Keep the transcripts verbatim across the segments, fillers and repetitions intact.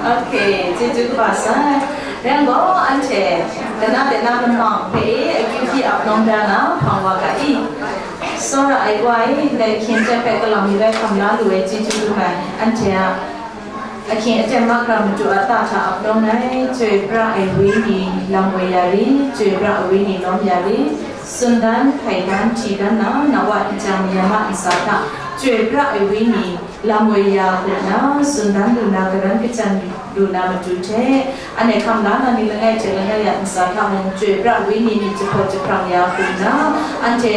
Ok, chyeju kaba sai. Rai nme law, anhte, dana dana lamang hpe e, akyu hpyi ap nawng da na, hpang wa ga i. Tsawra ai wa e, ndai hkyen hte hpe galam mi bai hkam la lu ai chyeju dum ai, anhte a ahkying aten mahkra madu a ta hta ap nawng ai, chyoi pra ai wenyi lam woi ya ri, chyoi pra ai wenyi lawm ya ri, tsun dan, hkai dan, hti dan na, na wa hpyi jang mayam a ntsa hta, chyoi pra ai wenyi lam woi ya hku nna, tsun dan lu na, garan kachyan lu na matu hte, anhte hkam la na ni langai hte langai a ntsa hta mung, chyoi pra ai wenyi ni jahpaw jahprang ya hku nna, anhte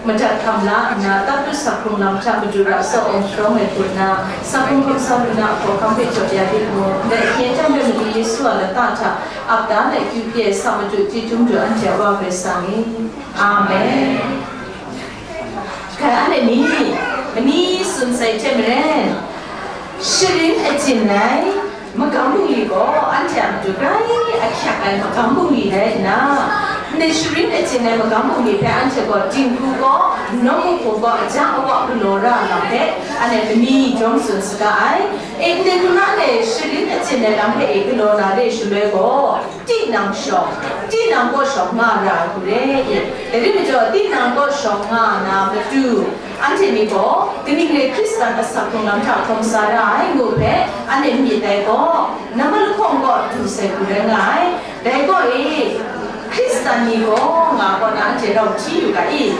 madat hkam la nna, tatu sak hkrung lam hta madu ra tsawk awng sharawng ai hku nna, sak hkrung hkam sa lu na, hkawhkam hpe jaw ya rit mu. Ndai ahkyen hte madu Yesu a lata hta ap da let kyu hpyi ai sa madu chyeju madu anhte a wa Karai Kasang e. Amen. Hkai anhte ni, mani tsun sai hte maren, sharin ajin ai magam bungli gaw anhte a matu grai ahkyak ai magam bungli rai nna, ndai sharin ajin ai magam bungli hpe anhte gaw dinghku gaw, nawku hpung gaw, ajang awa galaw ra lam hpe anhte mani jawm tsun saga ai. E, ndai hku na anhte sharin ajin ai lam hpe e galaw na re shaloi gaw, tinang shawng, tinang kaw shawng nga ra ai hku re i. Dai rai majaw, tinang kaw shawng nga na matu, anhte ni gaw kaning re Hkristan asak hkrung lam hta hkawm sa ra ai ngu hpe anhte myit ai gaw, nambat lahkawng gaw du sai hku rai nga ai. Dai gaw e, Hkristan ni gaw nga gaw na anhte rau hti yu ga i?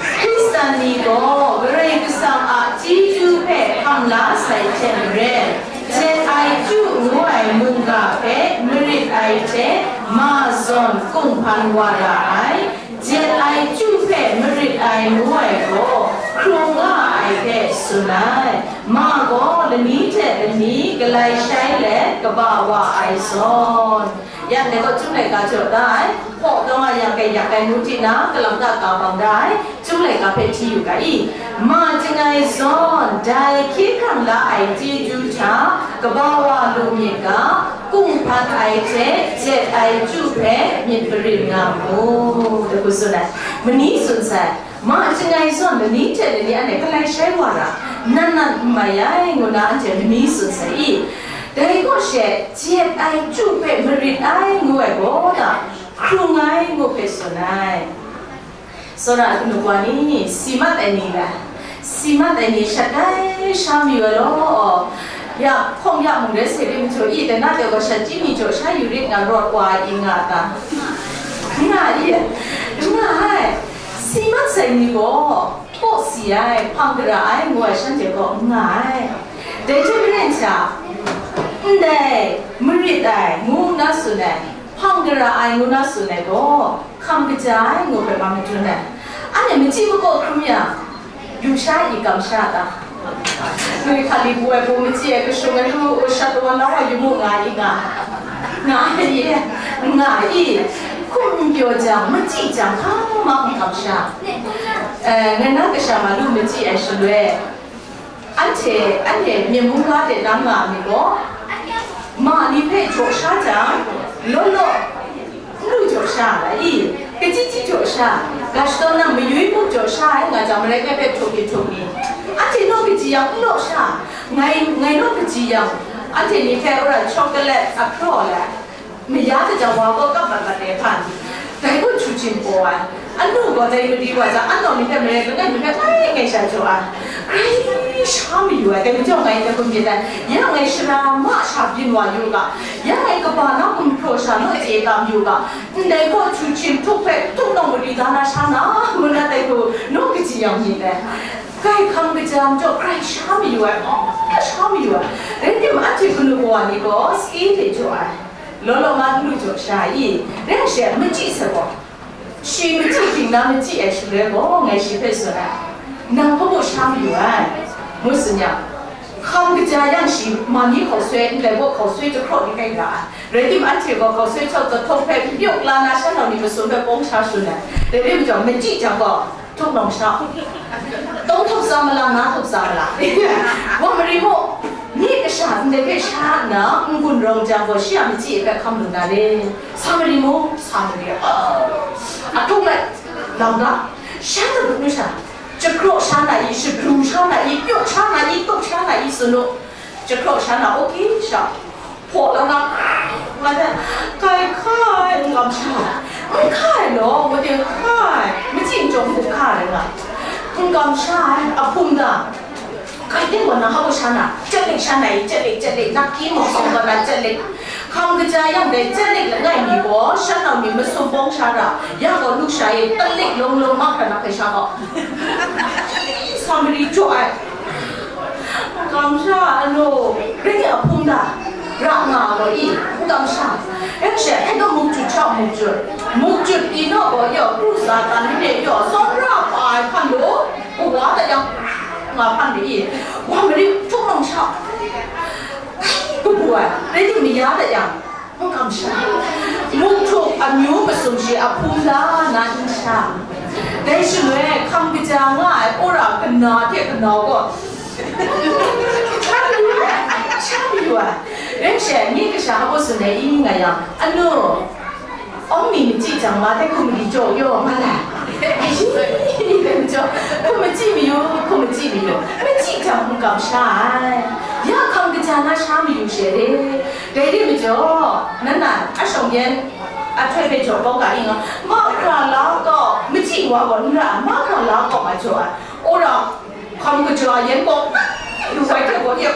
Hkristan ni gaw Karai Kasang a chyeju hpe hkam la sai hte maren, jet ai chyu ngu ai mungga hpe marit ai hte ma zawn kunghpan wa ra ai, jet ai chyu hpe marit ai ngu ai gaw hkrung nga ai hpe tsun ai. Ma gaw lani hte lani galai shai let kaba wa ai zawn. Yang dai gaw Chyum laika jaw da ai, hpaw kau nga yang kai yak ai ngu hti na, kalam ta ka bang da ai, Chyum laika hpe hti yu ga i? Ma chyangai zawn, dai hkye hkrang la ai chyeju hta kaba wa lu myit ga, kunghpan ai hte jet ai chyu hpe myit marin nga mu, da hku tsun ai. Mani tsun sai, ma chyangai zawn lani hte lani anhte galai shai wa ra, nan nan n mai ai, ngu na anhte mani tsun sai i? Dai kaw she, jet ai chyu hpe marit ai ngu ai gaw na, hkrung ai ngu hpe tsun ai. Tsawra ai kanu wa ni, si mat ai ni le, si mat ai ni shat dai sha mayu ai law, ya hkawng ya mung rai sai rit majaw i, dai na de gaw shat chyim mi jaw sha yu rit nga rawt wa ai i nga a ta? N nga i? N nga ai. Si mat sai ni gaw, kaw si ai, hpang gara ai, ngu ai shanhte gaw n nga ai. Dai hte maren sha, ndai marit ai, ngu nna tsun ai, hpang gara ai, ngu nna tsun ai gaw, hkam kaja ai, ngu hpe ma madun ai. Anhte machyi makaw hkrum yang, yu sha i, kamsham a ta? Nui hkali bu ai, bu machyi ai, kashung ai, lu, shat wa na wa, yu mu, nga i, nga, nga i, nga i, hkum n pyaw jang, machyi jang, hpa ma n kamsham. Eh, ngai na kasha ma lu machyi ai shaloi, anhte, anhte Myen mungga de na nga mi gaw, ma ni hpe jaw sha jang, law law, n lu jaw sha ai i? Kaji ji jaw sha, ga shadaw nang mayui muk jaw sha ai nga jang, marai ngai hpe htuk mi htuk mi, anhte naw kaji yang n law sha, ngai, ngai naw kaji yang, anhte ni hpe wora chocolate ahpraw ai, maya kaja wa gaw kap mat mat re hpan, dai gaw htu htin paw ai. Anu gaw dai madi wa jang, anaw ni hpe marai langai mi hpe ngai ngai sha jaw ai. Grai sha mayu ai, dai majaw ngai hpe hkum myit ai. Ya ngai shara ma sha byin wa yu ga, ya ngai kaba na gumhpraw sha naw chye tam yu ga, ndai gaw htu htin htuk hpe htuk nawng mari da na sha na, ngu na dai hku naw kaji yang myit ai. Grai hkam kaja majaw grai sha mayu ai, aw, sha mayu ai. Rai timung, anhte kanu kawa ni gaw sae hte jaw ai. Law law ma n lu jaw sha i? Rai she, machyi sai gaw, shi machyi hkying na machyi ai shaloi gaw, ngai shi hpe tsun ai, nang hpa mung sha mayu ai, ngu tsun yang, hkam kaja yang shi ma ni hkaw soi, ndai gaw hkaw soi jahkraw ni kai ra ai. Rai timung, anhte gaw hkaw soi htawt zahtawng hpe n pyawk la na, shan nau ni masum hpe pawng sha shun ai. Dai rai majaw, machyi jang gaw, htuk nawng sha, tawng htuk tsa ma la, nga htuk tsa ma la, wa mari mu, myi kasha ndai hpe sha nna n-gun rawng jang gaw, shi a machyi hpe hkam lu na re. Sa mari mu, sa mari, ahkung let, lam ga, sha dat nu sha, jahkraw sha na i, shabru sha na i, pyawk sha na i, tawk sha na i, tsun u. Jahkraw sha na, okay sha, Hpaw la na, nga de, kai hkai, n kamsham, n hkai law, ngu de hkai, machyi n jawng hku hkai rai nga, n kamsham, a hpung da, kai de wa na, hau sha na, chalik sha na i, chalik, chalik, nak ki mawk sawng wa na, chalik, hkam kaja yang de, chalik langai mi gaw, shan nau mi masum bawng sha ra, ya gaw lu sha i, talik long long mak hkra na hkai sha gaw, sa mari jaw ai. Kamsha anu, rai a hpung da, ra nga gaw i, kamsha. Eng she, eng gaw muk jut hta muk jut, muk jut i naw gaw yaw, kru sa tan ni de yaw, sawn ra pa ai hkan lu, kawa da yang, nga hkan lu i, wa mari htuk nang sha, kabu ai, rai di maya da yang, N kamsham. Muk htuk amyu masum shi a hpung la na n sha. Dai shaloi hkam kaja nga ai wora kana hte kanau gaw, sha mayu ai, sha mayu ai. Rai she, nye kasha hpa tsun ai i nga yang, anu, awng mi machyi jang ma, dai hkum mali jaw yaw nga lai. Ai, dai majaw, hkum machyi mayu, hkum machyi mayu, machyi jang n kamsha ai. Ya hkam kaja na sha mayu she re. Dai ri majaw, nan na a shawng yan a htoi hpe jaw kau ga i nga, mahkra la kau, machyi wa gaw n ra ai, mahkra la kau ma jaw ai. Wora hkam kaja yan gaw, lu wai hte gaw, ya,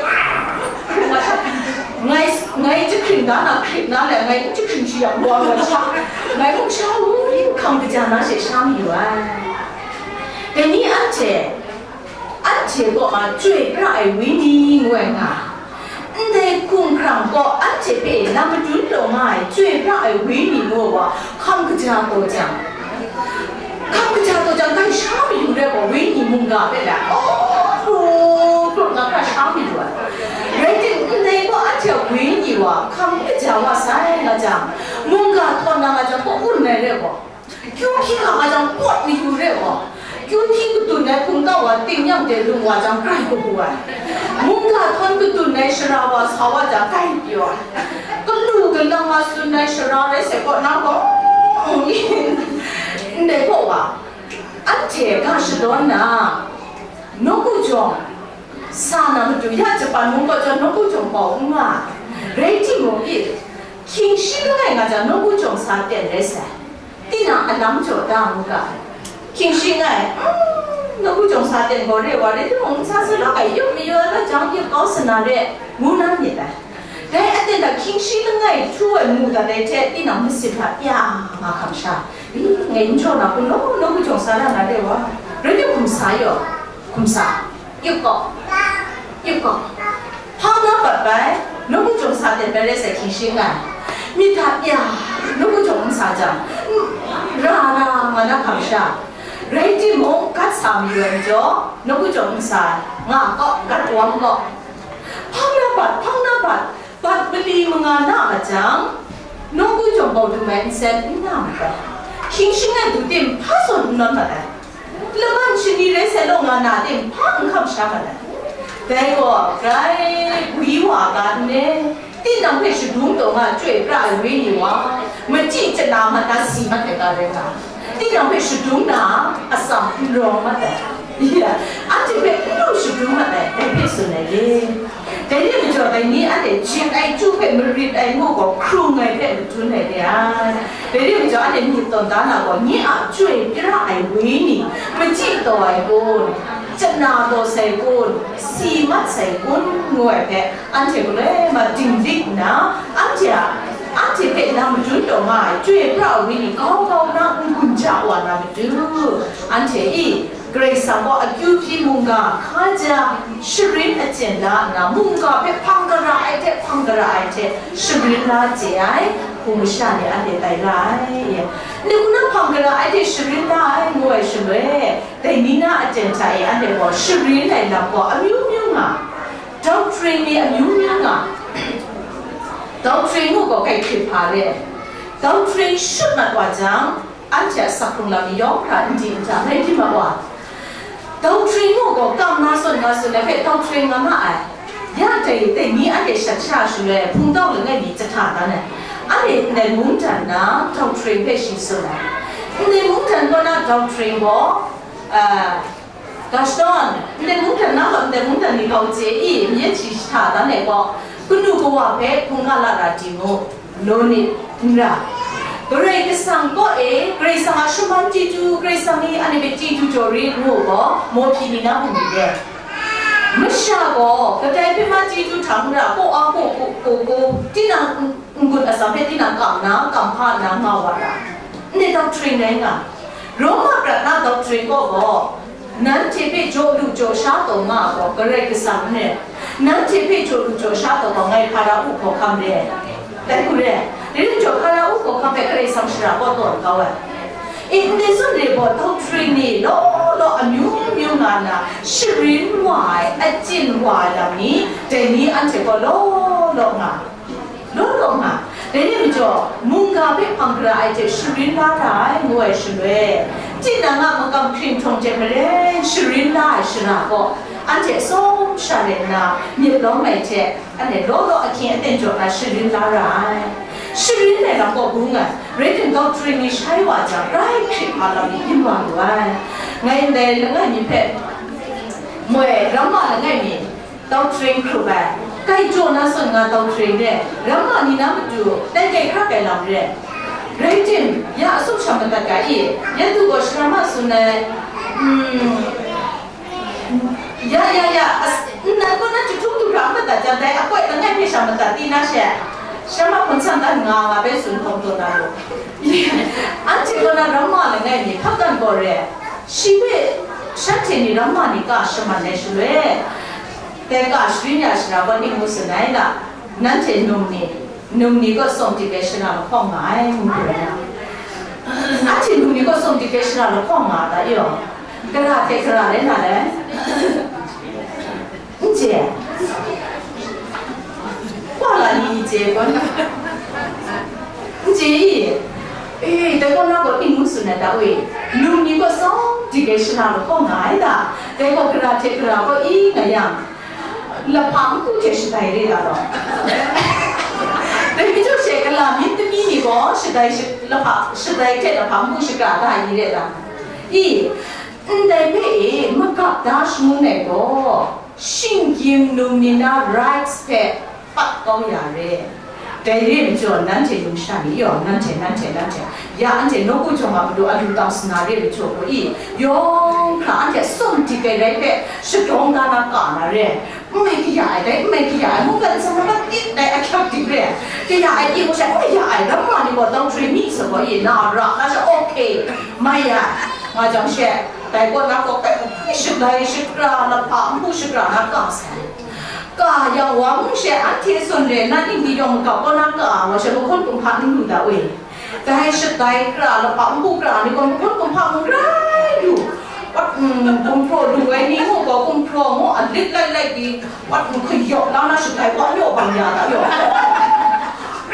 ngai, ngai jahkring da na hkrit na le, ngai jahkring shi yang wa gaw sha, ngai mung sha u, hkam kaja na she sha mayu ai. Dai ni anhte, anhte kaw ma chyoi pra ai wenyi ngu ai nga, ndai hkumhkrang gaw anhte hpe na madun taw nga ai chyoi pra ai wenyi ngu ai wa, hkam kaja taw jang, hkam kaja taw jang, dai sha mayu rai gaw, wenyi mungga hpe la, aw, kru, kru nga hkra sha mayu ai. Rai tim, ndai gaw anhte a wenyi wa, hkam kaja wa sai nga jang, mungga htawn na nga jang, kaw un ai rai gaw, Kyu hpyi hkang a jang pawt mayu re gaw, kyu hpyi kadun ai hpungtau wa ting yang de lung wa jang grai kabu ai. Mungga htawn kadun ai sara wa sa wa jang grai pyaw ai. Kalu kalang a tsun ai sara rai sai kaw na gaw, ndai kaw wa, anhte ga shadawn na, nawku jawng, sa na matu ya Japan mung kaw jawng nawku jawng bau n nga ai. Rai timung i, hkying shi langai nga jang nawku jawng sa ten rai sai. Tinang alam jaw da mu ga ai. Hkying shi ngai, mm, nawku jawng sa ten gaw re wa, rai timung, sa sa lawk ai, yup mayu ai, jang yup kau sa na re, ngu na myit ai. Dai aten hta hkying shi langai htu ai mu dat ai hte, tinang masit hta pya nga hkam sha, i, ngai n jaw na hku law, nawku jawng sa ra na re wa, rai tim hkum sa yaw, hkum sa. Yup gaw, yup gaw, hpang na bat bai, nawku jawng sa ten bai rai sai hkying shi n gai. Myit hta pya, nawku jawng n sa jang, n, ra ra nga na hkam sha, rai timung, gat sa mayu ai majaw, nawku jawng n sa, nga gaw, gat wam gaw. Hpang na bat, hpang na bat, Bat mali manga na a jang, nawku jawng bau dum ai nsen n na mat ai. Hkying shi ngai du tim hpa zawn n nawn mat ai. Laban shani rai sai law nga na tim hpa n hkam sha mat ai. Dai gaw, grai gwi wa ga n le, tinang hpe shadung taw nga chyoi pra ai wenyi wa, machyi chana mat na si mat ai ga rai nga. Tinang hpe shadung na atsam n rawng mat ai. Ya, anhte hpe n lu shadung mat ai, dai hpe tsun ai re. Dai ni majaw, dai ni anhte jin ai chyu hpe marit ai ngu gaw, hkrung ai hpe madun ai re ai. Dai ni majaw, anhte myit tawn da na gaw, nye a chyoi pra ai wenyi, machyi taw ai kun, chana taw sai kun, si mat sai kun, ngu ai hpe, Anhte galoi ma dinglik nna, anhte a, anhte hpe na madun taw nga ai, chyoi pra ai wenyi grau grau na n-gun ja wa na matu, anhte i, Karai Kasang gaw akyu hpyi mungga hkaja sharin achyen la nna, mungga hpe hpang gara ai hte hpang gara ai hte sharin la chye ai, hpung masha ni anhte tai ra ai. Ndai hku na hpang gara ai hte sharin la ai ngu ai shaloi, dai ni na aten hta e anhte gaw sharin ai lam gaw amyu myu nga, doctrine ni amyu myu nga, doctrine ngu gaw kai hkrit hpa re ai, doctrine shut mat wa jang, anhte a sak hkrung lam ni yawng hkra n di n ta rai di mat wa, doctrine ngu gaw kam na sawn na sawn ai hpe doctrine nga ma ai. Ya dai, dai ni anhte shat sha shaloi hpungtau langai mi jahta dan ai. Anhte ndai mungdan na doctrine hpe shi tsun ai. Ndai mungdan kaw na doctrine gaw, ah, Gashton, ndai mungdan na gaw, ndai mungdan ni kau chye i, myen shi jahta dan ai gaw, Kanu kawa hpe hkungga la ra di mu, law nit n ra. Karai Kasang kaw e, Karai Kasang a shaman chyeju, Karai Kasang ni anhte hpe chyeju jaw rit ngu gaw, mawhpyi ni na hku myit re. Masha gaw kadai hpe ma chyeju hta n ra, kaw a kaw, kaw, kaw, kaw, tinang n-, n-gun atsam hpe tinang kam na, kam hpa nna nga wa ra. Ndai doctrine rai nga. Roma prat na doctrine kaw gaw, nanhte hpe jaw lu jaw sha taw nga gaw, Karai Kasang n rai. Nanhte hpe jaw lu jaw sha taw gaw, ngai Hpara u hkawhkam re. Dai hku re. Dai ring jaw, Hpara u hkawhkam hpe Karai Kasang shara kaw tawn kau ai. E, ndai zawn re gaw, doctrine ni law law amyu myu nga nna, sharin wa ai, achyin wa ai lam ni, dai ni anhte gaw law law nga. Law law nga, dai ni majaw, mungga hpe hpang gara ai hte sharin la ra ai, ngu ai shaloi, tinang a makam hkring htawng hte maren sharin la ai shara gaw, anhte atsawm sha rai nna, myit lawm ai hte, anhte law law ahkying aten jaw na sharin la ra ai. Sharin ai lam gaw bung ai, rai timung, doctrine ni shai wa jang, grai hkrit hpa lam ni yin wa lu ai. Ngai ndai langai mi hpe, moi, ramma langai mi, doctrine hkrup ai, kai jaw na sawn nga doctrine re, ramma ni na matu tai kai hkrak ai lam re. Rai tim, ya atsawm sha madat ga i, ya du gaw shara ma tsun ai, mm, ya, ya, ya, as-, nnan kaw na chyahtum du hkra madat jang, dai akoi langai hpe sha madat di na she, shara ma hkawn san dan nga nga bai tsun hkawm taw na lu. Anhte kaw na ramma langai mi hkap dan gaw re, shi hpe shanhte ni ramma ni ka shaman ai shaloi, dai ka sharin ya shara gaw ning ngu tsun ai la, nanhte num ni, num ni gaw tsawm dik ai shara lahkawng nga ai, ngu hku rai na. Anhte num ni gaw tsawm dik ai shara lahkawng nga ta, yaw, gara hte gara rai na le? N chye. Kwa la ni ni chye gaw. N chye i. E, dai kaw na gaw ning ngu tsun ai ta we. Num ni gaw tsawm dik ai shara lahkawng nga ai ta. Dai gaw gara hte gara gaw i nga yang, lahpa npu hte shadai re ga law. Dai majaw she, kala myit tami ni gaw shadai shi-, lahpa, shadai hte lahpa npu shakra da ai ni re ta? I, ndai hpe e magap da shangun ai gaw, shinggyim num ni na rights hpe pat kau ya re. Dai re majaw, nanhte numsha ni yaw, nanhte, nanhte, nanhte, ya anhte nawku jawng a matu a lu tang sana re majaw gaw i, yawng hkra anhte tsawm dik ai rai hpe, shadawng da na ka na re. N mai kaya ai dai, n mai kaya ai, mungkan tsang na mat tit dai ahkyak dik re. Kaya ai i, ngu sha, n kaya ai, ramma ni gaw doctrine mi sa gaw i, na ra, na sha, okay, mai ya, nga jang she, dai kaw na kaw, ai, shadai shakra, lahpa npu shakra na ka sai. Ka yang wa mung she, anhte tsun re, na ning di yawng magap kaw na ka, wa she, mahkawn kumhpa n lu da we. Dai shadai kra, lahpa npu kra ni gaw mahkawn kumhpa mung rai lu. Wat, mm, gumhpraw lu ai ni mung gaw gumhpraw ngu a lit lai lai di, wat, mm, kayawp la na shadai wa naw bang ya da yaw.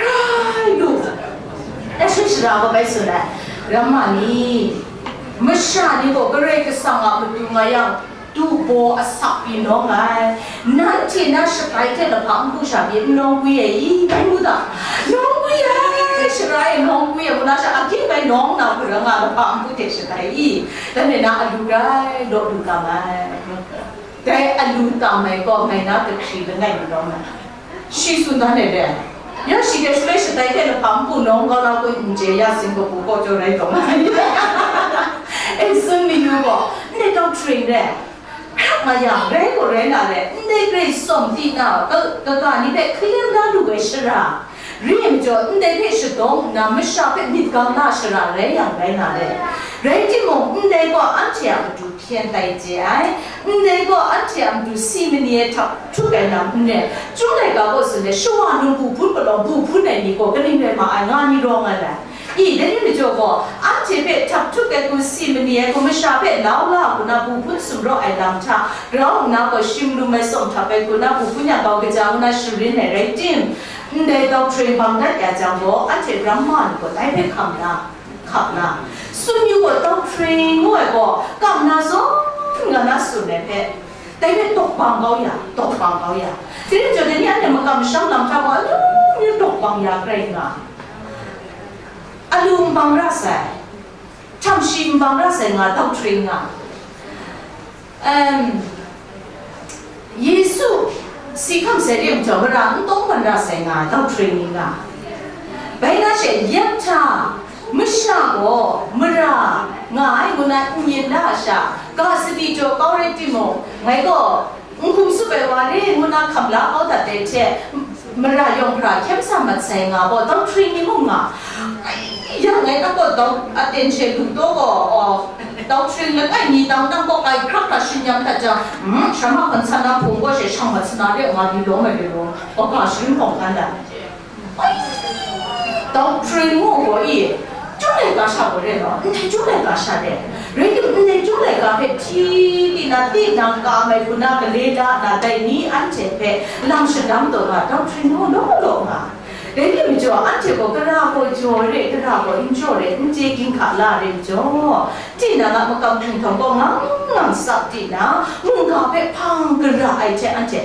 Rai lu. Dai shi shara gaw bai tsun ai. Ramma ni, masha ni gaw Karai Kasang a matu nga yang, dubaw asak pyi nawng ai, nanhte na shadai hte lahpa npu sha pyi n nawng gwi ai i? Bai mu ta? Nawng gwi ai, shara e nawng gwi ai, ngu na sha, ahkying bai nawng na hku rai nga, lahpa npu hte shadai i? Dan e na alu rai law lu tam ai. Dai alu tam ai gaw ngai na kahkri langai mi lawm ai. Shi tsun dan ai re. Ya shi hte shaloi shadai hte lahpa npu nawng kau na kun n chye, ya sin kabu kaw jaw rai taw nga ai. E, tsun mi yu gaw, ndai doctrine re. Hkrak nga yang, rai gaw rai na re, ndai Karai tsawm di na, ka-, kaga ni hpe hkalem da lu ai shara. Re ai majaw, ndai hpe shadawng nna, masha hpe myit ga na shara rai yang rai na re. Rai timung, ndai gaw anhte a matu hpyen tai chye ai, ndai gaw anhte a matu si mani ai htak htuk ai lam n rai. Chyum laika gaw tsun ai, shawa num bu hpun palawng bu hpun ai ni gaw kaning rai ma ai, nga ni rawng ai lai. I, dai ni majaw gaw, anhte hpe htak htuk ai hku, si mani ai hku, masha hpe lau la hku na bu hpun sumraw ai lam hta, grau nna gaw shim lum ai tsawm htap ai hku na bu hpun yang, gau kaja ngu na sharin ai rai tim, ndai doctrine bang dat ya jang gaw, anhte ramma ni gaw dai hpe hkam na, hkap na, tsun yu gaw, doctrine ngu ai gaw, kam na zawn nga na tsun ai hpe, dai hpe tawk bang kau ya, tawk bang kau ya. Dai rai majaw, dai ni anhte makam masham lam hta gaw, amyu myu tawk bang ya grai nga, alu n bang ra sai, htam shi n bang ra sai nga, doctrine nga. Em, Yesu Si hkam sai re majaw, mara n tawng ban ra sai nga, doctrine ni nga. Bai na she, yet hta, masha gaw mara nga ai ngu na n yin da a sha, ga sadi jaw kau rai timung, ngai gaw n hkum tsup ai wa re ngu na hkam la kau dat ai hte, mara yawng hkra hkyem sa mat sai nga gaw, doctrine ni mung nga. Yang ngai na gaw, dau, aten she lu taw gaw, aw, doctrine langai mi tang tang gaw, kai hkrak hkra shi nyam hta jang, mm, shama hkan san na hpung gaw she shang mat sana re, nga li lawm ai re law, gaw, ga sharin hkawng hkan dat. Ai, doctrine ngu gaw i, Chyum laika sha gaw re law, ndai chyum laika sha de. Rai tim, ndai chyum laika hpe hti, tinang, tinang ka mai hku na gale da na, dai ni anhte hpe lam shadam taw ga, doctrine ngu law law nga. Rai tim majaw, anhte gaw gara gaw jaw re, gara gaw n jaw re, n chye ginhka la re majaw, tinang a makam hkrung htawng gaw ngang ngang sak tinang, mungga hpe hpang gara ai hte anhte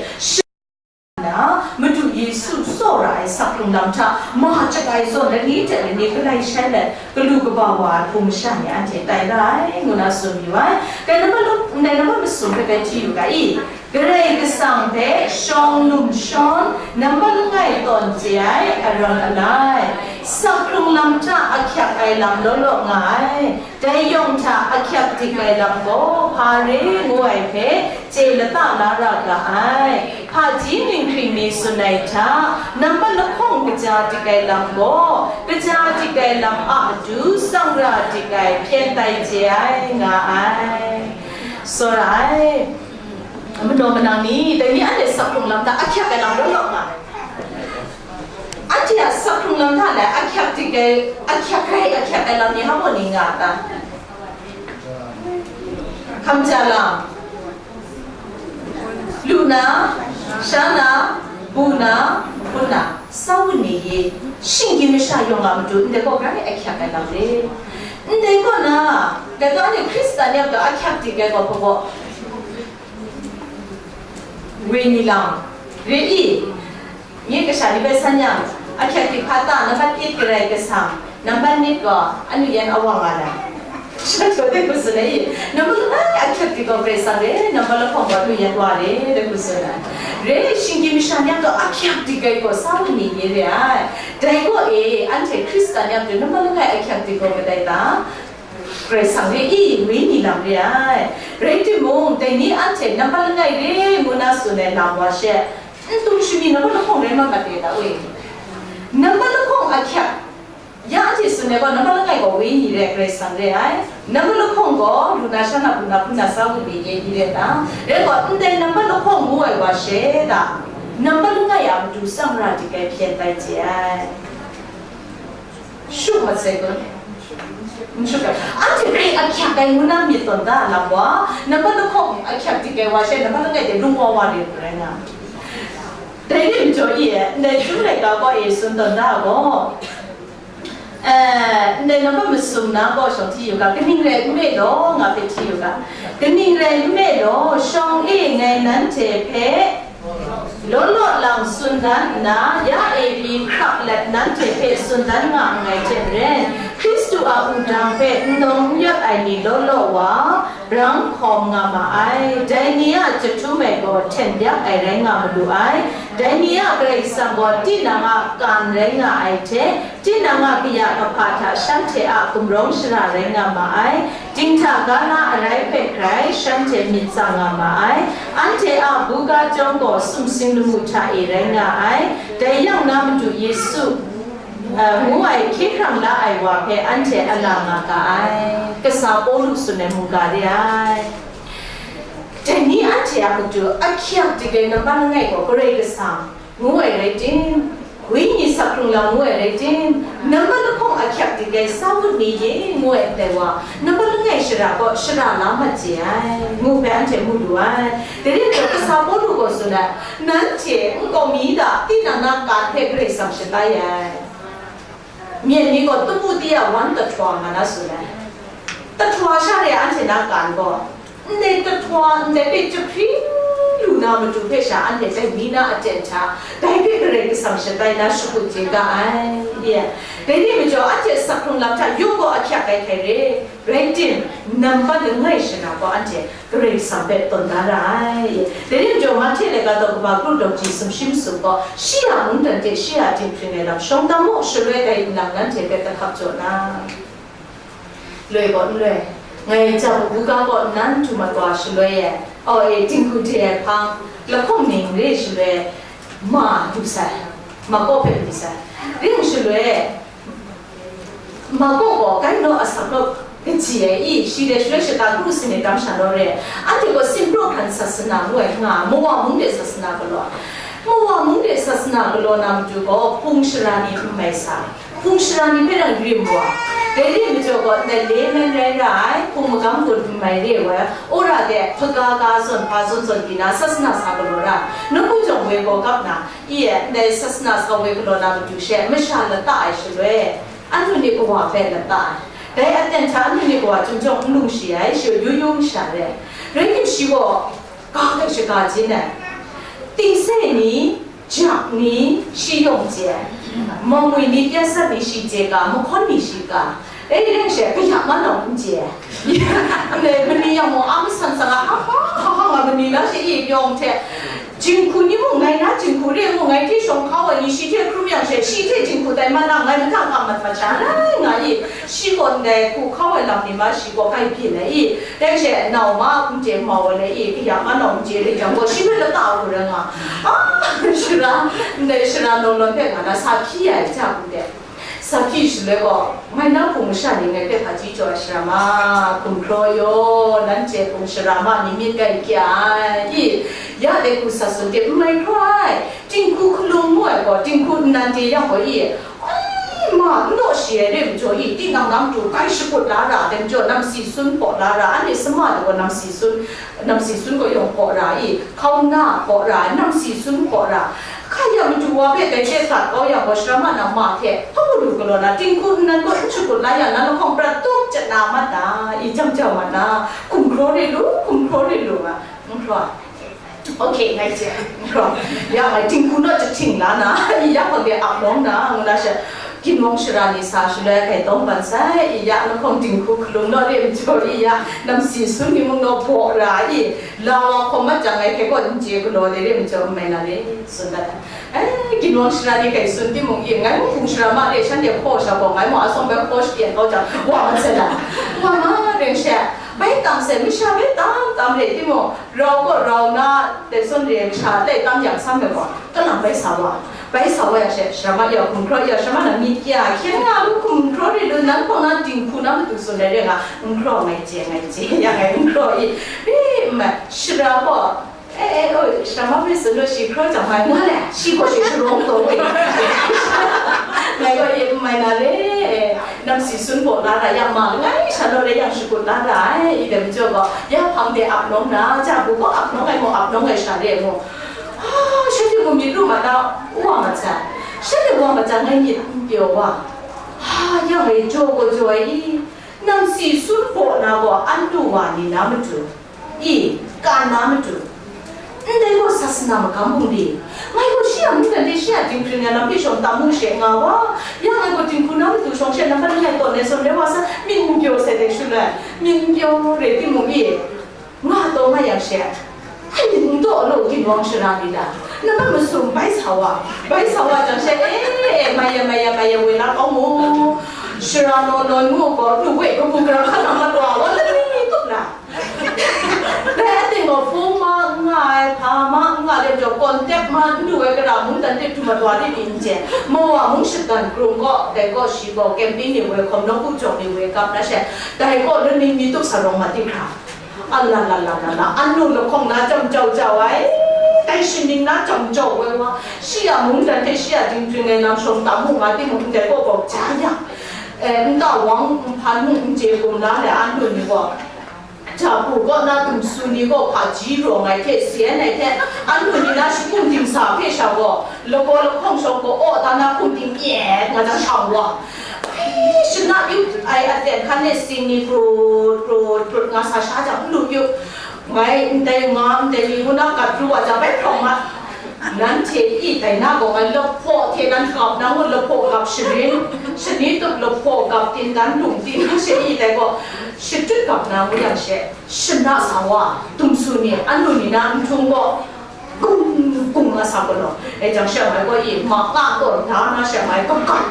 na, Madu Yesu tsaw ra ai sak hkrung lam hta ma chyak ai zawn lani hte lani galai shai let, galu kaba wa ai hpung masha ni anhte tai la ai, ngu na tsun yu ai. Dai nambat lung, dai nambat masum hpe bai hti yu ga i, Karai Kasang hpe shawng lum shawn, nambat langai tawn chye ai arawng alai, sak hkrung lam hta ahkyak ai lam law law nga ai. Dai yawng hta ahkyak dik ai lam gaw hpa re ngu ai hpe chye lata la ra ga ai. Hpaji ninghpring ni tsun ai hta, nambat lahkawng kaja dik ai lam gaw, kaja dik ai lam a matu tsang ra dik ai hpyen tai chye ai nga ai. Tsawra ai. Manaw manang ni, dai ni anhte sak hkrung lam hta ahkyak ai lam law law nga ai. Anhte a sak hkrung lam hta lai ahkyak dik ai, ahkyak rai ahkyak ai lam ni hpa mung ni nga a ta? Hkamja lam, lu na, sha na, bu na, hpun na, sa wun ni ye, shinggyim masha yawng a matu ndai gaw grai ahkyak ai lam re. Ndai kaw na, dai gaw anhte Hkristan ni a matu ahkyak dik ai gaw hpa gaw, wenyi lam re i? Nye kasha ni bai san yang, ahkyak dik hpa ta, nambat it Karai Kasang, nambat nit gaw anu yan awa nga ai. Sha jaw de hku tsun ai i, nambat langai ahkyak dik gaw Karai Kasang re, nambat lahkawng gaw anu yan wa re, de hku tsun ai. Re, shinggyim masha ni a matu ahkyak dik ai gaw sa wun ni ye re ai. Dai gaw e, anhte Hkristan ni a matu nambat langai ahkyak dik gaw kadai ta? Karai Kasang re i, wenyi lam re ai. Rai timung, dai ni anhte nambat langai re ngu na tsun ai lam wa she, n tum shami nambat lahkawng rai mat mat re ta we? Nambat lahkawng ahkyak, ya anhte tsun ai gaw, nambat langai gaw wenyi re, Karai Kasang re ai. Nambat lahkawng gaw, lu na, sha na, bu na, hpun na, sa wun ni ye ni re ta? Rai gaw, ndai nambat lahkawng ngu ai wa she ta? Nambat langai a matu tsang ra dik ai hpyen tai chye ai. Shu mat sai kun. N shu ga. Anhte hkrai ahkyak ai ngu na myit tawn da lam wa, nambat lahkawng ahkyak dik ai wa she, nambat langai de lung wa wa re lu rai nga. Dai ni majaw i e, ndai Chyum laika gaw e tsun tawn da gaw, eh, ndai nambat masum na gaw shawng hti yu ga, kaning rai nme law, nga hpe hti yu ga. Kaning rai nme law, shawng e ngai nanhte hpe law law lang tsun dan nna, ya e pyi hkrap let nanhte hpe tsun dan nga nngai hte maren, Hkristu a wudang hpe n dawng n yawt ai ni law law wa, brang hkawm nga ma ai. Dai ni a chyahtum ai gaw hten byak ai rai nga malu ai. Dai ni a Karai Kasang gaw tinang a kan rai nga ai hte, tinang a kaya kahpa hta shanhte a gumrawng shara rai nga ma ai. Dinghta ga na arai hpe hkrai shanhte myit tsang nga ma ai. Anhte a buga chyawm gaw sumsing lamu hta e rai nga ai. Dai yang na Madu Yesu, eh, ngu ai hkye hkrang la ai wa hpe anhte a la nga ga ai. Kasa Pawlu tsun ai mungga re ai. Dai ni anhte a matu ahkyak dik ai nambat langai gaw Karai Kasang ngu ai rai tim, Wenyi sak hkrung lam ngu ai rai tim, nambat lahkawng ahkyak dik ai sa wut ni ye ngu ai ndai wa, nambat langai shara gaw shara la mat chye ai, ngu hpe anhte mu lu ai. Dai rai nna, kasa Pawlu gaw tsun ai, nanhte nkau mi da, tinang na kan hpe Karai Kasang shatai ai. Myen ni gaw tumu ti a wan tahtwa nga na tsun ai. Tahtwa sha re ai anhte na kan gaw, ndai tahtwa, ndai hpe jahpring lu na Madu hpe sha anhte dai ni na aten hta, dai hpe Karai Kasang shatai na shakut chye ga ai. Ye. Dai ni majaw, anhte asak hkrung lam hta yawng gaw ahkyak ai hkai re. Rai tim, nambat langai shana gaw anhte Karai Kasang hpe tawn da ra ai. Ye. Dai ni majaw, Mahte laika daw kaba kru daw ji sumshi masum gaw, shi a mungdan hte shi a dinghpring ai lam shawng tam mu, shaloi dai nlang nanhte hpe kahkap jaw na. Loi gaw n loi, ngai ja buga gaw nnan htum mat wa shaloi e, aw e, dinghku de ai hpang, lahkawng ning re shaloi, ma du sai, ma kaw hpe du sai. Ring shaloi, ma kaw gaw kai naw asak naw kaji ai i, shi de shaloi shata kru sin e tam sha naw re, anhte gaw Sinpraw hkran sasana ngu ai nga, mawa mung de sasana galaw, mawa mung de sasana galaw na matu gaw, hpung shara ni n mai sa. Hpung shara ni hpe rang rim wa, dai re majaw gaw, ndai le men rai ra ai, hpung magam gun n mai re wa, wora de, hpaga ga zawn hpa zawn zawn pyi na, sasana sa galaw ra, nawku jawng woi gaw kap na, i e, ndai sasana sa woi galaw na matu she, masha lata ai shaloi, anu ni kawa hpe lata ai. Dai aten hta anu ni kawa chyum jawng n lung shi ai, shi yu yu masha re. Rai tim shi gaw, ga hpe shaga jin ai. Tingse ni, jak ni, shi yawng chye ai. Mawngwi ni, pyat sat ni, shi chye ga, mahkawn ni, shi ga. Dai ring she, kaya manawng n chye ai. Ndai mani yang mung, a masan tsang a, ha ha, ha ha, nga mani na she, i yawng hte. Jinghku ni mung, ngai na jinghku re mung, ngai hte shawng hkau ai ni, shi hte hkrum yang she, shi hte jinghku tai ma na, ngai mahta ga mat mat sha, rai nga i. Shi gaw ndai hku hkau ai lam ni ma, shi gaw kai byin ai i. Dai she nau ma n chye mau ai le i, kaya ma nau n chye re jang gaw, shi hpe lata hku rai nga. A, shara, ndai shara naw lawn hpe nga na sa hpyi ai hta hku de. Sa hpyi shaloi gaw, ngai na hpung masha ni ngai hpe hpaji jaw ai shara ma, hkum hkraw yaw, nanhte hpung shara ma ni myit kai kya ai i, ya de hku sa sun de n mai hkraw ai, dinghku hkalung ngu ai gaw, dinghku nnan de yang gaw i, Ai, ma, n naw shi ai re majaw i, tinang na matu kai shakut la ra, dai majaw namsi sun hpaw la ra, anhte sama de gaw namsi sun, namsi sun gaw yawng hpaw ra i, hkauna hpaw ra, namsi sun hpaw ra. Hka ya matu wa hpe dai hte gat kau yang gaw, shara ma na ma hte hpaw lu galaw na, dinghku nnan gaw n shakut la yang, na lahkawng prat tup chye na mat na, i jam jau mat na, hkum hkraw re lu, hkum hkraw re lu nga, n hkraw. Ok, ngai chye. Ya, ngai dinghku naw jahting la na, i ya hpang de ap nawng na, ngu na she, ginwang shara ni sa shaloi, kai tawng ban sai, i ya lahkawng dinghku hkalung naw re majaw, i ya namsi sun ni mung naw baw ra, i la wa hkawm mat jang, ngai hkai kaw n chye galaw de re majaw, n mai na re, tsun dat ai. Eh, ginwang shara ni kai sun timung, i ngai mung hpung shara ma re, shanhte hkaw sha gaw, ngai mung a sawng bai hkaw shapyen kau jang, wa mat sai la, wa ma ring she, bai tam sai, masha bai tam tam re timung, Rau gaw rau na, dai zawn re ai masha lai tam yang sam ai gaw, kalang bai sa wa. Bai sa wa yang she, shara ma ya hkum hkraw ya, shara ma na myit kya, hkyen nga lu hkum hkraw re lu, nang hpawng na dinghku na matu tsun ai re nga, n hkraw ngai chye, ngai chye, ya ngai n hkraw i. Ri, n mai, shara gaw, e, e, o, shara ma hpe tsun lu shi hkraw jang mai nga le, shi gaw shi sharawng taw we. Ngai gaw e, n mai na re, namsi sun baw la ra, ya ma, ngai sha law re yang shakut la ra ai, i dai majaw gaw, Ya hpang de ap nawng na, ja bu gaw ap nawng ai maw, ap nawng ai sha re ai maw? Ah, shanhte mung myit lu mat na, wa mat sai. Shanhte wa mat jang, ngai myit n pyaw wa. Ha, yang e jaw gaw jaw ai i, namsi sun baw na gaw, an lu wa ni na matu, i, kan na matu. Ndai gaw sasana magam bungli. Ngai gaw shi a mungdan de shi a dinghpring ai lam hpe shawng tam mu she nga wa. Ya ngai gaw dinghku na matu shawng she nambat langai tawn ai zawn rai wa sa, myit n pyaw sai dai shaloi, myit n pyaw re timung i, nga taw nga yang she, ai myit n taw law, ginwang shara ni la, nambat masum bai sa wa, bai sa wa jang she, e, e, mai ya, mai ya, mai ya, woi la kau mu. Shara naw nawn ngu gaw, lu woi kabu gara hkan a mat wa, wa, la ni ni tup la. Dai aten gaw, phone ma n nga ai, hpa ma n nga ai, majaw contact ma n lu ai, kara mungdan hte du mat wa lit i n chye, mawa mung shatan grung gaw, dai gaw shi gaw, camping ni woi hkawm, nawku jawng ni woi kap na she, dai gaw, lani mi tup sa rawng mat di hkra. A la la la la la, anu lahkawng na jam jau jau ai, dai shi ning na jam jau woi wa, shi a mungdan hte shi a dinghpring ai lam shawng tam mu nga timung, ndai gaw gaw ja yang, eh, nta wang nhpan mung n chye hkum la le, anu ni gaw. Jabu kaw na dumsu ni gaw hpaji rawng ai hte, sen ai hte, anhte ni na shakung dingsa hpe sha gaw, lagaw lahkawng shawng gaw aw da na hkum ting myet nga jang shang wa. Ai, shana yu ai aten hkan e sing ni krut, krut, krut nga sa sha jang, n lu yu. Ngai ndai nga ndai ni ngu na gat pru wa jang bai hprawng mat. Nanhte i dai na gaw ngai lahpaw hte nan gap na ngut, lahpaw gap sharin, shani tup lahpaw gap tin dan lung tin na she i dai gaw, shatut gap na ngu yang she, shana sa wa, dumsu ni, anu ni na nhtung gaw, gung gung a sa galaw. E jang she ngai gaw i, ma nga gaw da na she ngai gap gap.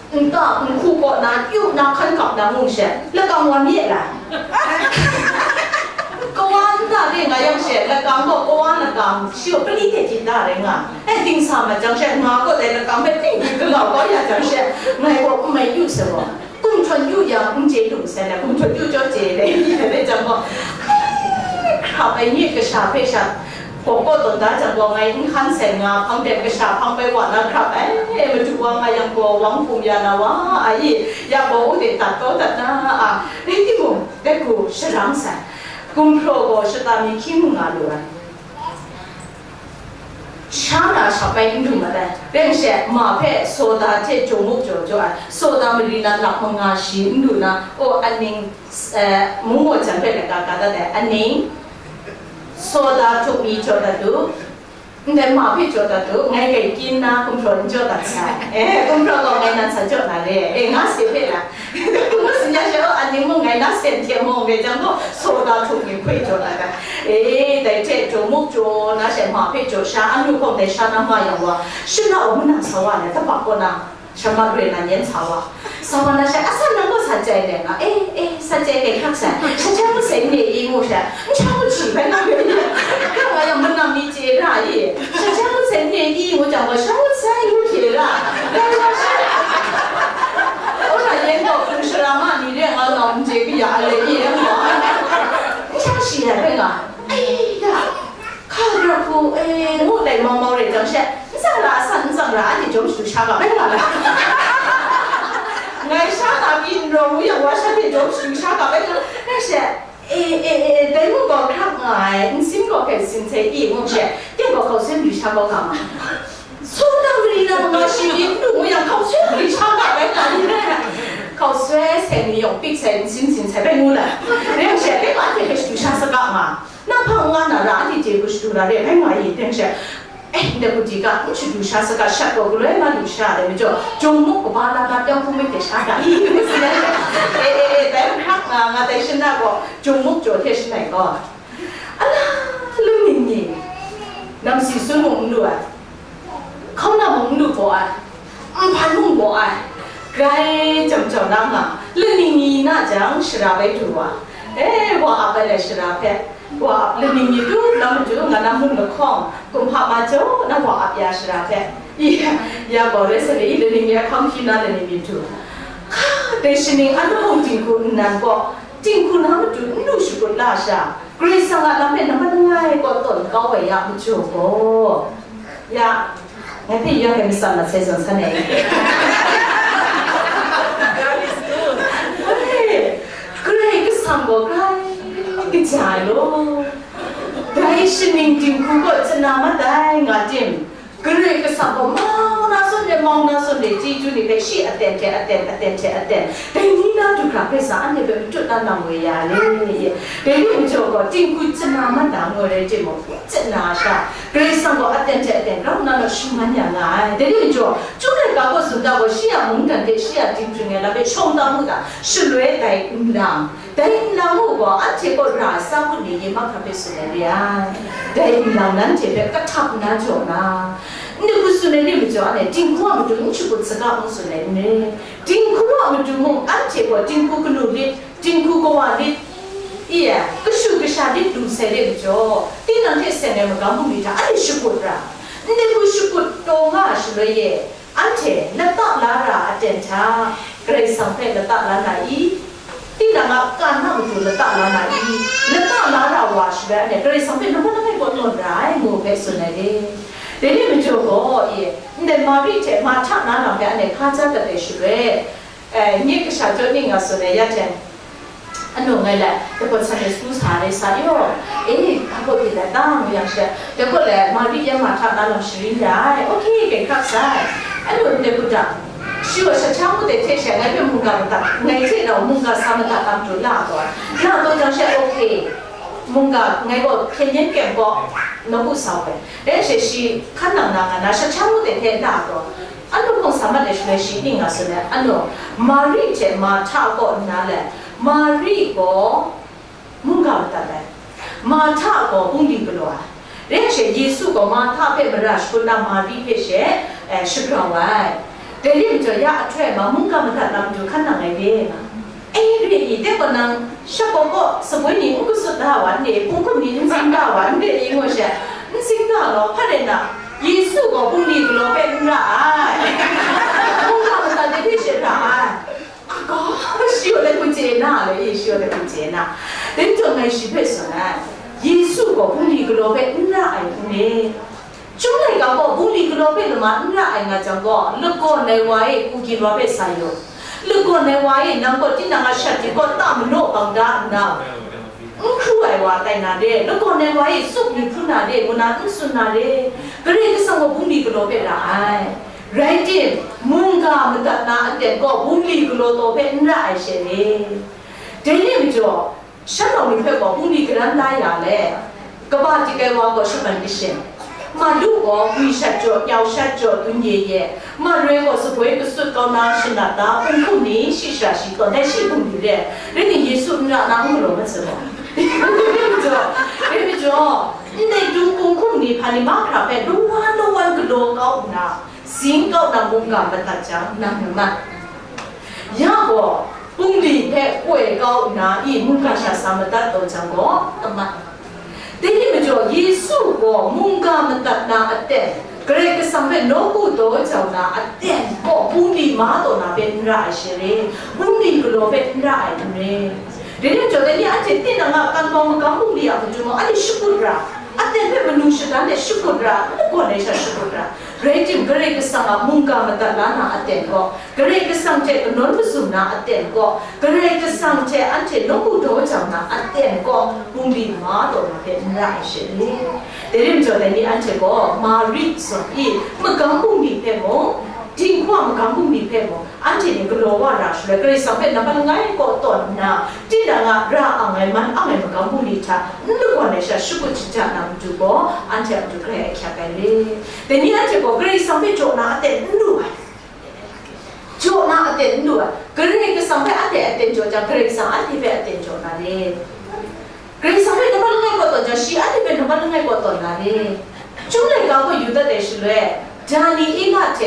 Nta nhku kaw na yu na hkan kap na mung she, lakang wa mi e la? Kawa nta de nga yang she, lakang gaw kawa lakang, shi gaw pali hte hti da rai nga. E, dingsa ma jang she, nga gaw dai lakang hpe ting hti kagau kau ya jang she, ngai gaw n mai yu se gaw. Kum htawn yu yang, n chye lu sai na, kum htawn yu jaw chye le, rai jang gaw. Hkrap ai myit kasha hpe sha, Gaw kaw tawn da jang gaw ngai n hkan sen nga, hpang ten kasha hpang bai wa na hkrap ai, Madu wa nga yang gaw wang hkum ya na wa ai, ya gaw u de tat kau dat na a, rai timung, dai hku sharang sai. Gumhpraw gaw shata mi hkying mu nga lu ai. Sha na shap bai n lu mat ai. Ren she, ma hpe soda hte jaw muk jaw jaw ai. Soda mari na lap manga shi n lu na, o, aning, eh, mung maw jan hpe laika ka dat ai. Aning, soda htuk mi jaw dat u. Ndai ma hpe jaw dat u, ngai grai kyin na gumhpraw n jaw dat sai. E, gumhpraw gaw ngai nan sa jaw na re, e, nga se hpe la. Ngu tsun ya she, o, aning mung ngai na sen hte mung re jang gaw, soda htuk mi hpe jaw dat ai. E, dai hte jaw muk jaw na she ma hpe jaw sha, anu hkawng dai sha na ma yang wa, shana wa, mung na sa wa le, tabak kaw na. Sha ma gre na yen sa wa. Sa wa na she, a san nang gaw sa chyai le nga, e, e, sa chyai kai hkrak sai, sha chyai ngut sai n ye i ngu she, n sha ngut shi bai nga bai ni, hkrak nga yang manam mi chye ra i, sha chyai ngut sai n ye i ngu jang gaw, sha ngut sai ngu hkye ra, dai wa she, o na yen gaw hpung shara ma ni re nga nga n chye kaya a le i, n sha shi ai bai nga, ai ya. Hka grap hku, e, ngu dai mau mau re jang she, n tsang ra, a san n tsang ra, anhte jawm shadu sha ga bai nga la. Ngai sha na pyi n rawng u yang wa, shanhte jawm shadu sha ga bai nga la. Ngai she, e, e, e, dai mung gaw hkrak nga ai, nsin gaw hkrai sin sai i, ngu she, teng gaw hkau swe mari sha kau nga ma. Sawng na mari na manga shi pyi n du ngu yang, hkau swe mari sha ga bai nga ni. Hkau swe sai ni yawng pik sai, nsin sin sai bai ngu la. Rai yang she, teng gaw anhte hpe shadu sha saga nga. Nang hpang n nga na ra, anhte chye hku shadu na re ai bai nga i, teng she, eh, ndai hku di ga, n shadu sha saga, shat gaw galoi nga lu sha ai majaw, jawng muk kaba na na, pyawng hpung myit de sha ga i, ngu si ai. Eh, eh, eh, dai hkrak nga, nga dai shana gaw, jawng muk jaw hte shangai gaw, ala, lung ning ni, namsi sun mung n lu ai. Hkauna mung n lu gaw ai, nhpan mung gaw ai, grai jam jau na nga, laning ni na jang shara bai du wa, e, wa ap ai lai shara hpe, wa ap laning ni du na matu nga na mun lahkawng, kumhpa ma jau na wa ap ya shara hpe, i, ya gaw rai sa le i, laning ni ahkang hpyi na laning ni du. Hka, dai shaning a lahkawng dinghku nnan gaw, dinghku na matu n lu shakut la sha, Karai Kasang a lam hpe nambat langai kaw tawn kau ai ya majaw gaw, ya, ngai hpe ya hpe matsan mat sai zawn san ai. Ai, Karai Kasang gaw grai kaja ai law. Dai shaning dinghku gaw chana mat ai nga tim, Karai Kasang gaw mau na zawn e, mau na zawn e, chyeju ni hpe shi aten hte aten, aten hte aten, dai ni na du hkra Karai Kasang anhte hpe matut na lam woi ya le. Dai ni majaw gaw, dinghku chana mat na ngoi rai timung, n chana sha, Karai Kasang gaw aten hte aten grau nna naw shaman ya nga ai. Dai ni majaw, Chyum laika gaw tsun da gaw, shi a mungdan hte shi a dinghpring ai lam hpe shawng tam u ta, shaloi dai nlang, dai nlang mung gaw, anhte kaw ra ai sa hput ni, yin mahkra hpe tsun ai re ai. Dai nlang nanhte hpe kahtap nna jaw na, ndai hku tsun ai ni majaw, anhte dinghku a matu n shakut saga, ngu tsun ai n re. Dinghku a matu mung, anhte gaw dinghku kanu lit, dinghku kawa lit, i, kashu kasha lit lu sai re majaw, tinang hte seng ai magam bungli hta anhte shakut ra, ndai hku shakut taw nga ai shaloi e, anhte lata la ra aten hta, Karai Kasang hpe lata la na i? Tinang a kan a matu lata la na i? Lata la ra wa shaloi anhte Karai Kasang hpe nambat langai kaw nawn ra ai, ngu hpe tsun ai re. Dai ni majaw gaw, i, ndai Mari hte Marhta na lam hpe anhte hkaja dat ai shaloi, eh, nye kasha jaw ning nga tsun ai ya hte, anu ngai lai, dai gaw Sunday school sa ai sa yaw, eh, hpa gaw byin ai ta, ngu yang she, dai gaw lai, Mari yan Marhta na lam sharin ya ai, okay, kai hkrak sai. Anu ndai hku da, shi gaw shat sha ngut ai hte she, ngai hpe mungga madat, ngai hte rau mungga sa madat tam tu la gaw, la gaw jang she, okay. Mungga ngai gaw hpyen yen kyem gaw nawku sa we. Dai she shi hkan nang na nga na, shahkyan ngu de hte na gaw, anu hkawng sa mat ai shaloi shi ning nga tsun ai, anu, Mari hte Marhta kaw nna le, Mari gaw mungga madat ai, Marhta gaw bungli galaw ai. Dai she Yesu gaw Marhta hpe mara shakut na Mari hpe she, eh, shagrau ai. Dai ring majaw, ya ahtoi ma mungga madat na matu hkan nang ai re nga. E re i, de gaw nang shakaw kaw sapoi ni n gasut da wa n re, hpung hkum ni n zing da wa n re i, ngu she, n zing da law, hpa rai na, Yesu gaw bungli galaw hpe n ra ai. Mungga madat de hpe she ra ai. A ga, shi wa let kun chye na, le i, shi wa let kun chye na. Dai majaw ngai shi hpe tsun ai, Yesu gaw bungli galaw hpe n ra ai n re. Chyum laika gaw bungli galaw hpe lama n ra ai nga jang gaw, lagawn ai wa e, ku gin wa hpe sa yu. Lagawn ai wa e, nang gaw tinang a shat hte gaw ta manaw bang da nna, n hkru ai wa tai na re, lagawn ai wa e, tsup ni hpru na re, ngu na n tsun na re. Karai Kasang gaw bungli galaw hpe ra ai. Rai tim, mungga madat na aten gaw bungli galaw taw hpe n ra ai she re. Dai ni majaw, Shan rawng ni hpe gaw bungli garan da ya le, kaba tik ai wa gaw shaman kashin, ma lu gaw gwi shat jaw, nyau shat jaw, dun ye ye, ma roi gaw saboi kasut kau na shanat da, hpung hkum ni shi shara shi tawn, dai shi bungli re, rai ni Yesu n ra na n galaw mat saw. Dai majaw, dai majaw, ndai dung hpung hkum ni hpa ni mahkra hpe lungwan lungwan galaw kau nna, zing kau na mungga madat jang, nang na mat. Ya gaw, bungli hpe koi kau nna i mungga sha sa madat taw jang gaw, amat. Dai ni majaw, Yesu gaw mungga madat na aten, Karai Kasang hpe nawku daw jau na aten gaw, bungli ma taw na hpe n ra ai she re, bungli galaw hpe n ra ai n re. Dai ni majaw, dai ni anhte tinang a kan bawng magam bungli a matu mung, anhte shakut ra, aten hpe manu shadan de shakut ra, n lagawn ai sha shakut ra, rai tim, Karai Kasang a mungga madat la na aten gaw, Karai Kasang hte kanawn mazum na aten gaw, Karai Kasang hte anhte nawku daw jau na aten gaw, bungli ma taw na hpe n ra ai she le. Dai rim jaw, dai ni anhte gaw Mari zawn i, magam bungli hpe mung, dinghku a magam bungli hpe mung, anhte ni galaw wa ra shaloi, Karai Kasang hpe nambat langai kaw tawn nna, tinang a ra ang ai, man ang ai magam bungli hta n lagawn ai sha shakut shaja na matu gaw, anhte a matu grai ahkyak ai le. Dai ni anhte gaw Karai Kasang hpe jaw na aten n lu ai. Jaw na aten n lu ai. Karai Kasang hpe anhte aten jaw jang, Karai Kasang anhte hpe aten jaw na le. Karai Kasang hpe nambat langai kaw tawn jang, shi anhte hpe nambat langai kaw tawn na le. Chyum laika gaw yu dat ai shaloi, Daniela hte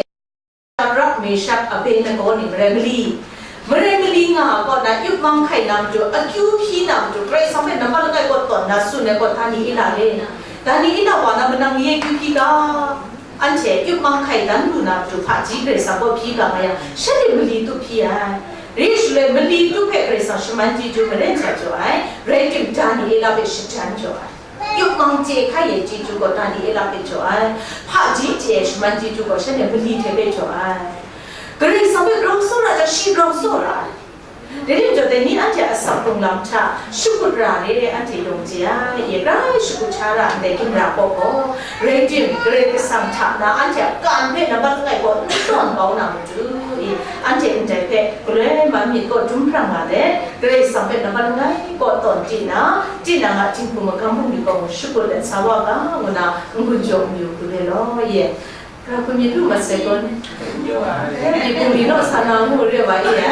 Shadrak, Meshak, Abednego ni marai mali, marai mali nga ai kaw na, yup mang hkai na matu, akyu hpyi na matu, Karai Kasang hpe nambat langai kaw tawn na tsun ai kaw, Daniela le. Daniela wa na manang ye akyu hpyi ga? Anhte yup mang hkai dan lu na matu hpaji Karai Kasang kaw hpyi ga nga yang, shanhte mali tup hpyi ai. Re shaloi, mali tup hpe Karai Kasang shaman chyeju maren hta jaw ai, rai tim, Daniela hpe shajan jaw ai. Yup mang chye hkai ai chyeju gaw Daniela hpe jaw ai, hpaji chye ai shaman chyeju gaw shanhte mali hte hpe jaw ai. Karai Kasang hpe grau tsawra jang, shi grau tsawra ai. Dai rim jaw, dai ni anhte a asak hkrung lam hta shakut ra re, anhte yawng chye ai, ye grai shakut sha ra ndai ginra kaw gaw, rai tim, Karai Kasang hta na anhte a kan hpe nambat langai kaw n tawn kau na matu i, anhte ndai hpe galoi ma myit kaw dum hprang nga let, Karai Kasang hpe nambat langai kaw tawn ti na, tinang a dinghku magam bungli gaw shakut let sa wa ga, ngu na n-gun jaw mayu hku re law, ye. Ga hku myit lu mat sai kun. Dai ni bungli naw sa na ngu re wa i, eh?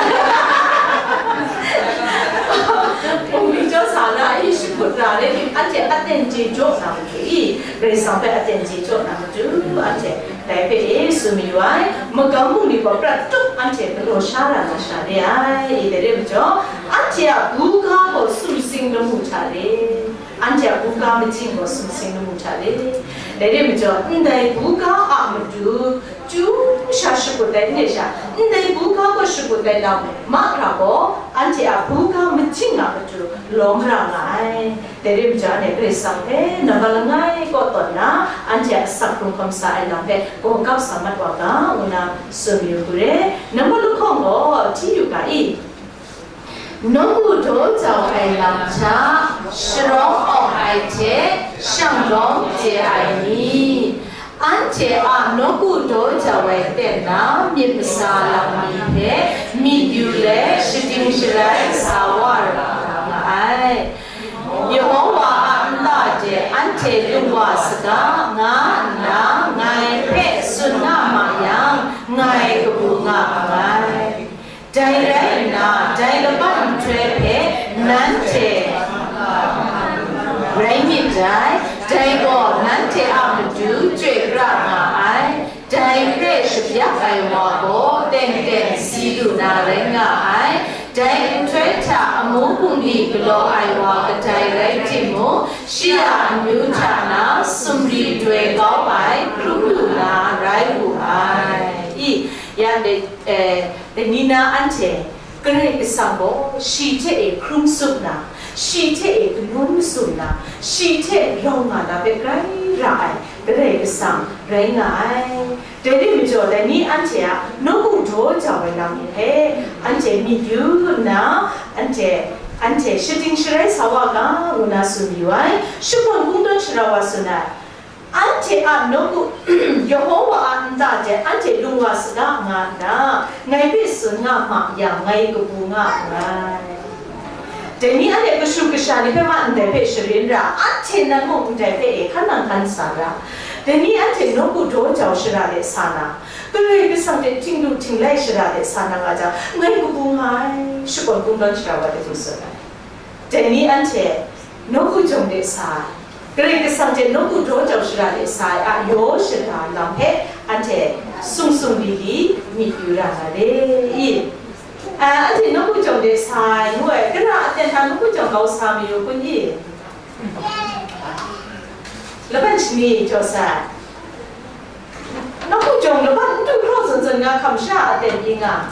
Bungli jaw sa na i, shakut ra re, anhte aten chye jaw na matu i, Karai Kasang hpe aten chye jaw na matu, anhte dai hpe e tsun mayu ai. Magam bungli gaw prat tup anhte galaw sha ra na sha re ai, i dai re majaw, anhte a buga gaw sumsing lamu hta re. Anhte a buga majing gaw sumsing lamu hta le. Dai re majaw, ndai buga a matu chyu sha shakut ai n re sha, ndai buga gaw shakut ai lam mahkra gaw, anhte a buga majing a matu lawm ra nga ai. Dai re majaw, anhte Karai Kasang hpe nambat langai kaw tawn na, anhte a asak hkrung hkam sa ai lam hpe gaw kap sa mat wa ga, ngu na tsun mayu hku re. Nambat lahkawng gaw hti yu ga i. Nawku daw jau ai lam hta, sharawng awng ai hte shanglawng chye ai ni? Anhte a nawku daw jau ai ten na myit masa lam ni hpe myit yu let, shating shalai sa wa ra nga ai. Yehowa a nta de anhte lung wa saga, nga nna ngai hpe tsun nga ma yang, ngai kabu nga nngai. Dai rai nna, dai laban nhtoi hpe nanhte rai myit dai, dai gaw nanhte a matu chyoi pra nga ai. Dai hpe shabyak ai wa gaw teng teng si lu na rai nga ai. Dai nhtoi hta amu bungli galaw ai wa kadai rai timung, shi a amyu hta na sumri doi kau ai hkrum lu na rai wu ai. I, yang de, eh, Dai ni na anhte, Karai Kasang gaw shi hte e hkrum tsup na, shi hte e kanawn masum na, shi hte rau nga na hpe grai ra ai Karai Kasang rai nga ai. Dai rai majaw, dai ni anhte a nawku daw jau ai lam ni hpe anhte myit yu nna, anhte, anhte shating sharai sa wa ga, ngu na tsun mayu ai, shakawn kungdawn shara wa tsun ai. Anhte a nawku, Yehowa a nta de anhte lung wa saga nga nna, ngai hpe tsun nga ma yang, ngai kabu nga nngai. Dai ni anhte kashu kasha ni hpe ma ndai hpe sharin ra, anhte nan mung ndai hpe e hkan nang hkan sa ra. Dai ni anhte nawku daw jau shara de sa na, Karai Kasang hte htinglu htinglai shara de sa na nga jang, ngai kabu nga ai, shakawn kungdawn shara wa de hku tsun ai. Dai ni anhte nawku jawng de sa ai, Karai Kasang hte nawku daw jau shara de sa ai a yaw shada lam hpe anhte sung sung li li myit yu ra na re i? A, anhte nawku jawng de sa ai ngu ai, kara aten hta nawku jawng kau sa mayu kun i? Laban shani jaw sa ai. Nawku jawng laban n du hkraw zawn zawn nga hkam sha aten pyi nga.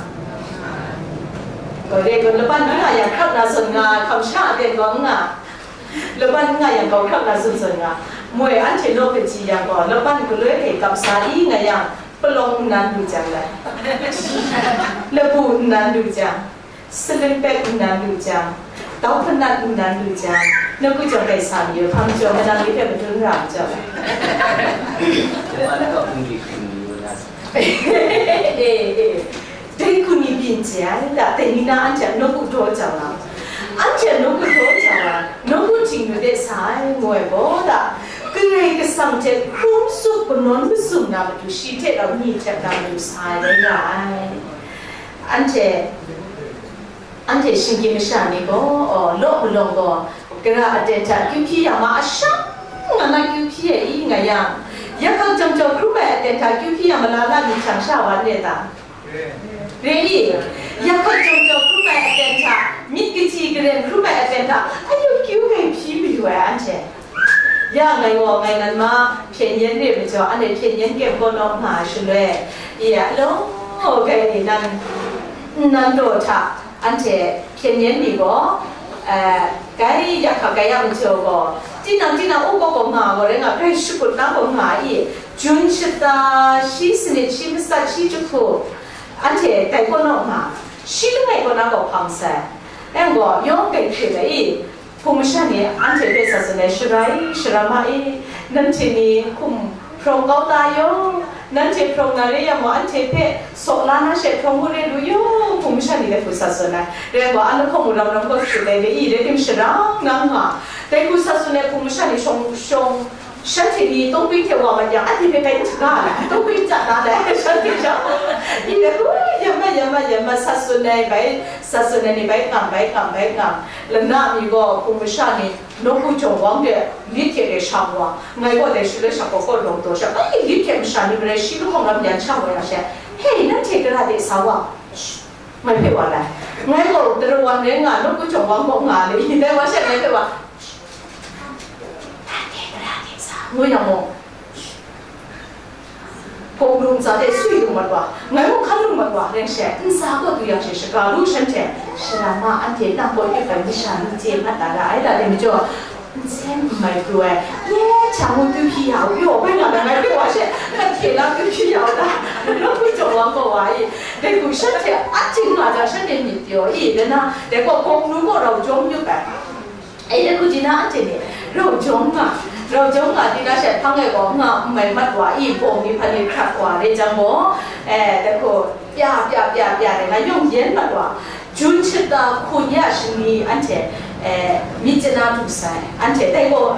Gaw re gaw, laban n nga yang hkrak na zawn nga hkam sha aten gaw n nga. Laban n nga yang gaw hkrak na zawn zawn nga. Moi anhte naw kaji yang gaw, laban galoi hpe kamsa i nga yang, palawng nnan lu jang lai. Labu nnan lu jang. Saling pek nnan lu jang, dau panat nnan lu jang, nawku jawng kai sa mayu, hpa majaw, manang ni hpe madun ra majaw. Eh, eh. Dai hku ni byin chye ai, da, dai ni na anhte a nawku daw jau ai, anhte a nawku daw jau ai, nawku htingnu de sa ai, ngu ai gaw, da, Karai Kasang hte hkrum tsup kanawn masum na matu, shi hte rau ni hte na matu sa ai rai nga ai. Anhte, anhte shinggyim masha ni gaw, law malawng gaw, gara aten hta kyu hpyi yang ma, a shang nga na kyu hpyi ai i nga yang, yakhang jam jau hkrum ai aten hta kyu hpyi yang, malala myit hkyang sha wa n re ta? Re i, yakhang jam jau hkrum ai aten hta, myit kaji karen hkrum ai aten hta, ayu kyu gai hpyi mayu ai anhte. Ya ngai gaw, ngai nan ma hpyen yen re majaw, anhte hpyen yen kyem kaw naw nga ai shaloi, ya, law kai ni nan, nan daw hta anhte hpyen yen ni gaw, eh, gai ya hka gai ya majaw gaw, tinang, tinang u gaw gaw nga gaw rai nga, grai shakut na gaw nga i, Jun shata shi sanit shi matsat shi jahku, anhte dai kaw naw nga, shi langai kaw na gaw hpang sai. Yang gaw, yawng gai hkrit ai i, Hpung masha ni anhte hpe sa tsun ai, Shara i, Shara ma i, nanhte ni hkum hprawng kau ta yaw, nanhte hprawng na re yang gaw, anhte hpe saw la na she hprawng u re lu yaw, hpung masha ni dai hku sa tsun ai. Rai gaw, an lahkawng mung ram ram gaw shut ai, dai i, rai tim sharang na nga, dai hku sa tsun ai hpung masha ni shawng, shawng, shanhte ni tawngping hte wa mat yang, anhte hpe bai n hta ga ai, tawngping ja na ai, shanhte sha, i, dai hku, yam mat, yam mat, yam mat, sa tsun ai, bai, sa tsun ai ni bai ngam, bai ngam, bai ngam. Lana mi gaw hpung masha ni nawku jawng wang de lit hte de shang wa, ngai gaw dai shaloi sha gaw kaw rawng taw sha, ai, lit hte masha ni marai shi lahkawng lam yan shang wa ya she, hei, nanhte gara de sa wa, ngai hpe wa lai, ngai gaw tara wan rai nga, nawku jawng wang gaw nga le, dai wa she ngai hpe wa, nanhte gara de sa, ngu yang gaw, Hpawng lu ntsa de sui lu mat wa, ngai mung hkan lu mat wa, ren she, ntsa kaw du yang she, shaga lu shanhte, Shara ma anhte nang kaw yup ai masha ni chye mat na ra ai, da de majaw, nsen n mai pru ai, ye hta ngu kyu hpyi ya u, yaw bai nga na ngai hpe wa she, ngai hte la kyu hpyi ya u da, nawku jawng wang kaw wa i, dai hku shanhte a ting nga jang, shanhte myit pyaw i, dai na, dai gaw hpawng lu gaw rau jawm yup ai. Ai, dai hku di na anhte ni, rau jawng nga, rau jawng nga di na she hpang e gaw, nga n mai mat wa i, bawng ni hpa ni hkrat wa re jang gaw, eh, dai hku pya, pya, pya, pya de nga yawng yen mat wa, Jun shata hku ni a shani anhte, myit chye na du sai, anhte dai gaw,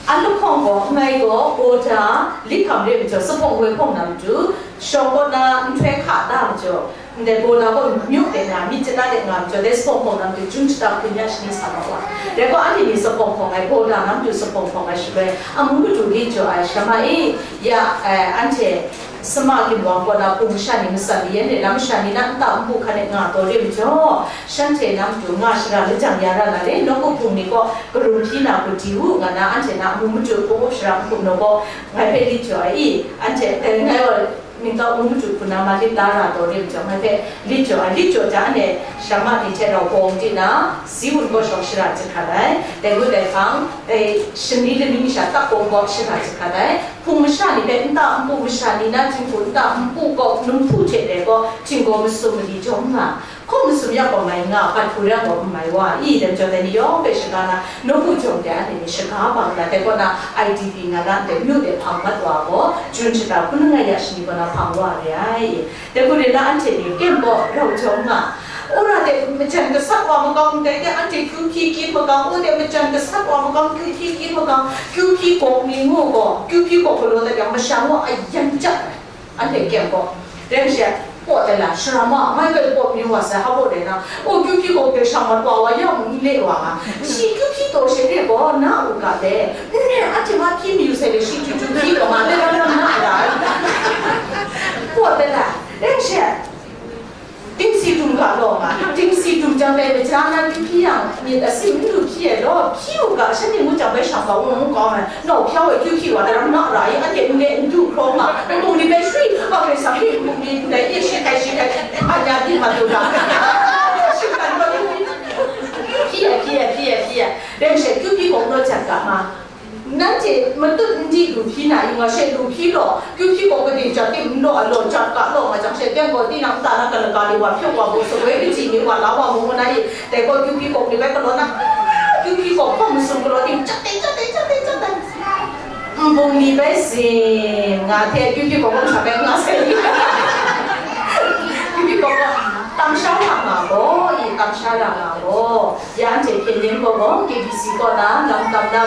an lahkawng gaw, ngai gaw, Bawda, Likham re ai majaw, Sahpawng woi hpawng na matu, shawng kaw na nhtoi hka da majaw, ndai Bawda gaw myu de nga, myit chye na de nga majaw, dai Sahpawng hpawng na matu, Jun shata hkun ya shani sa ma wa. Dai gaw, anhte ni Sahpawng hpawng ai, Bawda na matu Sahpawng hpawng ai shaloi, amu matu lit jaw ai, shama e, ya, eh, anhte, Sama ginwang kaw na hpung masha ni, matsan mayan re na masha ni na nta npu hkan e nga taw re majaw, shanhte na matu nga shara lajang ya ra na re, nawku hpung ni kaw karum hpyi na hku di u, nga na anhte na amu matu hpung up shara n hkum naw gaw, ngai hpe lit jaw ai i, anhte, eh, ngai gaw ningtau amu matu hku na ma lit la ra taw re majaw, ngai hpe lit jaw ai, lit jaw jang e, shama ni hte rau bawng di na, Ziwun kaw shawng shara jahkrat ai, dai ngut dai hpang, dai shani laning sha tak bawng kaw shara jahkrat ai, Hpung masha ni hpe nta npu masha ni na jinghku nta npu kaw, num hpu hte dai gaw, htinggaw masum mali jawm nga, hkaw masum ya gaw mai nga, bat hku ra gaw n mai wa i, dai majaw dai ni yawng hpe shaga na, nawku jawm de anhte ni shaga bang na, dai kaw na I D P nga na, dai myu de hpang mat wa gaw, Jun shata hkun langai ya shani kaw na hpang wa re ai i. Dai hku rai na, anhte ni kem gaw rau jawm nga. Wora de majan gasat wa makam ndai de, anhte kyu hpyi kyit makam, u de majan gasat wa makam, kyu hpyi kyit makam, kyu hpyi gawk ni ngu gaw, kyu hpyi gawk galaw dat yang, masha ngu a yan jat ai, anhte kem gaw. Rai she, paw de la, shara ma, mai gai paw mi wa sai, ha baw de na, o, kyu hpyi gawk de shang mat wa wa, ya mung n le wa nga. Shi kyu hpyi taw she re gaw, na u ga le, n re, anhte ma hpyi mayu sai le, shi ju ju hpyi gaw ma, le ram ram na ra. Paw de la, rai she, Dingsi dum ga law nga, dingsi dum jang dai maja na kyu hpyi yang, myit asim n lu hpyi ai law, hpyi u ga, shanhte ngu jang bai shang ga wung wung kau ai, nau hpya woi kyu hpyi wa, daram na ra i, anhte n le n du hkraw nga, nbung ni bai shui, a bai sa hpyi, nbung ni ndai e shi kai shi kai, a ya di ma du ga. Shi kai law, hpyi ai, hpyi ai, hpyi ai, hpyi ai, rai she kyu hpyi kawng law jat ga ma. Nanhte matut n di lu hpyi na i, nga she lu hpyi law, kyu hpyi gaw kade jat tim n law, a law jat ga law, nga jang she teng gaw tinang nta na kalaga ni wa hpyawk wa mu, sawoi kaji ni wa la wa mu, ngu na i, dai gaw kyu hpyi gaw ni bai galaw na, kyu hpyi gaw hpawng masum galaw tim, jat dai, jat dai, jat dai, jat dai. Nbung ni bai zim nga hte, kyu hpyi gaw hpawng sha bai nga sai. Kyu hpyi gaw tam sha ra nga gaw i, tam sha ra nga gaw. Ya anhte hpyen yen gaw gaw, K B C kaw na lam tam na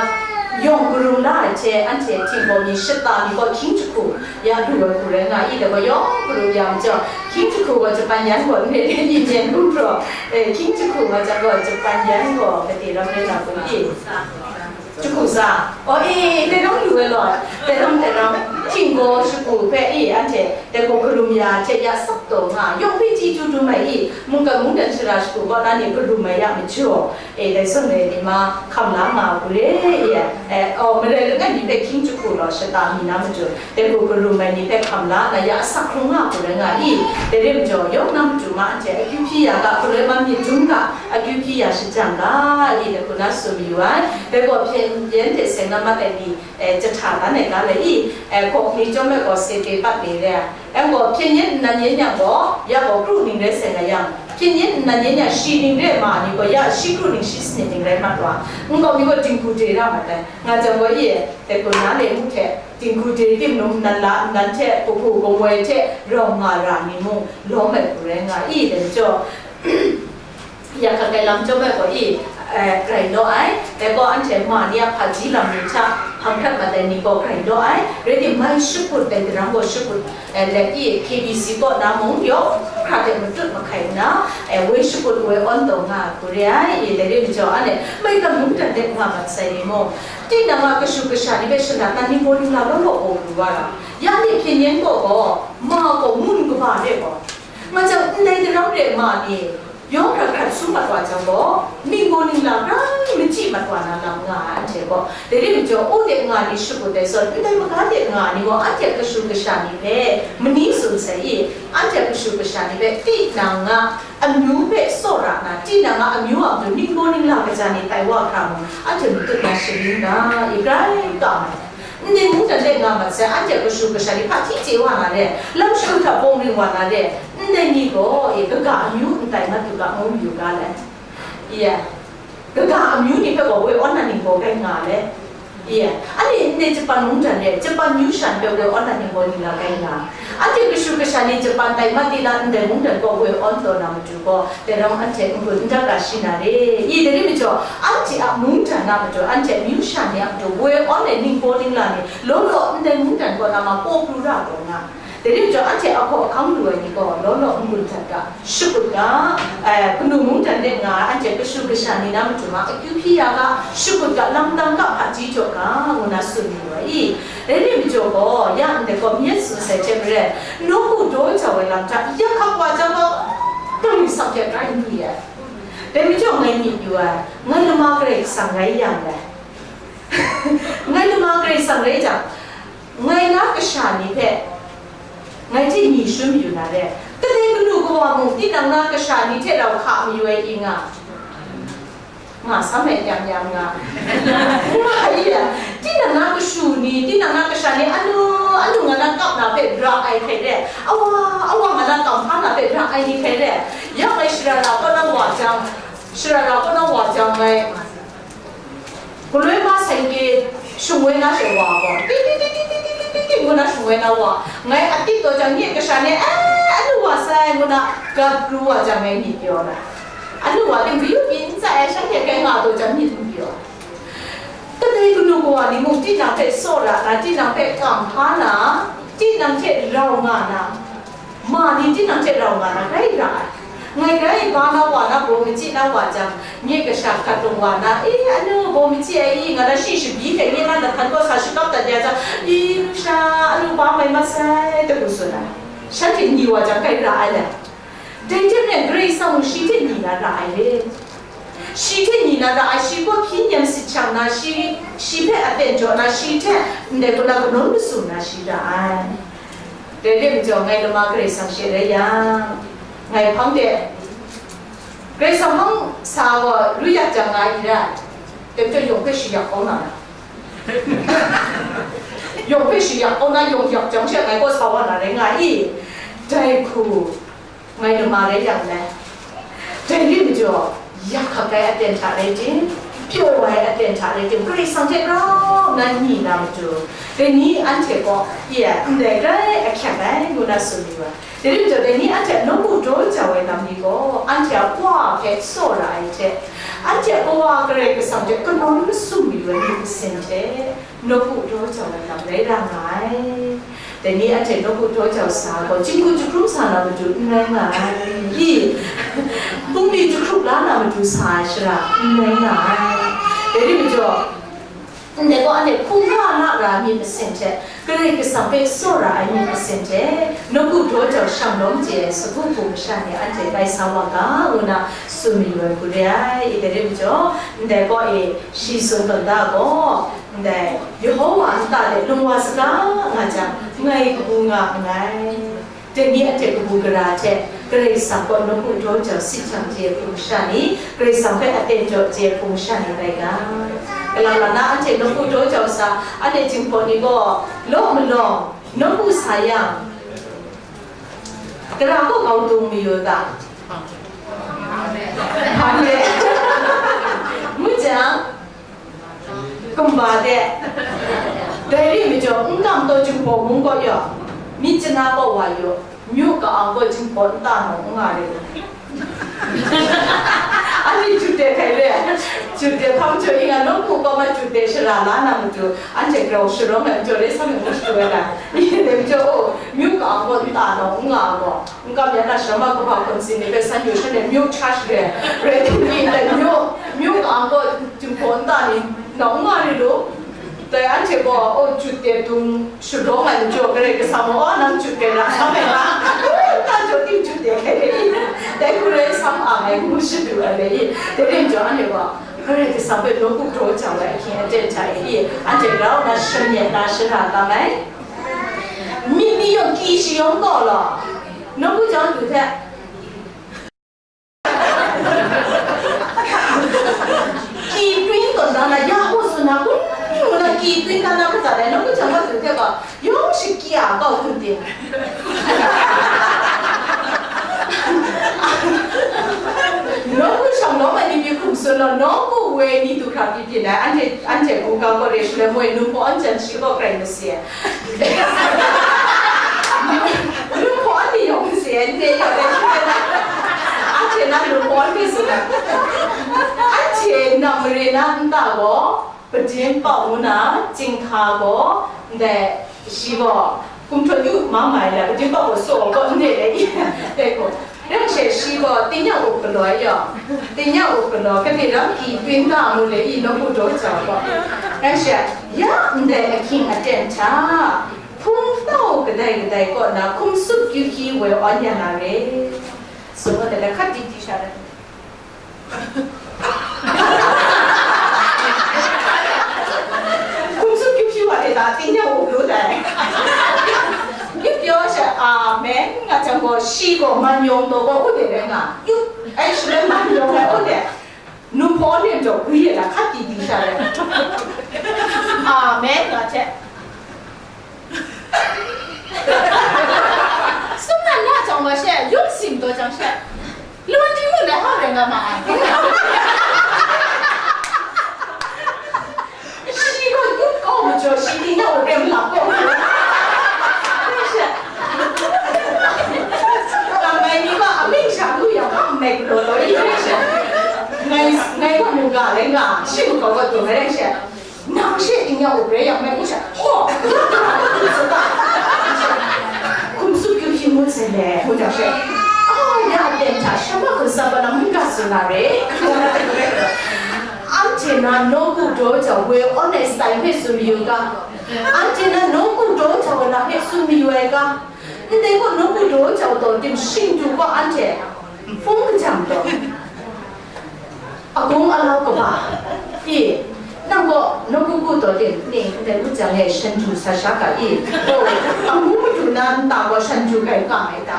yawng karum la ai hte, anhte htinggaw mi shata mi gaw hkying jahku ya du ai hku rai nga i, dai gaw yawng karum ya majaw, hkying jahku gaw Japan yan gaw n re, ni myen hkrum hpraw, eh, hkying jahku nga jang gaw Japan yan gaw made ram rai na hku i. Jahku tsa, o, eh, dai rawng lu ai law, dai rawng, dai rawng, htinggaw jahku hpe i, anhte dai gaw karum ya hte ya sak taw nga, yawng hpe chyeju dum ai i, mungkan mungdan shara jahku kaw na ni karum ai ya majaw, E, dai zawn e, ni ma hkam la nga hku re, e, e, o, marai langai mi hpe hkying jahku law shata mi na matu, dai hku karum ai ni hpe hkam la na ya asak hkrung nga hku rai nga i, dai re majaw, yawng na matu ma anhte akyu hpyi ya ga, hku rai ma myit dum ga, akyu hpyi ya shajang ga, i, dai hku na tsun mayu ai. Dai gaw hpyen yen hte seng na mat ai ni, e, jahta dan ai ga le i, e, gawk ni chyawm ai gaw se te pat ni re ai. Yang gaw, hpyen yen nnan yen yang gaw, ya gaw kru ning rai sai nga yang, hpyen yen nnan yen yang shi ning re ma ni gaw, ya shi kru ning shi sanit ning rai mat wa. N gaw mi gaw dinghku de ra mat ai. Nga jang gaw, ye, dai gaw na le mu hte, dinghku de tim num nnan la nnan hte, kahpu gumwoi hte, rau nga ra ni mung, lawm ai hku rai nga i, dai majaw, Ya hkat ai lam chyawm ai gaw i, eh, grai law ai, dai gaw anhte ma ni a hpaji lam ni hta hpang hkrat mat ai ni gaw grai law ai, rai timung, mai shakut dai daram gaw shakut, eh, let i, K B C kaw na mung yawng hkra hte matut mahkai nna, eh, woi shakut woi awn taw nga ai hku re ai, i, dai re majaw, anhte maigan mungdan de nga mat sai ni mung, tinang a kashu kasha ni hpe shalat na ningbaw ningla law law gaw lu wa ra, ya ni hpyen yen gaw gaw, ma gaw ngun kaba re gaw, nga jang ndai daram re ma ni, Yawng hkrat hkrat sum mat wa jang gaw, ningbaw ningla grai machyi mat wa na lam nga ai anhte gaw, dai re majaw, u de nga ni shakut ai zawn, ndai maga de nga ni gaw, anhte a kashu kasha ni hpe mani tsun sai i, anhte a kashu kasha ni hpe tinang a amyu hpe tsawra na, tinang a amyu a matu ningbaw ningla kaja ni tai wa hkra mung, anhte matut na sharin ga i, grai kam ai. Ndai mungdan de nga mat sai, anhte a kashu kasha ni hpa hti chye wa na re, lam shagu hta bawng ring wa na re, ndai ni gaw, e, kaga amyu n tai mat u ga, ngu mayu ga le. Iya, kaga amyu ni hpe gaw woi awn na ning gaw rai nga le. Ye, anhte ndai Japan mungdan re, Japan myu sha hpe woi awn na ning gaw ni la kai nga. Anhte kashu kasha ni Japan tai mat di na ndai mungdan gaw woi awn taw na matu gaw, dai rawng anhte n-gun n dat ra shi na re. I, dai ri majaw, anhte a mungdan a matu, anhte myu sha ni a matu woi awn ai ningbaw ningla ni, law law ndai mungdan kaw na ma paw pru ra taw nga. Dai ri majaw, anhte ahkaw ahkang lu ai ni gaw, law law n-gun htat ga, shakut ga, eh, kanu mungdan de nga ai anhte kashu kasha ni na matu ma, akyu hpyi ya ga, shakut ga, lamdang ga, hpaji jaw ga, ngu na tsun yu ai i. Dai ri majaw gaw, ya ndai gaw myit tsun sai hte maren, nawku daw jau ai lam hta, yak hkak wa jang gaw, Karai Kasang hte grai n du ai. Dai majaw ngai myit yu ai, ngai lama Karai Kasang rai yang dai. Ngai lama Karai Kasang rai jang, ngai na kasha ni hpe, ngai hte ni shun mayu na re. Kadai kanu kawa mung, tinang na kasha ni hte rau hka mayu ai i nga. Nga sam ai yam yam nga. Nga i ya. Tinang na kashu ni, tinang na kasha ni, anu, anu nga na kap na hpe ra ai hkai re. Awa, awa nga na kam hpa na hpe ra ai ni hkai re. Ya ngai shara ra kaw na wa jang, shara ra kaw na wa jang ngai. Galoi ma seng ke shung woi na she wa gaw, ti ti ti ti ti ti ti ti ti ngu na shung woi na wa, ngai a tip taw jang, nye kasha ni, "Eh, anu wa sai," ngu na gat pru wa jang, ngai myit pyaw na. Anu wa ting kayu pyi n tsai ai, shanhte kai nga taw jang myit n pyaw. Kadai kanu kawa ni mung, tinang hpe tsawra na, tinang hpe kam hpa na, tinang hte rau nga na, ma ni tinang hte rau nga na, grai ra ai. Ngai grai ba na wa na, baw machyi na wa jang, nye kasha hkat lung wa na, "E, anu, baw machyi ai i," nga na, shi shabyi hte nye na lahkan kaw sa shakap dat ya jang, "I, ru sha, anu ba mai mat sai," ta gu tsun ai. Shanhte ni wa jang, grai ra ai le. Dai hte maren, Karai Kasang mung shi hte ni na ra ai le. Shi hte ni na ra ai, shi kaw hpyi nem sit shang na, shi, shi hpe aten jaw na, shi hte ndai kaw na kanawn masum na shi ra ai. Dai re majaw, ngai lama Karai Kasang she rai yang, ngai hpang de, Karai Kasang hpang sa gaw lu yak jang nga i ra, dai majaw yawng hpe shi yak kau na ra. Yawng hpe shi yak kau na, yawng yak jang she ngai kaw sa wa na rai nga i, dai hku, ngai lama rai yang le. Dai ri majaw, yak hkak ai aten hta rai tim, pyaw ai aten hta rai tim, Karai Kasang hte grau nna n ni na matu, dai ni anhte kaw, ye, ndai grai ahkyak ai, ngu na tsun yu ai. Dai ri majaw, dai ni anhte nawku daw jau ai lam ni gaw, anhte a Wa hpe tsawra ai hte, anhte a Kawa Karai Kasang hte kanawn masum yu ai myit masin hte, nawku daw jau ai lam rai ra nga ai. Dai ni anhte nawku daw jau sa gaw, jinghku jahkrum sa na matu n rai nga ai. I, bungli jahkrup la na matu sa ai shara n rai nga ai. Dai ri majaw, ndai gaw anhte hkungga na ra ai myit masin hte, Karai Kasang hpe tsawra ai myit masin hte, nawku daw jau shang lawm chye ai sagu hpung masha ni anhte bai sa wa ga, ngu na tsun mayu ai hku re ai. I, dai ri majaw, ndai gaw e, shi tsun tawn da gaw, ndai Yehowa nta de lung wa saga nga jang, ngai kabu nga nngai. Dai ni anhte kabu gara hte Karai Kasang kaw nawku daw jau sit jang chye ai hpung masha ni, Karai Kasang hpe aten jaw chye ai hpung masha ni rai ga. Kalang lang na anhte nawku daw jau sa, anhte Jinghpaw ni gaw law malawng nawku sa yang, tara kaw kau dung mayu ta? Hpa de? Ngu jang, kumba de. Dai ri majaw, n kam taw Jinghpaw mung kaw yaw, myit chana kaw wa yaw, myu ka-ang kaw Jinghpaw nta nawng n nga ri. Anhte jut de hkai re, jut de hpang jaw i nga, nawku kaw ma jut de shara la na matu, anhte grau sharawng ai majaw, re sa myit ngu shadu ai rai. Yin dai majaw, o, myu ka-ang kaw nta nawng n nga gaw, n kam ya na, sharam a kaba hkawn sin ni hpe san yu sha ne, myu hta share, rai tim ni ndai myu, myu ka-ang kaw Jinghpaw nta ni nawng n nga ri lu. Dai anhte gaw, o, jut de dung sharawng ai majaw, Karai Kasang gaw, o, nang jut de ra, sa ai na, nta jaw tim jut de hkai re i, dai hku rai sam ang ai ngu shadu ai re i, dai rai majaw, anhte gaw, Karai Kasang hpe nawku daw jau ai ahkying aten hta e i, anhte grau nna shanyen na shara tam ai. Myit ni yawng ki shayawng kaw law, nawku jau du hte, ki twi tawn da na, ya hku tsun na, kun ngu na ki twi da na, hkata dai nawku jau kau du hte gaw, yawng shakya kau hkun ting. Nawku shang lawm ai ni pyi hkum tsun law, nawku Woi ni du hkra byin byin ai, anhte, anhte hku ga gaw re shaloi moi, numhpaw an jan shi gaw grai masi ai. Numhpaw an ni yawng masi ai, ndai yawng dai shi rai na. Anhte na numhpaw an hpe tsun ai. Anhte na mare na nta gaw, Padin Pau ngu na, Jinghka gaw, ndai, shi gaw, Kumhtaw yu ma mai la, Padin Pau gaw saw gaw ndai le i, dai gaw. Rai she shi gaw, tingnyang up galaw ai yaw, tingnyang up galaw, kade ram ki, byin da mu le i, nawku daw jau gaw. Rai she, ya ndai ahkying aten hta, hpung tau kadai kadai kaw na, hkum sup kyu hkyi woi awn ya na re. Tsun gaw, dai hkat di di sha rai. Hkum sup kyu hkyi wa de ta, tingnyang up lu dai. Yu pyaw she, Amen, nga jang gaw, shi gaw man yawng taw gaw, u de rai nga. Yu, ai, shaloi man yawng ai, u de. Numhpaw nem jaw, gwi ye la, hkat di di sha rai. Amen, nga hte. Sumnan na jang wa she, yung sim taw jang she. Lawan ting mu lai hau rai nga ma ai. Shi gaw yut kau majaw, shi ting na u rem lap kau. Ngai ni gaw amying sha lu yang, kam mai galaw taw i rai she. Ngai, ngai gaw mungga rai nga, shi gaw gaw dung rai she. Nang she tingnyang up rai yang mai ngu sha, oh, hkum sup kyu hkyi ngut sai le, ngu jang she, oh, ya aten hta shama hkun sap ai lam n ga tsun na re. Anhte na nawku daw jau woi awn ai style hpe tsun mayu ga, anhte na nawku daw jau ai lam hpe tsun mayu ai ga, ndai gaw nawku daw jau taw tim shing du gaw anhte hpung kajam taw. Agung alau kaba, i, nang gaw nawku ku taw ting ning ndai ngut jang e shan du sa sha ga i, gaw, amu madu na nta gaw shan du gai nga ai ta?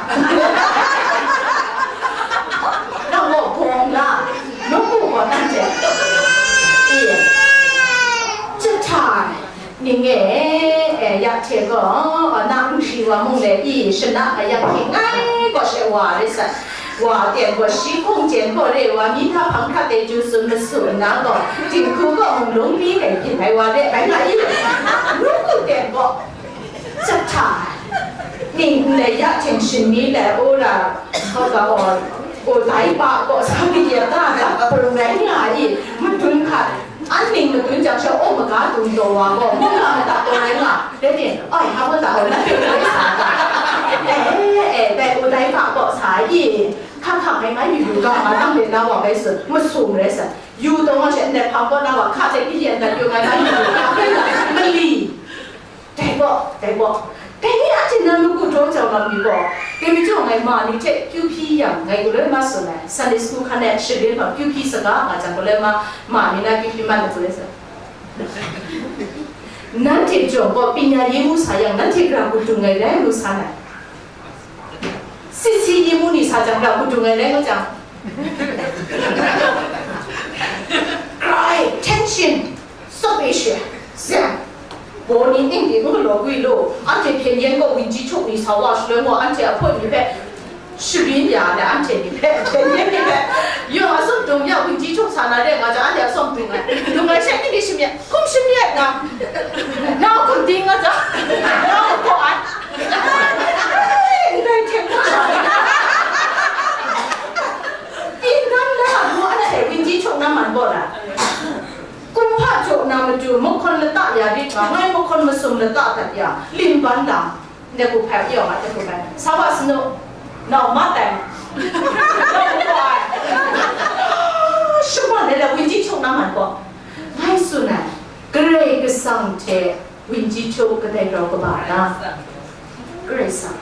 Nang gaw bawng la, nawku gaw nang hte, i, jahta ai. Ning e, e, ya hte gaw, na n hkri wa mung le i, shana a yak hkying ai gaw she wa rai sa. Wa ten gaw shi hkung jen gaw re wa, mi hta hpang hkrat de ju tsun masu nna gaw, dinghku gaw mung lung mi gai byin ai wa re ai nga i, lu ku ten gaw, jahta ai. Ning n le ya hten shin mi le, o la, hkau ga gaw, o dai pa gaw sa mi ya ta, pung rai nga i, madun hkat. An ning madun jang she, o maga dum taw wa gaw, mung nga madat taw rai nga, dai ni, ai, hpa gaw da, o, na pyi rai sa ga. E, e, dai u dai hpa gaw sa i, hkang hkang ai mai yu yu ga, ma dang de na wa bai tsun, masum rai sa. Yu taw nga she, ndai hpa gaw na wa, hka de ki yen dat yu ngai mai yu yu ga, mali. Dai gaw, dai gaw, dai ni anhte na nawku daw jau lam mi gaw, dai majaw ngai ma ni hte kyu hpyi yang, ngai galoi ma tsun ai, Sunday school hkan e shagrin hpang kyu hpyi saga nga jang, galoi ma, ma ni na kyu hpyi mat ai hpung rai sa. Nanhte jawng gaw, pinya yi mu sa yang, nanhte gara hku dung ai rai lu sa ai. Sisi yi mu ni sa jang, gara hku dung ai rai nga jang, cry, tension, stop issue, zem. Baw ni ning di n galaw gwi lu, anhte hpyen yen gaw winji htuk ni sa wa shaloi gaw, anhte ahpun ni hpe sharin ya ai, anhte ni hpe, hpyen yen ni hpe, yawng a sum dung ya, winji htuk sa na re nga jang, anhte a sum dung ai, dung ai she ni di shim ya, hkum shim ya na, na hkum ding nga jang, na hkum gaw ai. Ndai hte hkra, tinang la mu anhte winji htuk na man gaw na, kumhpa jaw na matu mahkawn lata ya rit nga, ngai mahkawn masum lata dat ya, limban lam, ndai hku hpai, yawng a hte hku hpai, sa wa sanu, nau mat ai, nau gaw ai, shaman ai la winji htuk na man gaw, ngai tsun ai, Karai Kasang hte winji htuk kadai grau kaba ta? Karai Kasang.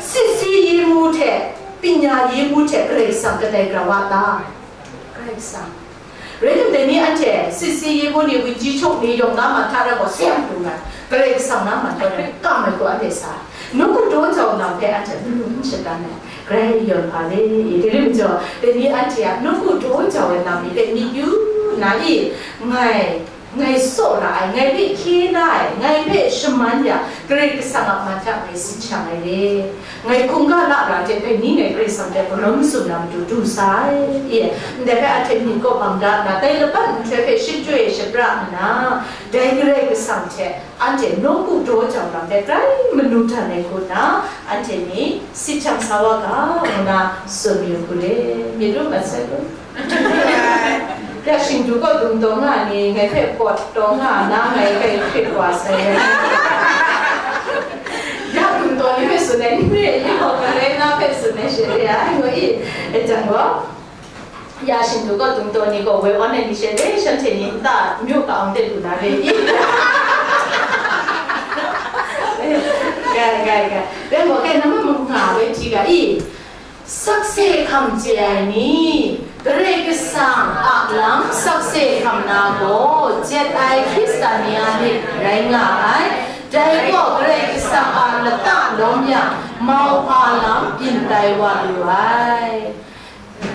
Sisi yi mu hte, pinya yi mu hte Karai Kasang kadai grau a ta? Karai Kasang. Rai tim dai ni anhte, sisi yi mu ni, winji htuk ni, yawng na man hta rai gaw, seng pru ai, Karai Kasang na man gaw rai, kam ai gaw anhte sa ai. Nawku daw jau lam hpe anhte manu n shatan ai, grai yawn hpa le, i, dai rai majaw, dai ni anhte a nawku daw jau ai lam ni hpe myit yu nna i, ngai, Ngai tsaw ra ai, ngai hpe hkye la ai, ngai hpe shaman ya, Karai Kasang a man hta ngai sit shang ai re. Ngai hkungga la ra hte, dai ni ngai Karai Kasang hte galaw mazum na matu du sa ai. E, ndai hpe a hte myit kaw bang da nna, dai laban nhtoi hpe shachyoi shapra nna, dai Karai Kasang hte anhte nawku daw jau lam hpe grai manu htan ai hku nna, anhte ni sit shang sa wa ga, ngu na tsun yu hku le, myit ru mat sai kun. Ya shingdu kaw dung taw nga ni, ngai hpe pawt taw nga na, ngai hpe hkrit wa sai. Ya dung taw ni hpe tsun ai, ni hpe ya, ngai na hpe tsun ai she re ai, ngu i, e jang gaw, ya shingdu kaw dung taw ni gaw woi wan ai ni she re, shanhte ni nta myu ka ang de lu na re i. Gai, gai, gai. Bai gaw, kai na ma mung nga bai hti ga i. Sakse hkam chye ai ni, Karai Kasang a lam sakse hkam na gaw, jet ai Hkristan ni a myit rai nga ai. Dai gaw Karai Kasang a lata lawm yang, mauhpa lam byin tai wa lu ai.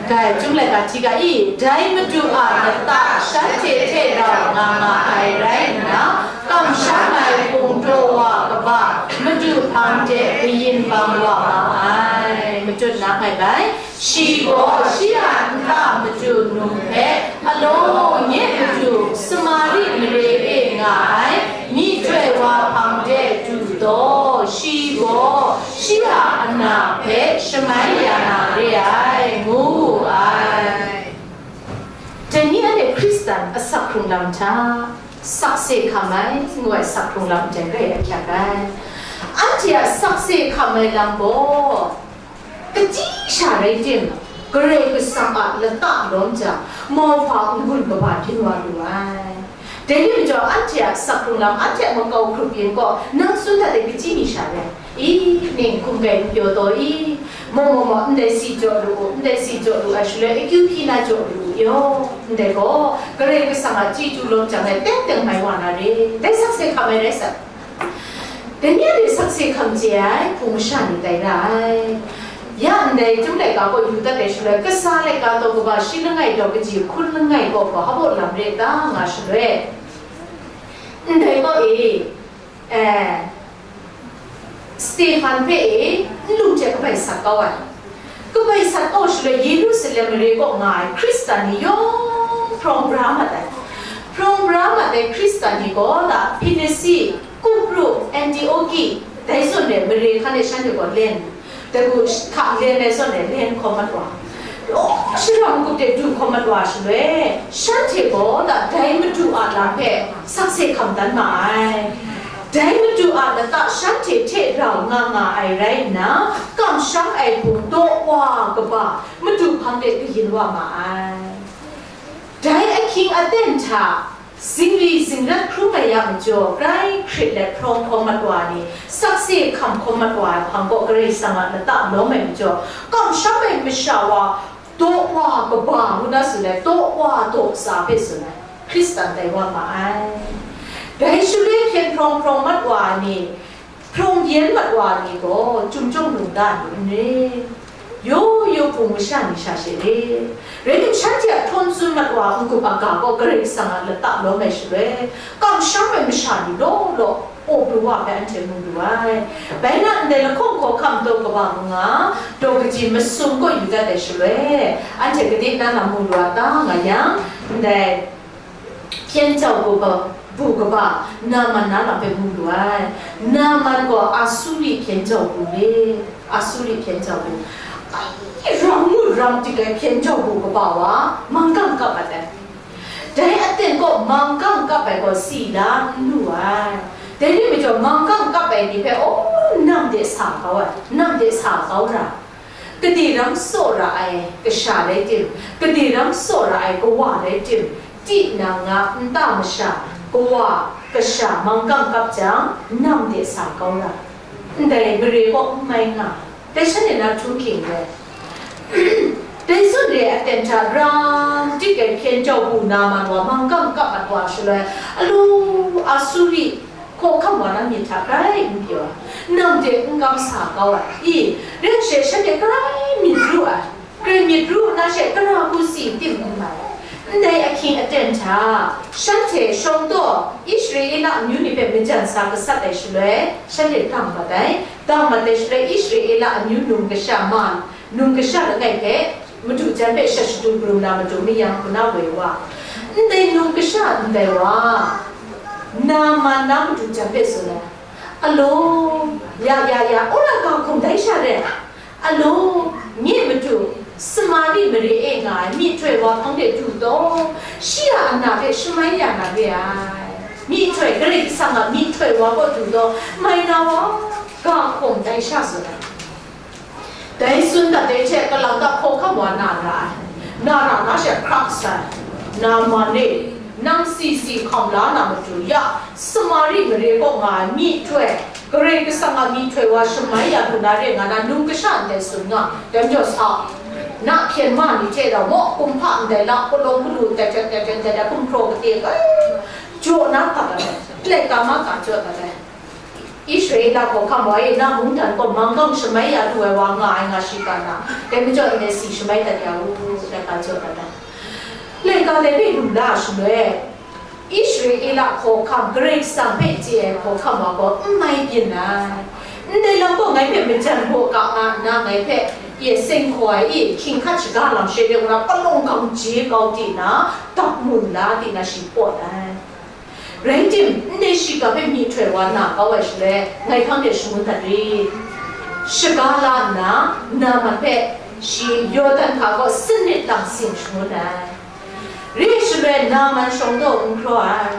Gai, Chyum laika hti ga i, dai Madu a lata shanhte hte rau nga nga ai rai nna, kamsham ai hpung daw wa kaba, Madu hpang de kayin bang wa ma ai. Matut na ngai bai. Shi gaw shi a nta madu num hpe, alawng nye madu Samari mare e nga ai myihtoi wa hpang de du taw, shi gaw shi a ana hpe shamai ya na re ai, ngu wu ai. Dai ni anhte Hkristan asak hkrung lam hta, sakse hkam ai, ngu ai sak hkrung lam ndai rai ahkyak ai. Anhte a sakse hkam ai lam gaw, kaji sha rai tim, Karai Kasang a lata lawm jang, mauhpa n-gun kaba byin wa lu ai. Dai ni majaw, anhte a sak hkrung lam, anhte a makau hkrup yin gaw, nang tsun dat ai kaji ni sha rai? I, ning hkum kai n pyaw taw i? Maw, maw, maw, ndai si jaw lu u, ndai si jaw lu ai shaloi, akyu hpyi na jaw lu u yaw, ndai gaw, Karai Kasang a chyeju lawm jang e teng teng mai wa na re, dai sakse hkam ai rai sa. Dai ni a de sakse hkam chye ai hpung masha ni tai ra ai. Ya ndai Chyum laika gaw yu dat ai shaloi, kasa laika taw kaba shi langai daw kaji hkun langai gaw gaw hpa baw lam re ta nga shaloi, ndai gaw e, eh, Stefan hpe e nlung hte kabai sat kau ai. Kabai sat kau shaloi, Yerusalem mare kaw nga ai Hkristan ni yawng hprawng bra mat ai. Hprawng bra mat ai Hkristan ni gaw la, Hpinisi, Kupru, Antioki, dai zawn e mare hkan e shanhte gaw len, dagu hta len ai zawn e len hkawm mat wa, law shara magup de du hkawm mat wa shaloi, shanhte gaw la, dai Madu a lam hpe sakse hkam dan ma ai. Dai Madu a lata shanhte hte rau nga nga ai rai nna, kamsham ai hpung daw wa kaba, Madu hpang de kayin wa ma ai. Dai ahkying aten hta, zingri zingrat hkrum ai a majaw, grai hkrit let hprawng hkawm mat wa ni, sakse hkam hkawm mat wa ai hpang gaw Karai Kasang a lata lawm ai majaw, kamsham ai masha wa, daw wa kaba ngu na tsun ai, daw wa daw tsa hpe tsun ai, Hkristan tai wa ma ai. Dai shaloi hpyen hprawng hprawng mat wa ai ni, hprawng yen mat wa ai ni gaw, Chyum chyawm lungga ni n re, yaw yaw hpung masha ni sha she re. Rai tim, shanhte a htawn tsun mat wa ai n-gup aga gaw Karai Kasang a lata lawm ai shaloi, kamsham ai masha ni law law, aw pru wa hpe anhte mu lu ai. Bai na, ndai lahkawng hkawhkam daw kaba manga, daw kaji masum kaw yu dat ai shaloi, anhte gade na lam mu lu a ta nga yang, ndai hpyen jau bu kaba, bu kaba, Naman na lam hpe mu lu ai. Naman gaw Asuri hpyen jau bu re, Asuri hpyen jau bu. Ai, rang ngut rang dik ai hpyen jau bu kaba wa, manggang kap mat ai. Dai aten gaw manggang kap ai gaw si la n lu ai. Dai ni majaw manggang kap ai ni hpe, aw, nam de sa kau ai, nam de sa kau ra. Kade ram tsaw ra ai kasha rai tim, kade ram tsaw ra ai kawa rai tim, tinang a nta masha, kawa, kasha manggang kap jang, nam de sa kau ra. Ndai mare kaw n mai nga, dai shanhte na htunghking rai. Dai zawn re aten hta ram dik ai hpyen jau bu Naman wa manggang kap mat wa shaloi, alu, Asuri hkawhkam wa na myit hta grai n pyaw ai, nam de n kam sa kau ai. I, rai she, shanhte grai myit ru ai, grai myit ru nna she, tara hku si tim n mai ai, Ndai ahkying aten hta, shanhte shawng taw Israela amyu ni hpe majan sa gasat ai shaloi, shanhte dang mat ai. Dang mat ai shaloi, Israela amyu num kasha ma, num kasha langai hpe, madu jan hpe shat shadu karum na matu mayang hku na woi wa. Ndai num kasha ndai wa, Naaman na madu jan hpe tsun ai. Alo, ya, ya, ya, wora ga hkum dai sha re. Alo, nye madu, Samari mare e nga ai myihtoi wa hpang de du taw, shi a ana hpe shamai ya na re ai. Myihtoi, Karai Kasang a myihtoi wa kaw du taw, mai na wa, ga hkum dai sha tsun ai. Dai tsun dat ai hte, kalang ta hkawhkam wa na ra ai. Na ra na she hkrak sai. Naaman e, nang si si hkam la na matu ya, Samari mare kaw nga ai myihtoi, Karai Kasang a myihtoi wa shamai ya lu na re nga na, num kasha ndai tsun nga, dai majaw sa, na hpyen ma ni hte rau maw, kumhpa ndai la, palawng galu, dat dat dat dat dat dat, gumhpraw kate, ai, jaw na kap ai, laika ma ka jaw dat ai. Israela hkawhkam wa e, na mungdan kaw manggang shamai ya lu ai wa nga ai nga shi ga na, dai majaw ndai si shamai dat ya u, laika jaw dat ai. Laika dai hpe lu la shaloi, Israela hkawhkam, Karai Kasang hpe chye ai hkawhkam wa gaw n mai byin ai. Ndai lam gaw ngai hpe majan gaw ka nga nna, ngai hpe e seng hkaw ai e, hkying hkat shaga lam she de, wora palawng gang je kau di na, dap mu la di na, shi pawt ai. Rai tim, ndai shiga hpe myihtoi wa na kau ai shaloi, ngai hpang de shangun dat rit. Shaga la nna, Naaman hpe shi Yawdan hka gaw sanit lang sing shangun ai. Re ai shaloi Naaman shawng daw n hkraw ai.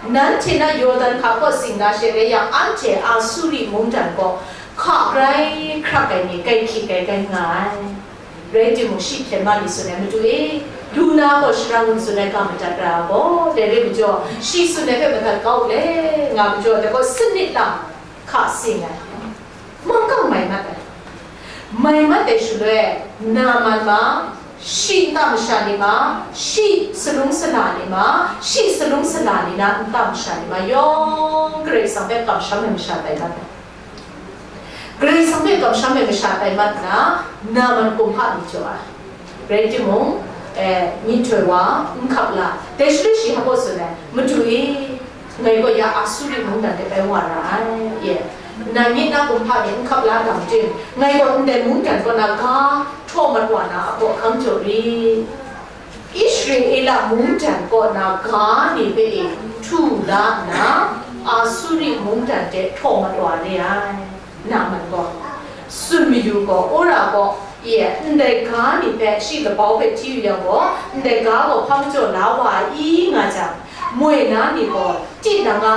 Nanhte na Yawdan hka kaw sing na she rai yang, anhte Asuri mungdan kaw hka grai hkrak ai ni kai hkying ai kai nga ai. Rai timung, shi hpyen ma ni tsun ai, Madu e, du na gaw sara ngun tsun ai ga madat ra gaw, dai re majaw, shi tsun ai hpe madat kau le, nga majaw, dai gaw sanit lang hka sing ai. Manggang mai mat ai. Mai mat ai shaloi, Naaman ma, shi nta masha ni ma, shi salung sala ni ma, shi salung sala ni na nta masha ni ma, yawng Karai Kasang hpe kamsham ai masha tai mat ai. Karai Kasang hpe kamsham ai masha tai mat nna, Naaman kumhpa ni jaw ai. Rai timung, eh, myihtoi wa n hkap la. Dai shaloi shi hpa gaw tsun ai, Madu e, ngai gaw ya Asuri mungdan de bai wa ra ai, ye. Nang nye na kumhpa ni n hkap la dang tim, ngai gaw ndai mungdan kaw na ga htaw mat wa na a hkawhkam jaw rit. Israela mungdan kaw na ga ni hpe e htu la nna, Asuri mungdan de htaw mat wa re ai. Naaman gaw, tsun mayu gaw, wora gaw, ye, ndai ga ni hpe shi labau hpe hti yu yang gaw, ndai ga gaw hpa majaw la wa ai i nga jang, moi na ni gaw, tinang a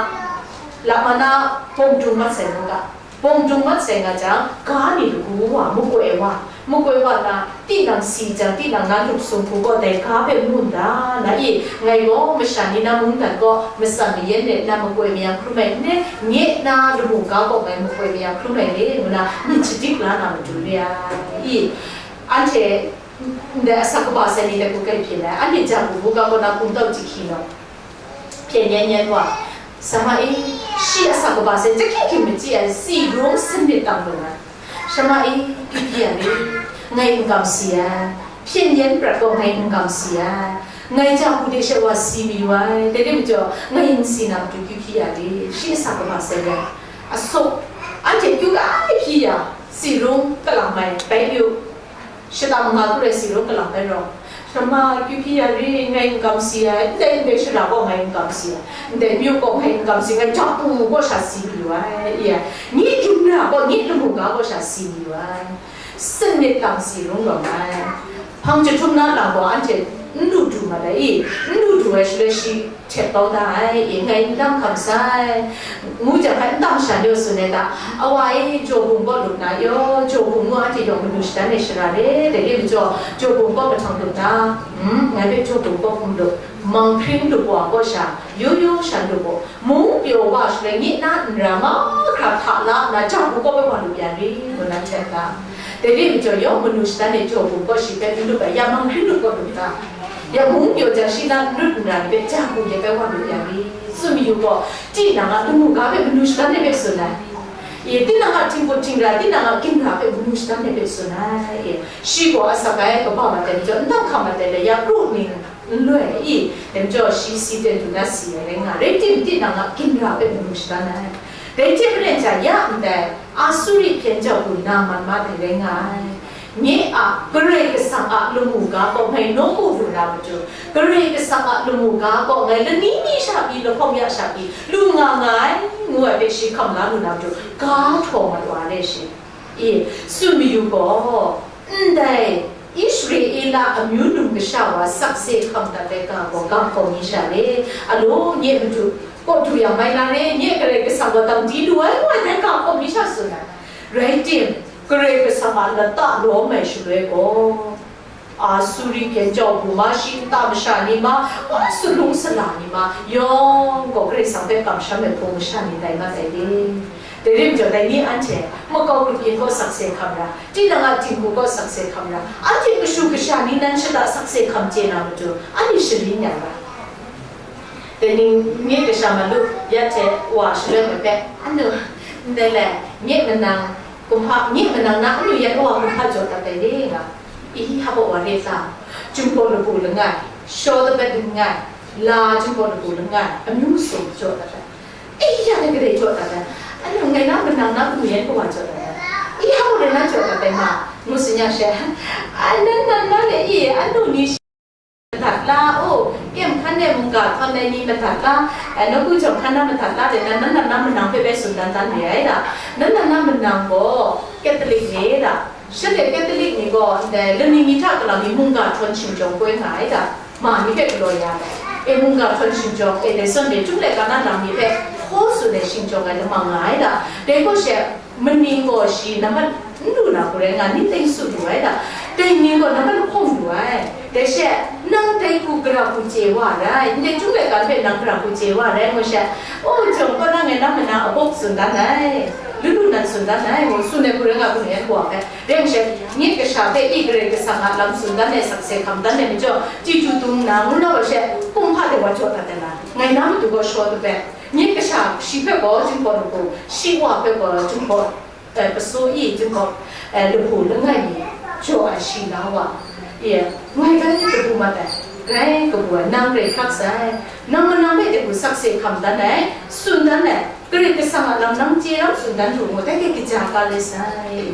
lam na bawng dung mat sai ngu ga, bawng dung mat sai nga jang, ga ni lagu wa, makoi wa, makoi wa na, tinang si jang, tinang na lup sung hku gaw dai ga hpe mu nda, na i, ngai gaw masha ni na mungdan gaw matsan mayan let na makoi mayang hkrum ai n re, nye na lamu ga gaw ngai makoi mayang hkrum ai re, ngu na myit shadik la na matu re ai. I, anhte ndai asak kaba sai ni dai hku kai hpyen ai, anhte ja bu bu ga gaw na hkum tau jahki naw. Hpyen yan yan wa, Shama e, shi asak kaba sai jahki hkying machyi ai, si rung sanit tang lu ai. Shama e, kyu hpyi ya re, ngai n kamsi ai, hpyen yan prat gaw ngai n kamsi ai, ngai ja hku de she wa si mayu ai, dai re majaw, ngai n si na matu kyu hpyi ya re, shi asak kaba sai ya, asaw, anhte kyu kai hpyi ya, si rung kalang mai, bai yu. Shata manga hku rai si rung kalang bai rawng, Shama, kyu hpyi ya re, ngai n kamsi ai, ndai ndai shara gaw ngai n kamsi ai, ndai myu gaw ngai n kamsi, ngai japu gaw sha si mayu ai, i ai, nye ginra gaw, nye lamu ga gaw sha si mayu ai, sanit lang si rung rawng ai, hpang jahtum na lang gaw anhte n lu du mat ai, i, n lu du ai shaloi shi, htet kau da ai, e, ngai n dang hkam sai, ngu jang hkai n dang sha ni tsun ai ta, awa e, jaw bum kaw lup na yaw, jaw bum nu anhte yawng manu shadan ai shara re, dai re majaw, jaw bum kaw mahtang lup na, mm, ngai hpe jaw bum kaw hkum lup, manghkring lup wa kaw sha, yu yu sha lup u, mung pyaw wa shaloi nye na nra mahkra hta la nna, jaw bum kaw hpe wa lup ya ri, ngu na htet ga. Dai re majaw, yawng manu shadan e jaw bum kaw shi hpe n lup ai, ya manghkring lup kaw lup ta? Ya mung pyaw jang shi na n lut n ra ni hpe ja hku ye bai wa lu ya mi? Tsun mayu gaw, tinang a lamu ga hpe manu shadan de hpe tsun ai. E, tinang a htingkut htingra, tinang a ginra hpe manu shadan de hpe tsun ai. E, shi gaw asak ai kaba mat ai majaw, n dang hkam mat ai le, ya kru ning, N loi i, dai majaw shi si ten du na si ai rai nga, rai tim, tinang a ginra hpe manu shadan ai. Dai hte maren hta ya ndai, Asuri hpyen jau hku na man ma dai rai nga ai. Nye a Karai Kasang a lamu ga kaw ngai nawku lu na matu, Karai Kasang a lamu ga kaw ngai lani ni sha pyi, lahkawng ya sha pyi, lu nga nga ai, ngu ai hpe shi hkam la lu na matu, ga htaw mat wa ai shi. I, tsun mayu gaw, ndai Israela amyu num kasha wa sakse hkam dat ai ga gaw, ga hkawm mi sha re, alo, nye madu kaw du yang mai na re, nye Karai Kasang gaw dang di lu ai, ngu ai dai ga hkawm mi sha tsun ai. Rai tim, Karai Kasang a lata lawm ai shaloi gaw, Asuri hpyen jau hku ma, shi nta masha ni ma, a, salung sala ni ma, yawng gaw Karai Kasang hpe kamsham ai hpung masha ni tai mat ai re. Dai rim jaw, dai ni anhte makau grup yin kaw sakse hkam ra, tinang a dinghku kaw sakse hkam ra, anhte kashu kasha ni nan shada sakse hkam chye na matu, anhte sharin ya ra. Dai ni nye kasha malu ya hte wa shaloi ai hpe, anu, ndai le, nye manang, kumhpa, nye manang na anu yan wa kumhpa jaw dat ai re nga, i hpa wa re ta, Jinghpaw lapu langai, shaw dabat langai, la Jinghpaw lapu langai, amyu sum jaw dat ai. E ya, dai kadai jaw dat ai. Anu ngai na manang na anu yan kawa jaw dat ai. I hpa wa re na jaw dat ai ma, ngu tsun ya she. Ai, nan, nan, nan le i, anu ni madat la, o, kem hkan e mungga htawn ai ni madat la, e, nawku jawng hkan na madat la, de nan, nan, nan na manang hpe bai tsun dan dan re ai da. Nan, nan na manang gaw Catholic re da. Shanhte Catholic ni gaw, ndai lani mi hta galam mi mungga htawn shingjawng koi nga ai da. Ma ni hpe galaw ya ai. E, mungga htawn shingjawng, e, dai Sunday chyum laika na lam mi hpe hkaw tsun ai shingjawng ai lamang nga ai da. Dai gaw she, maning gaw shi nambat n lu na hku rai nga, ni teng tsun lu ai da. Dai ni gaw nambat lahkawng lu ai. Dai she, nang dai hku gara hku chye wa rai, ndai chyum laika hpe nang gara hku chye wa rai, ngu she, o, jawng kaw na ngai na manang abawk tsun dan ai, lu lu nan tsun dan ai, ngu tsun ai hku rai nga, hku ngai hku wa ai. Dai ngu she, nye kasha hpe i Karai Kasang a lam tsun dan ai, sakse hkam dan ai majaw, chyeju dum nna, ngu na wa she, kumhpa de wa jaw dat ai na, ngai na matu gaw shaw dabat. Nye kasha shi hpe gaw Jinghpaw lapu, shi wa hpe gaw Jinghpaw, eh, pasu i Jinghpaw, eh, lapu langai mi jaw ai shi la wa, e, ngai grai kabu mat ai, grai kabu ai, nang rai hkrak sai, nang manang hpe de hku sakse hkam dan ai, tsun dan ai, Karai Kasang a lam nang chye lam tsun dan hkrum ngu, dai hte kaja ka le sai.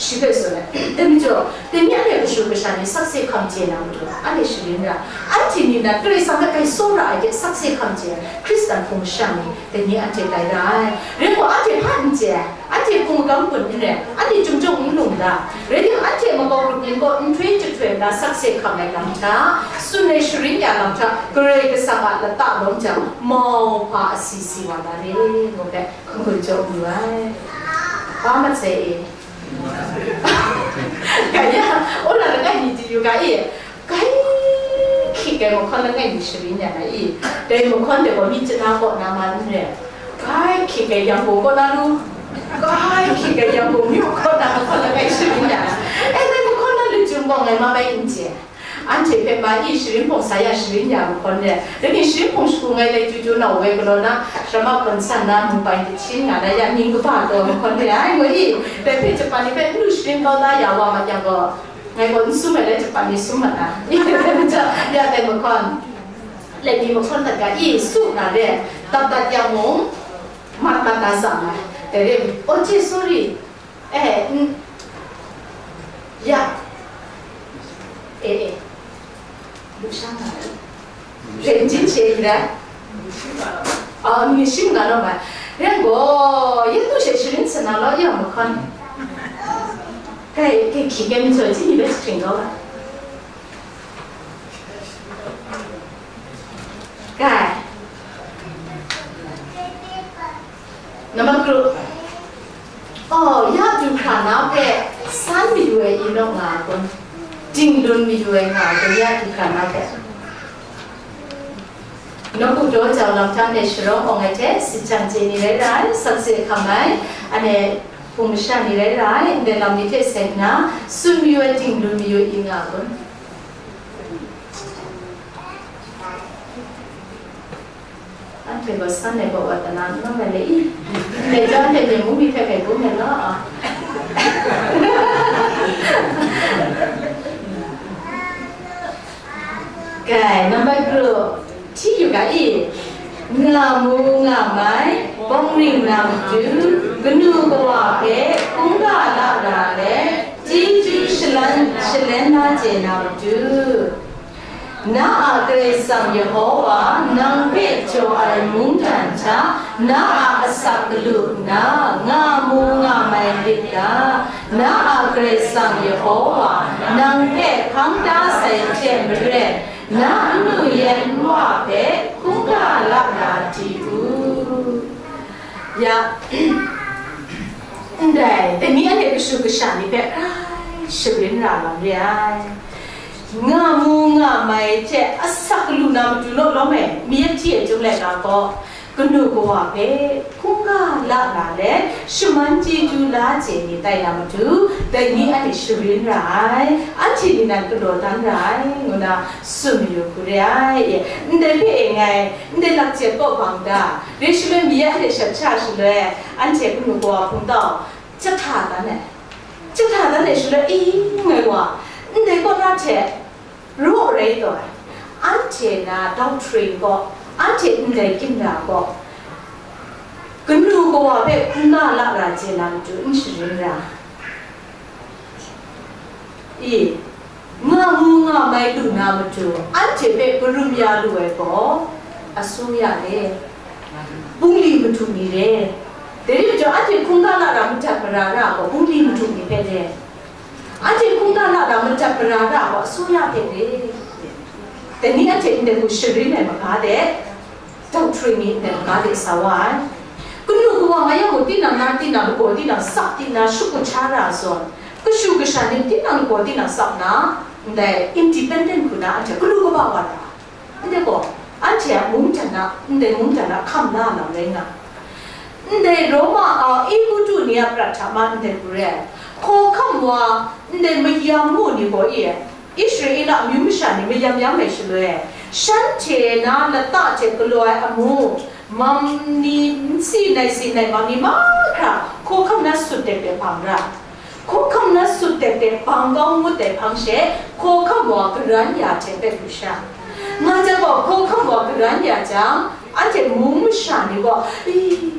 Shi hpe tsun ai. Dai majaw, dai ni anhte kashu kasha ni sakse hkam chye na matu, anhte sharin ra. Anhte ni nan Karai Kasang hpe grai tsawra ai hte sakse hkam chye ai Hkristan hpung masha ni, dai ni anhte tai ra ai. Rai gaw, anhte hpa n chye ai, anhte hpung magam gun n rai, anhte chyum jawng n lung da. Rai timung, anhte makau grup yin kaw nhtoi jahtoi nna sakse hkam ai lam hta, tsun ai sharin ya lam hta, Karai Kasang a lata lawm jang, mau hpa asi si wa na re, ngu hpe, n-gun jaw wu ai. Hpa masai e. Gaya, ola langai mi di yu ga i, grai hkying ai mahkawn langai mi sharin ya na i, dai mahkawn de gaw myi chana kaw na ma n rai, grai hkying ai Yangon kaw na lu, grai hkying ai Yangon myu kaw na mahkawn langai sharin ya na, e, dai mahkawn na lu chyum gaw ngai ma bai n chye. Anhte hpe ma i sharin hpawng sa ya sharin ya mahkawn re, dai ni sharin hpawng shagu ngai lai chyu chyu na woi galaw na, shama hkawn san na, mungbai jahtin nga na ya, ning kaba taw mahkawn re ai, ngu i, dai hpe Japan ni hpe n lu sharin kau da ya wa mat yang gaw, ngai gaw n sum ai le, Japan ni sum mat na, ya dai mahkawn, lai ni mahkawn dat ga i, su na re, dap dat yang mung, mat mat na tsang ai, dai re, oh, je, sorry, Eh, n-, ya. Eh, eh. Lu sha nga. Ren jin che yi da. Oh, ni shim nga lo ma. Ren go, yen tu she shirin tsana lo, ya ma kon. Kai, kai ki, kai mi so, jin ni be shirin go. Kai. Nambat kru. Oh, ya du hkra na hpe san mayu ai inawk nga ai kun, ding dun mayu ai nga ai kun, ya du hkra na hpe. Nawku daw jau lam hta ne sharawng awng ai hte, sit jang chye ni rai ra ai, sakse hkam ai, ane hpung masha ni rai ra ai, ndai lam ni hte seng nna, tsun mayu ai, ding dun mayu ai nga ai kun. Anhte gaw san ai gaw wa tana n rawng ai le i? Ndai chyawm anhte myen mung mi hpe hkai bung ai law. Ga, Namba kru, hti yu ga i, nga mu nga mai, bawng ring na matu, kanu kawa hpe hkungga la ra let, chyeju shalan, shalen na chye na matu. Na a Karai Kasang Yehowa, nang hpe jaw ai mungdan hta, na a asak galu nna, nga mu nga mai lit ga, na a Karai Kasang Yehowa, nang hpe hkang da sai hte maren, na nnu yan nwa hpe hkungga la na di u. Ya, ndai, dai ni anhte kashu kasha ni hpe hkrai sharin ra lam re ai. Nga mu nga mai hte asak lu na matu law lawm e, mi hti e chyum laika gaw, kanu kawa hpe hkungga la na let, shaman chyeju la chye ni tai na matu, dai ni anhte sharin ra ai, anhte ni nan galaw dan ra ai, ngu na tsun mayu hku re ai. Ndai hpe e ngai, ndai lakchep kaw bang da, re shaloi mi ya hte shat sha shaloi, anhte kanu kawa hpung tau, jahta dan ai. Jahta dan ai shaloi, i, ngai wa, ndai kaw na hte raw rai taw ai. Anhte na doctrine kaw, anhte ndai ginra kaw, kanu kawa hpe hkungga la ra chye na matu n sharin ra. I, nga mu nga mai lu na matu, anhte hpe karum ya lu ai gaw, asuya re, bungli madu ni re, dai rai majaw, anhte hkungga la ra madat mara ra gaw, bungli madu ni hpe re, anhte hkungga la ra madat mara ra gaw, asuya hpe re. Dai ni anhte ndai hku sharin ai maga de, doctrine ni ndai maga de sa wa ai. Kanu kawa nga yang gaw, tinang na, tinang lagaw, tinang sap, tinang shakut sha ra zawn, kashu kasha ni tinang lagaw, tinang sap na, ndai independent hku na anhte galu kaba wa ra. Ndai gaw, anhte a mungdan a, ndai mungdan a hkam la lam rai nga. Ndai Roma a Egutu ni a prat hta ma ndai hku re ai. Hkawhkam wa, ndai mayam mu ni gaw e, Israela amyu masha ni mayam yang ai shaloi, shanhte na lata hte galaw ai amu, mam ni, nsi nai si nai mam ni mahkra, hkawhkam na sut dek dek bang ra, hkawhkam na sut dek dek bang kau ngut ai hpang she, hkawhkam wa garan ya hte pet lu sha, nga jang gaw, hkawhkam wa garan ya jang, anhte mung masha ni gaw, i,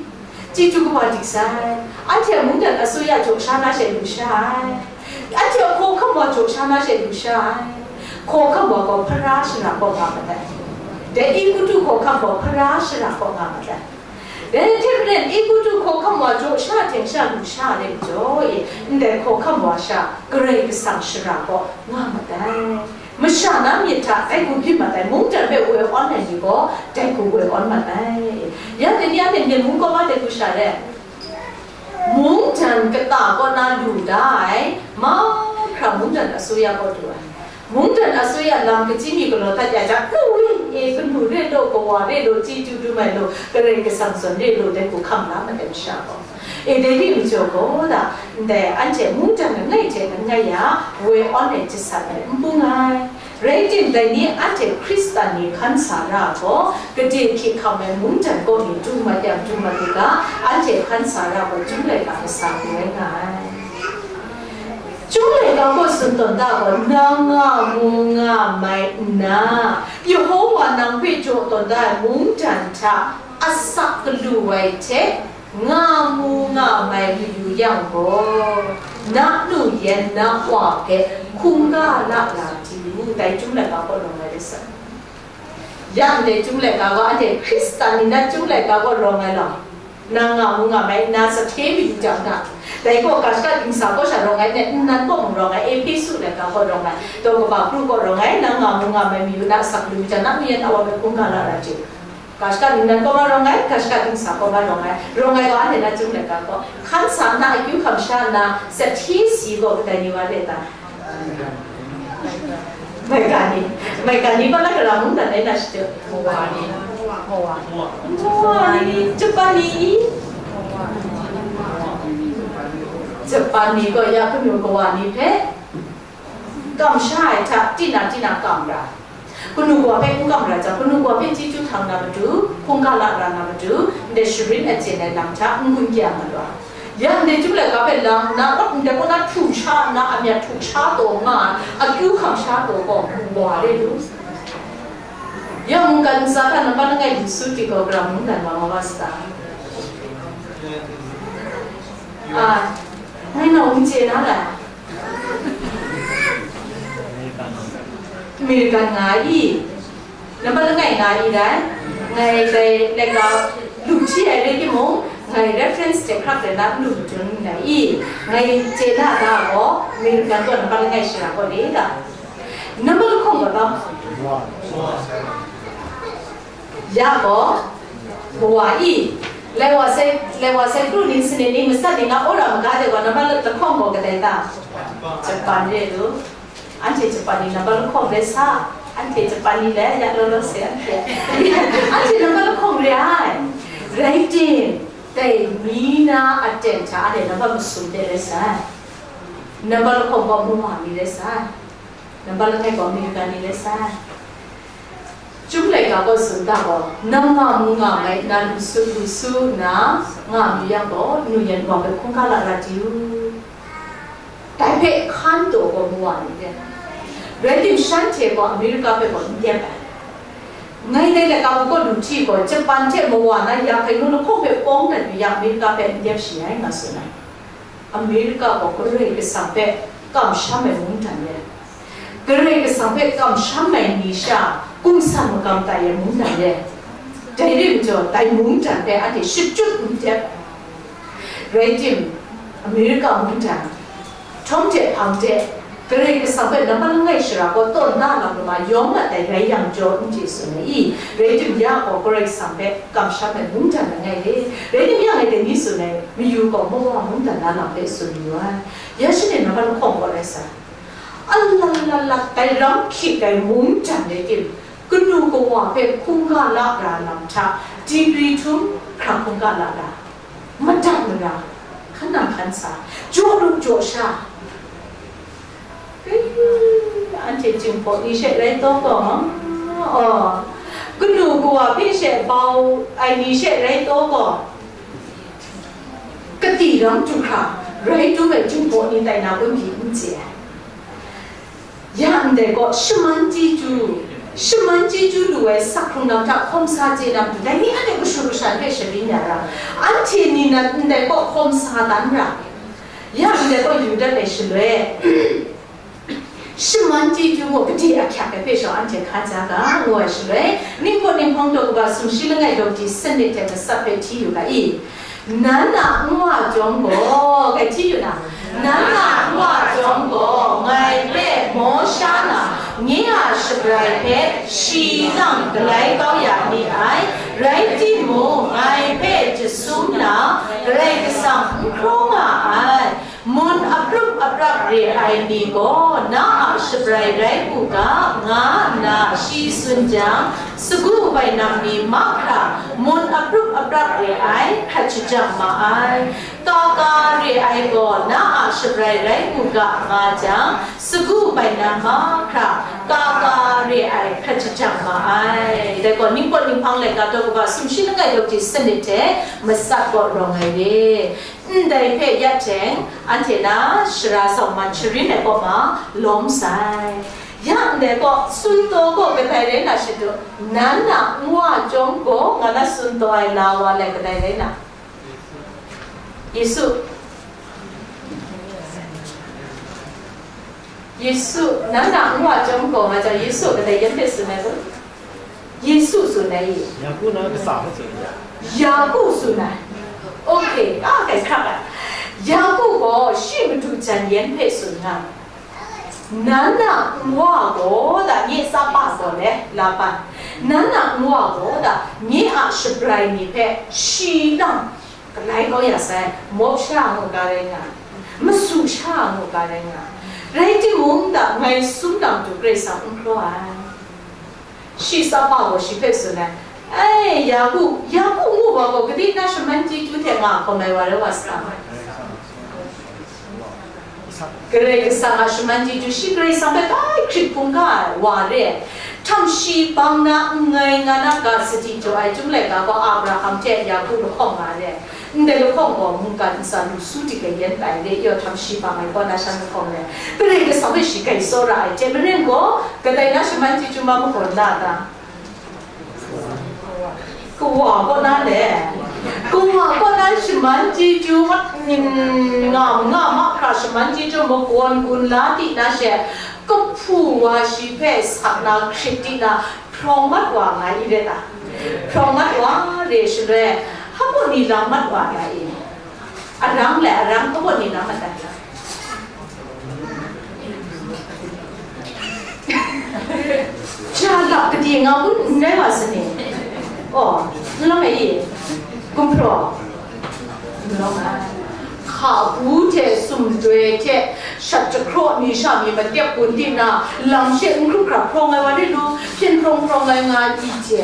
chyeju kaba dik sai, anhte a mungdan asuya jaw sha na she lu sha ai, anhte a hkawhkam wa jaw sha na she lu sha ai. Hkawhkam wa gaw hpara shara kaw nga mat ai. Dai Egutu hkawhkam gaw hpara shara kaw nga mat ai. Dai hte maren, Egutu hkawhkam wa jaw sha hte sha lu sha ai majaw e, ndai hkawhkam wa sha Karai Kasang shara kaw nga mat ai. Masha na myit hta dai hku byin mat ai, mungdan hpe woi awn ai ni gaw, dai hku woi awn mat ai. Ya, dai ni a myit mung kaw wa dai hku sha re. Mungdan kata kaw na lu da ai, mahkra mungdan asuya kaw du ai. Mungdan asuya lam kaji mi galaw dat ya jang, nu e, e, kanu re law, kawa re law, chyeju dum ai law, Karai Kasang zawn re law, dai hku hkam la mat ai masha gaw. E, dai ni majaw gaw da, ndai anhte mungdan langai hte langai ya, woi awn ai jasat ai n bung ai. Rai tim, dai ni anhte Hkristan ni hkan sa ra gaw, gade hkying hkam ai mungdan kaw ni du mat yang du mat u ga, anhte hkan sa ra gaw, chyum laika kasa hku rai nga ai. Chyum laika kaw tsun tawn da gaw, nang nga mu nga mai nna, Yehowa nang hpe jaw tawn da ai mungdan hta asak galu ai hte, nga mu nga mai mayu yang gaw, na nu yan na wa hpe hkungga la la di u, dai chyum laika kaw rawng ai rai sa. Ya ndai chyum laika gaw, anhte Hkristan ni na chyum laika kaw rawng ai law, nang nga mu nga mai nna sa hte mayu jang hta, dai gaw ga shaka dingsa kaw sha rawng ai, nnan kaw mung rawng ai, Ehpesu laika kaw rawng ai, daw kaba kru kaw rawng ai, nang nga mu nga mai mayu na asak lu jang, na nu yan na wa hpe hkungga la la di u. Ga shaka ningnan kaw ma rawng ai, ga shaka dingsa kaw ma rawng ai, rawng ai gaw anhte na chyum laika kaw, hkan sa nna, akyu hkam sha nna, sahti si gaw kadai ni wa re ta? Maiga ni, maiga ni gaw na gara mungdan rai na shadu? Moa ni, Moa ni, Japan ni, Japan ni gaw ya kanu kawa ni hpe, kamsha ai hta, tina tina kam ra. Kanu kawa hpe n kam ra jang, kanu kawa hpe chyeju htang na matu, hkungga la ra na matu, ndai sharin achyin ai lam hta n gun kya mat wa. Ya ndai chyum laika hpe lang nna, rap ndai kaw na htu sha nna, amyat htu sha taw nga ai, akyu hkam sha taw gaw, wa re lu. Ya mungkan ntsa hta nambat langai lu su ti gaw, gara mungdan wa nga wa sa ta? A, ngai nau n chye na lai. American nga i, nambat langai nga i dai. Ngai dai laika lu hti ai rai timung, ngai reference hte hkrak de na n lu madun n rai i, ngai chye na ga gaw, American gaw nambat langai shara gaw le ga. Nambat lahkawng gaw tam? Ya gaw, Hawaii, lai wa sai, lai wa sai kru ni, sanit ni, masat ni, nga wora maga de gaw, nambat lahkawng gaw kadai ta? Japan re lu. Anhte Japan ni nambat lahkawng re sa, anhte Japan ni le, ya law law se anhte. Anhte nambat lahkawng re ai. Rai tim, dai mi na aten hta anhte nambat masum de re sai. Nambat lahkawng gaw Hawaii re sai. Nambat langai gaw American ni re sai. Chyum laika gaw tsun da gaw, nang nga mu nga mai nna lu su, lu su nna nga mayu yang gaw, nu yan wa hpe hkungga la ra di u. Dai hpe hkan taw gaw mawa ni de. Rai tim, shanhte gaw America hpe gaw n dep ai. Ngai dai laika gaw lu hti gaw, Japan hte mawa na ya hkai nu lahkawng hpe pawng dat yu yang, America hpe n dep shi ai, nga tsun ai. America gaw Karai Kasang hpe kamsham ai mungdan re. Karai Kasang hpe kamsham ai ni sha, gumsam magam tai ai mungdan re. Dai re majaw, dai mungdan hpe anhte shachyut n dep ai. Rai tim, America mungdan, htawng de hpang de, Karai Kasang hpe nambat langai shara gaw tawn da lam lama yawng mat ai rai yang jaw, n chye tsun ai i? Rai tim, ya gaw Karai Kasang hpe kamsham ai mungdan langai re. Rai tim, ya ngai dai ni tsun ai, mayu gaw mawa mungdan na lam hpe tsun mayu ai. Ya shanhte nambat lahkawng gaw rai sa. Alan alan dai ram hkyit ai mungdan rai tim, kanu kawa hpe hkungga la ra lam hta, degree htum hkrang hkungga la ra, madat mara, hkan nang hkan sa, jaw lu jaw sha. Ei, anhte Jinghpaw ni she rai taw gaw, aw, kanu kawa hpe she bau ai ni she rai taw gaw, kati ram du hkra, rai dum ai Jinghpaw ni tai na kun pyi n chye ai. Ya ndai gaw, shaman chyeju, shaman chyeju lu ai sak hkrung lam hta hkawm sa chye na matu, dai ni anhte kashu kasha hpe sharin ya ra, anhte ni nan ndai gaw hkawm sa dan ra, ya ndai gaw yu dat ai shaloi, shaman chyeju mung gade ahkyak ai hpe shawng anhte hkan ja ga, ngu ai shaloi, Ninghpawt Ninghpawng daw kaba sumshi langai daw di sanit hte masat hpe hti yu ga i? Nan a nwa chyawm gaw, kai hti yu na, nan a nwa chyawm gaw, ngai hpe maw sha na, nye a shabrai hpe shi lang galai kau ya ni ai, rai timung, ngai hpe jasum na, Karai Kasang n hkraw nga ai. Mun aprup aprak re ai ni gaw na a shabrai rai u ga, nga nna shi tsun jang, sagu bainam ni mahkra mun aprup aprak re ai hkrat shajang ma ai. Ka ka re ai gaw na a shabrai rai u ga, nga jang, sagu bainam mahkra ka ka re ai hkrat shajang ma ai. Dai gaw, Ninghpawt Ninghpang laika daw kaba sumshi langai daw di sanit hte masat gaw rawng ai re. Ndai hpe ya teng, anhte na sara sawman sharin ai kaw ma lawm sai. Ya ndai kaw, tsun taw gaw kadai rai na shadu, nan a nwa chyawm gaw, nga na tsun taw ai la wa lai kadai rai na? Yesu. Yesu, nan a nwa chyawm gaw, nga jang Yesu kadai yan hpe tsun ai kun? Yesu tsun ai i? Yaku na kasa hpe tsun ai. Yaku tsun ai. Ok, a, kai hkrak ai. Yaku gaw shi madu jan yan hpe tsun nga, nan a nwa gaw da, nye tsapa gaw le, Laban, nan a nwa gaw da, nye a shabrai ni hpe shi lang galai kau ya sai, mawp sha a ngu ga rai nga, masu sha a ngu ga rai nga, rai timung da, ngai sum lam du Karai Kasang n hkraw ai. Shi tsapa gaw shi hpe tsun ai, ai, Yaku, Yaku ngu wa gaw, gade na shaman chyeju hte nga hkawm ai wa rai wa sa? Karai Kasang a shaman chyeju, shi Karai Kasang hpe bai hkrit hkungga ai wa re ai. Htam shi bang na nngai nga na ga sadi jaw ai Chyum laika gaw Abraham hte Yaku lahkawng nga re ai. Ndai lahkawng gaw mungkan ntsa lu su di kayan tai re, yaw htam shi bang ai kaw na shan lahkawng re ai. Karai Kasang hpe shi grai tsawra ai hte maren gaw, kadai na shaman chyeju ma magawn la ta? Kawa kaw na le, kawa kaw na shaman chyeju mat, nga, nga mahkra shaman chyeju magawn gun la di na she, kahpu wa shi hpe sak na hkrit di na, hprawng mat wa nga i rai ta? Hprawng mat wa re shaloi, hpa ni lang mat wa nga i? Arang le arang hpa ni lang mat ai? Ja lap kadi nga kun n rai wa sa ni? Oh, n lawm ai i? Gumhpraw? N lawm ai. Hka bu hte sumdoi hte shat jahkraw mi sha mi matep bun di na, lam she n hkrup hkra hprawng ai wa ri lu, hpyen hprawng hprawng ai nga i hte.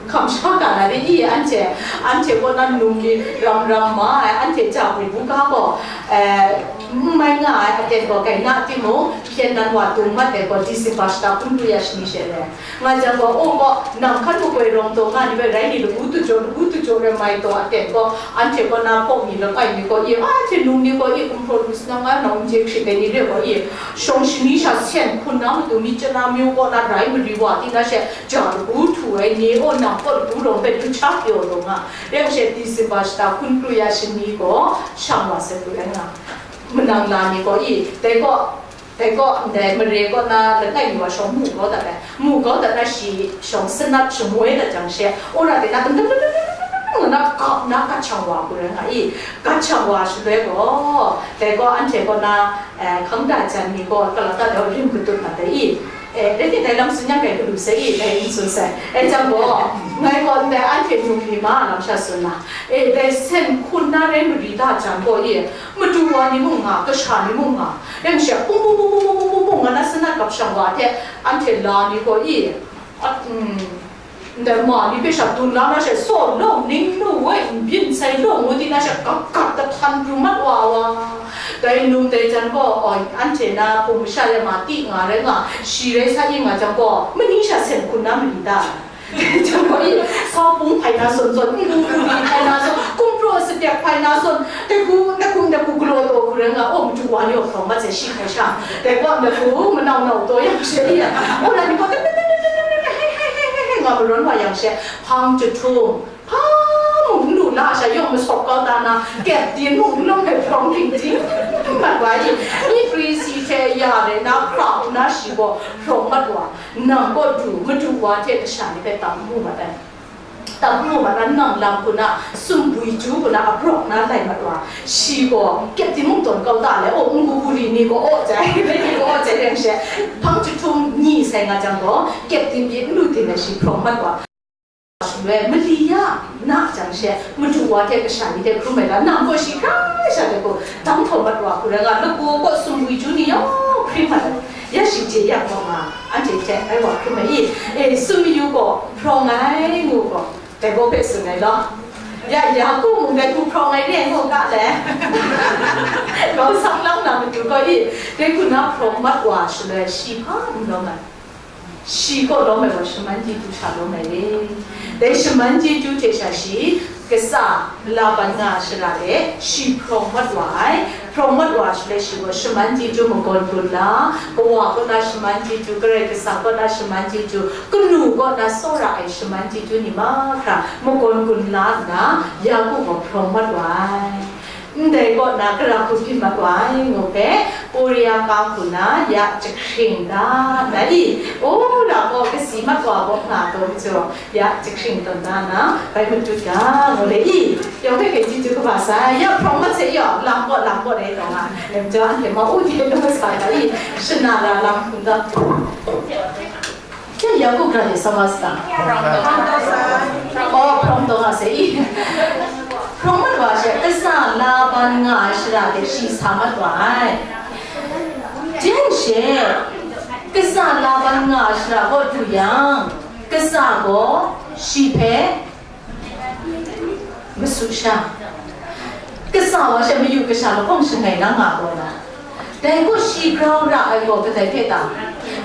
Hkam sha ga na ri i, anhte, anhte kaw na num ni ram ram ma ai, anhte ja hpung bu ga gaw, eh, n mai nga ai aten gaw, kai na timung, hpyen nan wa dung mat ai gaw, December shata hkun kru ya shani she re. Nga jang gaw, oh, gaw, nang hkan makoi rawng taw nga ni bai rai ni, lagu tu jaw, lagu tu jaw rai mai taw aten gaw, anhte kaw na hpawk ni langai mi gaw i, anhte num ni gaw i, gumhpraw lu sa na nga, nang n je hkrit ai ni re gaw i, shawng shani sha sen hkun na matu mi chana myu kaw na rai mari wa ti na she, ja lagu htu ai ni, oh, nang kaw lagu rawng bai du cha pyaw taw nga. Rai yang she, December shata hkun kru ya shani gaw, shang wa sai kru ai nga. Manang la ni gaw i, dai gaw, dai gaw, ndai mare kaw na langai mi wa shawng mu kau dat ai. Mu kau dat na shi shawng sanat shamoi dat jang she, ora de na, dum dum dum dum dum dum dum na kap na gat shang wa kru ai nga i. Gat shang wa shaloi gaw, dai gaw anhte kaw na, eh, hkang da jan mi gaw, kalata daw rim katut mat ai i. Eh, rai timung, dai lam tsun yang kai galu sai i, dai n tsun sai. Eh, jang gaw, ngai gaw ndai anhte num ni ma lam sha tsun na. Eh, dai sen hkun na rai mari da jang gaw i, madu wa ni mung nga, kasha ni mung nga, yang she, pung, pung, pung, nga na sanat kap shang wa hte, anhte la ni gaw i, a, mm, ndai ma ni hpe sha dun la na she, saw lawng ning nu woi n byin sai lawng ngu di na she, kap kap kahtan pru mat wa wa. Dai num dai jan gaw, oi, anhte na hpung masha ya ma ti nga rai nga, shi rai sa i nga jang gaw, mani sha sen hkun na mali ta? Jang gaw i, sau pung hpai na zawn zawn, n gu gu li hpai na zawn, gumhpraw satek hpai na zawn, dai gu, dai gu, dai gu galaw taw hkru rai nga, oh, madu wa ni gaw hkawm mat sai shi hkai sha, dai gaw, dai gu manau nau taw yang she i, oh, na ni gaw, dai, dai, dai, nga marawn wa yang she, hpang jahtum, hpa mung n lu la sha yawng masawp kau ta na, kyep din mung n lawm ai hprawng ting ting mat wa i, myi pri si hte ya rai na hkra u na shi gaw hprawng mat wa, nang kaw du, madu wa hte kasha ni hpe tam n mu mat ai. Tam n mu mat na, nang lam hku na, sumbwi ju hku na, abrawk na lai mat wa, shi gaw kyep din mung tawn kau ta le, oh, n gu gu li ni gaw aw jai, ni gaw aw jai, rai yang she, hpang jahtum ni sai nga jang gaw, kyep din pyi n lu din ai shi hprawng mat wa. Shaloi, mali ya na jang she, madu wa hte kasha ni hte hkrum ai ga, nang gaw shi hkrai sha hte gaw, dang htaw mat wa hku rai nga, lagaw gaw sumbwi ju ni yawng hkring mat ai, ya shi hte ya gaw nga, anhte hte ai wa hkrum ai i, e, sum mayu gaw hprawng ai ngu gaw, dai gaw hpe tsun ai law. Ya, ya, ku mung dai hku hprawng ai re ngu ga le. Kau sang lang na matu gaw i, dai hku na hprawng mat wa shaloi, shi hpa n lawm ai. Shi kaw lawm ai gaw shaman chyeju sha lawm ai re. Dai shaman chyeju hte sha shi, kasa, Laban nga shara de, shi hprawng mat wa ai. Hprawng mat wa shaloi shi gaw shaman chyeju magawn gun la, kawa kaw na shaman chyeju, Karai Kasang kaw na shaman chyeju, kanu kaw na tsawra ai shaman chyeju ni mahkra magawn gun la nna, Yaku gaw hprawng mat wa ai. Ndai kaw na, gara hku byin mat wa ai ngu hpe, Korea ga hku na ya jahkring da, na i? O, ra gaw kasi mat wa gaw nga taw majaw, ya jahkring tawn da na, bai matut ga, ngu le i? Yawng hpe hkye chyeju kaba sai, ya hprawng mat se yaw, lam gaw, lam gaw dai taw nga, nem jaw anhte ma u de law sa ga i? Shana ra lam hkum taw. Jen Yaku gara de sa wa sa? Oh, hprawng taw nga sai i. Hprawng mat wa she, kasa Laban nga ai shara de shi sa mat wa ai. Jen she, kasa Laban nga ai shara kaw du yang, kasa gaw shi hpe masu sha. Kasa wa she mayu kasha lahkawng shangai na nga gaw na. Dai gaw shi grau ra ai gaw kadai hpe ta?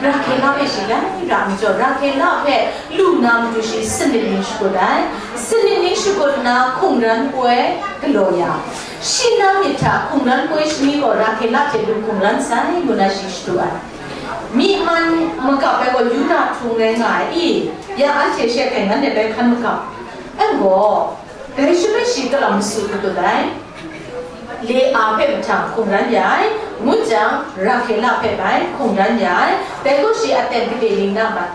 Rahkela hpe shi lai ra majaw, Rahkela hpe lu na matu shi sanit ning shakut ai. Sanit ning shakut nna hkungran poi galaw ya. Shi na myit hta hkungran poi shani gaw Rahkela hte lu hkungran sai ngu na shi shadu ai. Myi man magap ai gaw Yuda htung rai nga ai i? Ya anhte she hkai ngan de bai hkan magap. Anhte gaw, dai shaloi shi kalang masu matut ai, Lea hpe mahtang hkungran ya ai, ngut jang, Rahkela hpe bai hkungran ya ai, dai gaw shi aten gade ning na mat?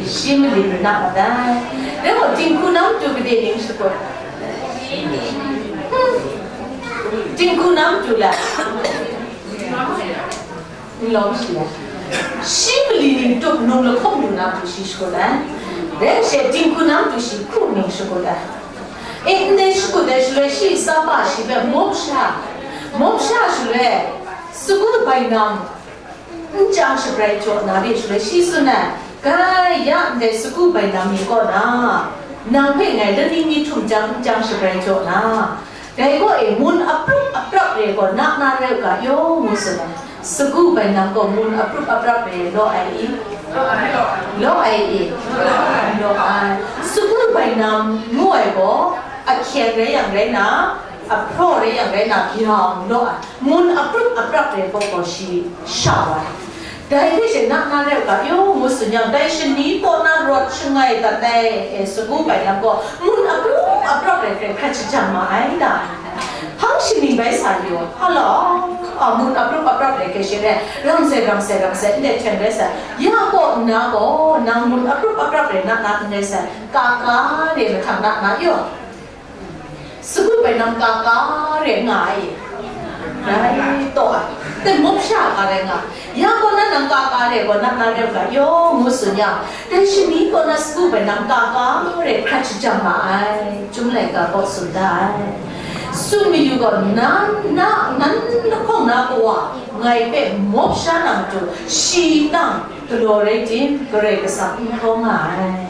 Shi mali ning na mat ai. Dai gaw, dinghku na matu gade ning shakut? Dinghku na matu la? Nlawm shi ai. Shi mali ning tup nung lahkawng lu na matu shi shakut ai. Dai she dinghku na matu shi hkru ning shakut ai. E, ndai shakut ai shaloi shi tsa pa shi hpe mawp sha, mawp sha shaloi, sagu bainam n chyang shabrai jaw na re shaloi shi tsun ai, Ga ya ndai sagu bainam ni kaw na, nang hpe ngai laning ni htum chyang n chyang shabrai jaw na, dai gaw e, mun aprup aprap re gaw na na rai u ga yaw, ngu tsun ai. Sagu bainam gaw mun aprup aprap re law ai i? Law ai i? Law ai. Sagu bainam ngu ai gaw, ahkyen rai yang rai na, ahpraw rai yang rai na, byang law ai. Mun aprup aprap re gaw gaw shi shau ai. Dai hpe she na na rai u ga yaw, ngu tsun yang, dai shani kaw na rawt shangai dat ai, e, sagu bainam gaw, mun aprup aprap re hkrai hkrat shajang ma ai ta? Hpang shaning bai sa yu, hala, a, mun aprup aprap re hkrai she re, rang sai, rang sai, rang sai, ndai hten rai sai, ya kaw nna gaw, nang mun aprup aprap re na na n rai sai, ka ka re mahtang na na yu. Sagu bainam ka ka re nga ai. Rai taw ai. Ten mawp sha ka rai nga. Ya gaw na nang ka ka re gaw na na rai u ga yaw, ngu tsun yang, dai shani kaw na sagu bainam ka ka re hkrat shajang ma ai. Chyum laika kaw tsun da ai. Tsun mayu gaw, na, na, nan lahkawng na kawa ngai hpe mawp sha na matu, shi nang galaw rai tim, Karai Kasang n hkawng nga ai.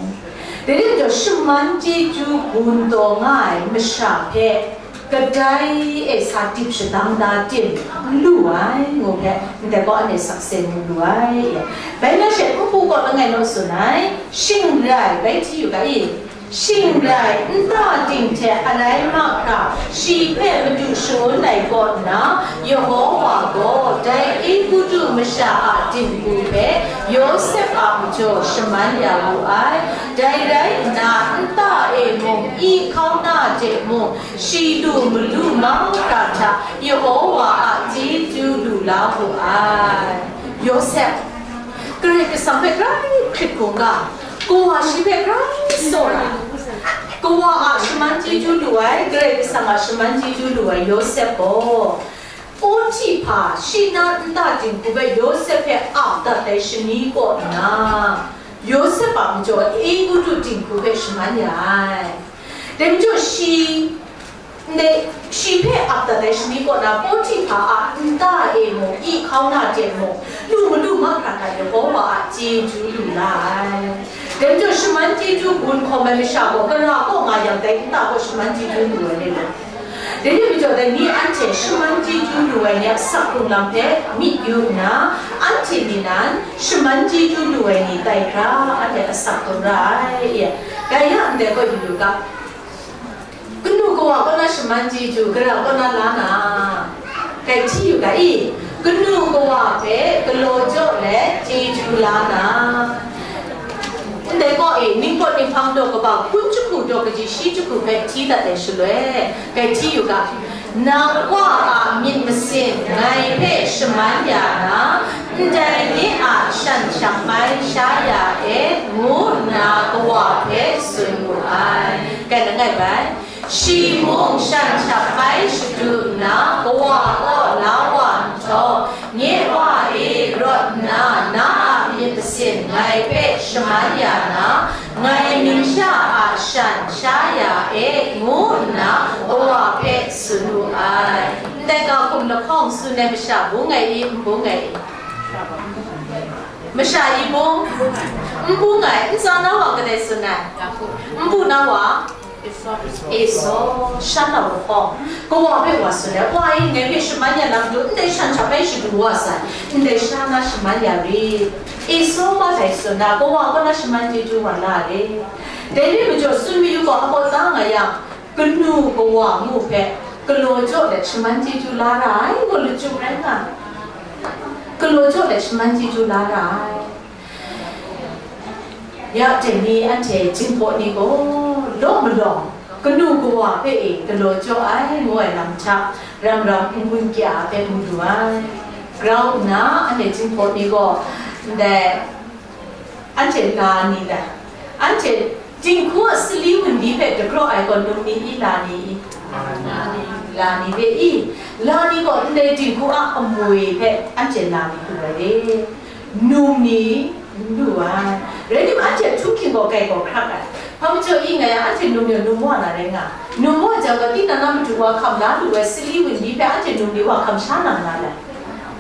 Dai rai majaw, shaman chyeju gun taw nga ai masha hpe kadai e sa dip shadang da tim n lu ai, ngu hpe, ndai gaw anhte sakse mu lu ai. Bai na she, npu kaw langai naw tsun ai, shing rai, bai hti yu ga i? Shing rai, nta ting hte alai mahkra, shi hpe madu shangun ai kaw nna, Yehowa gaw dai Egutu masha a dinghku hpe Yawsep a majaw shaman ya wu ai. Dai rai nna, nta e mung, i hkauna de mung, shi lu malu mahkra hta Yehowa a chyeju lu la wu ai. Yawsep, Karai Kasang hpe grai hkrit hkungga, kawa shi hpe grai tsawra, kawa a shaman chyeju lu ai, Karai Kasang a shaman chyeju lu ai Yawsep gaw, Pohtihpa shi na nta dinghku hpe Yawsep hpe ap dat ai shani kaw nna, Yawsep a majaw Egutu dinghku hpe shaman ya ai. Dai majaw shi, ndai, shi hpe ap dat ai shani kaw na, Pohtihpa a nta e mung, i hkauna de mung, lu malu mahkra hta Yehowa a chyeju lu la ai. Dai majaw shaman chyeju gun hkawm ai masha gaw, gara kaw nga yang, dai nta gaw shaman chyeju lu ai le law. Dai ni majaw, dai ni anhte shaman chyeju lu ai ni a asak hkrung lam hpe myit yu nna, anhte ni nan shaman chyeju lu ai ni tai hkra, anhte asak hkrung ra ai. Dai ya ndai gaw yu yu ga, kanu kawa kaw na shaman chyeju, gara kaw na la na, kai hti yu ga i, kanu kawa hpe galaw jaw let chyeju la na. Ndai gaw e, ningpawt ninghpang daw kaba hkun jahku daw kaji shi jahku hpe hti dat ai shaloi, kai hti yu ga, nang Wa a myit masin ngai hpe shaman ya na, ndai nye a shan shap bai sha ya e, ngu nna kawa hpe tsun wu ai. Kai langai bai, shi mung shan shap bai shadu nna, kawa kaw la wa nhtawm, nye Wa e, rawt nna na a myit masin ngai hpe shaman ya na, ngai ning sha a shan sha ya e, ngu nna kawa hpe tsun wu ai. Ndai ga hkum lahkawng tsun ai masha bung ai i, n bung ai i? Masha i bung? N bung ai, ntsa na wa kadai tsun ai? Npu na wa? Esau, shan na wa hpawng, kawa hpe wa tsun ai, Wa e, ngai hpe shaman ya na matu, ndai shan hta bai shadu wa sai, ndai sha na shaman ya rit. Esau mahtang tsun na, kawa kaw na shaman chyeju wa la re. Dai ni majaw tsun mayu gaw, abaw ta nga yang, kanu kawa ngu hpe galaw jaw let shaman chyeju la ra ai, ngu lachyum rai nga, galaw jaw let shaman chyeju la ra ai. Ya dai ni anhte Jinghpaw ni gaw, Law malawng, kanu kawa hpe e galaw jaw ai ngu ai lam hta, ram ram n-gun kya hpe mu lu ai. Grau nna, anhte Jinghpaw ni gaw, ndai, anhte la ni dai, anhte dinghku a sali wunli hpe dagraw ai gaw, num ni i, la ni i? La ni hpe i, la ni gaw ndai dinghku a amwi hpe anhte la ni lu ai re. Num ni, n lu ai. Rai timung, anhte htunghking gaw grai gaw hkrak ai. Hpa majaw i, ngai a, anhte num yaw num wa na rai nga. Num wa jang gaw, tinang na madu wa hkam la lu ai sali wunli hpe anhte num ni wa hkam sha na nga ai.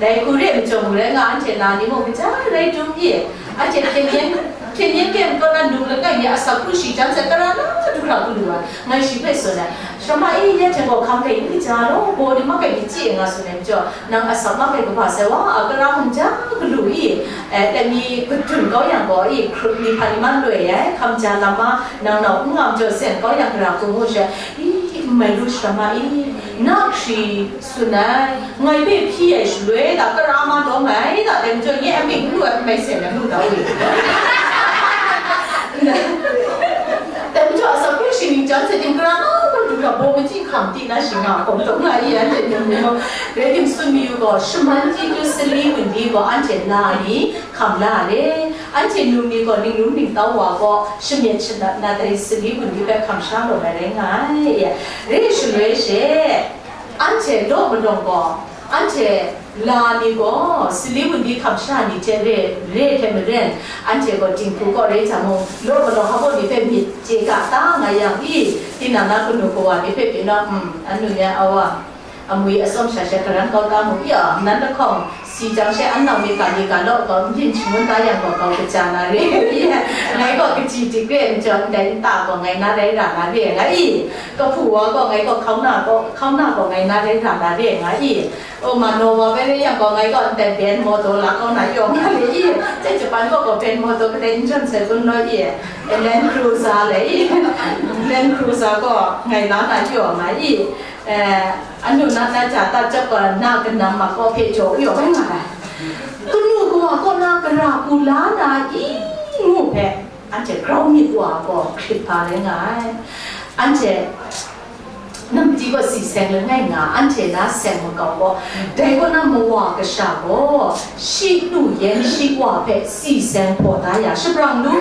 Dai hku re ai majaw mung rai nga, anhte na ni mung kaja rai dum i. Anhte hpyen yen, hpyen yen kem kaw na num langai mi a asak hkru shi jan sai, tara na du hkra hku lu ai. Ngai shi hpe tsun ai. Shama e, ya hte gaw hkam hkai n kaja law, baw ni mahkai ni chye nga tsun ai majaw, nang asak mahkai kaba sai wa, a kara mung ja galu i, eh, dai mi kadun kau yang gaw i, hkrut mi hpa ni ma loi ai, hkam ja lam ma, nang nau n nga majaw sen kau yang gara hku ngu she, i, n mai lu shama i, na hkri tsun ai, ngai hpe hpyi ai shaloi da, kara ma dawng ai da, dai majaw nye a mying n lu ai hpe mai sen ai, lu da we. Dai majaw, asak hkru shi ning jan sai tim, kara na kaw du hkra baw machyi hkam ti na shi nga hkawm taw nga i, anhte num ni gaw. Rai tim, tsun mayu gaw, shaman chyeju sali wunli gaw anhte la ni hkam la re, anhte num ni gaw ninglung ningtau wa gaw shamyet shanat na dai sali wunli hpe hkam sha lawm ai rai nga ai. Re shaloi she, anhte law malawng gaw, anhte la ni gaw sali wunli hkam sha ni hte re, re hte maren, anhte gaw dinghku kaw rai jang mung, law malawng hpa baw ni hpe myit chye ga ta nga yang i, tinang na kanu kawa ni hpe pyi na, um, anu yan awa, amwi atsawm sha she karan kau ta mu ya, nan lahkawng si jang she an nau myit ga ni ga law gaw n byin shangun ta yang gaw, kau kaja na re, ngai gaw kaji dik re, n jaw ndai nta gaw ngai na rai ra na re nga i, kahpu wa gaw ngai gaw hkauna gaw, hkauna gaw ngai na rai ra na re nga i, o, mano wa bai re yang gaw, ngai gaw ndai ben motor la kau na yawng nga re i, dai Japan gaw gaw ben motor kadai n jawn sai kun law i, Land Cruiser le i, Land Cruiser gaw ngai la na yawng nga i, eh, anu na na ja ta jap gaw na kanam ma gaw hpe jaw yawng nga ai. Kanu kawa kaw na gara hku la na i ngu hpe, anhte grau myit wa gaw hkrit hpa rai nga ai. Anhte namti gaw si seng langai nga, anhte na seng makau gaw, dai kaw na mawa kasha gaw, shi nu yan shi wa hpe si seng hpaw da ya, shabrang nu,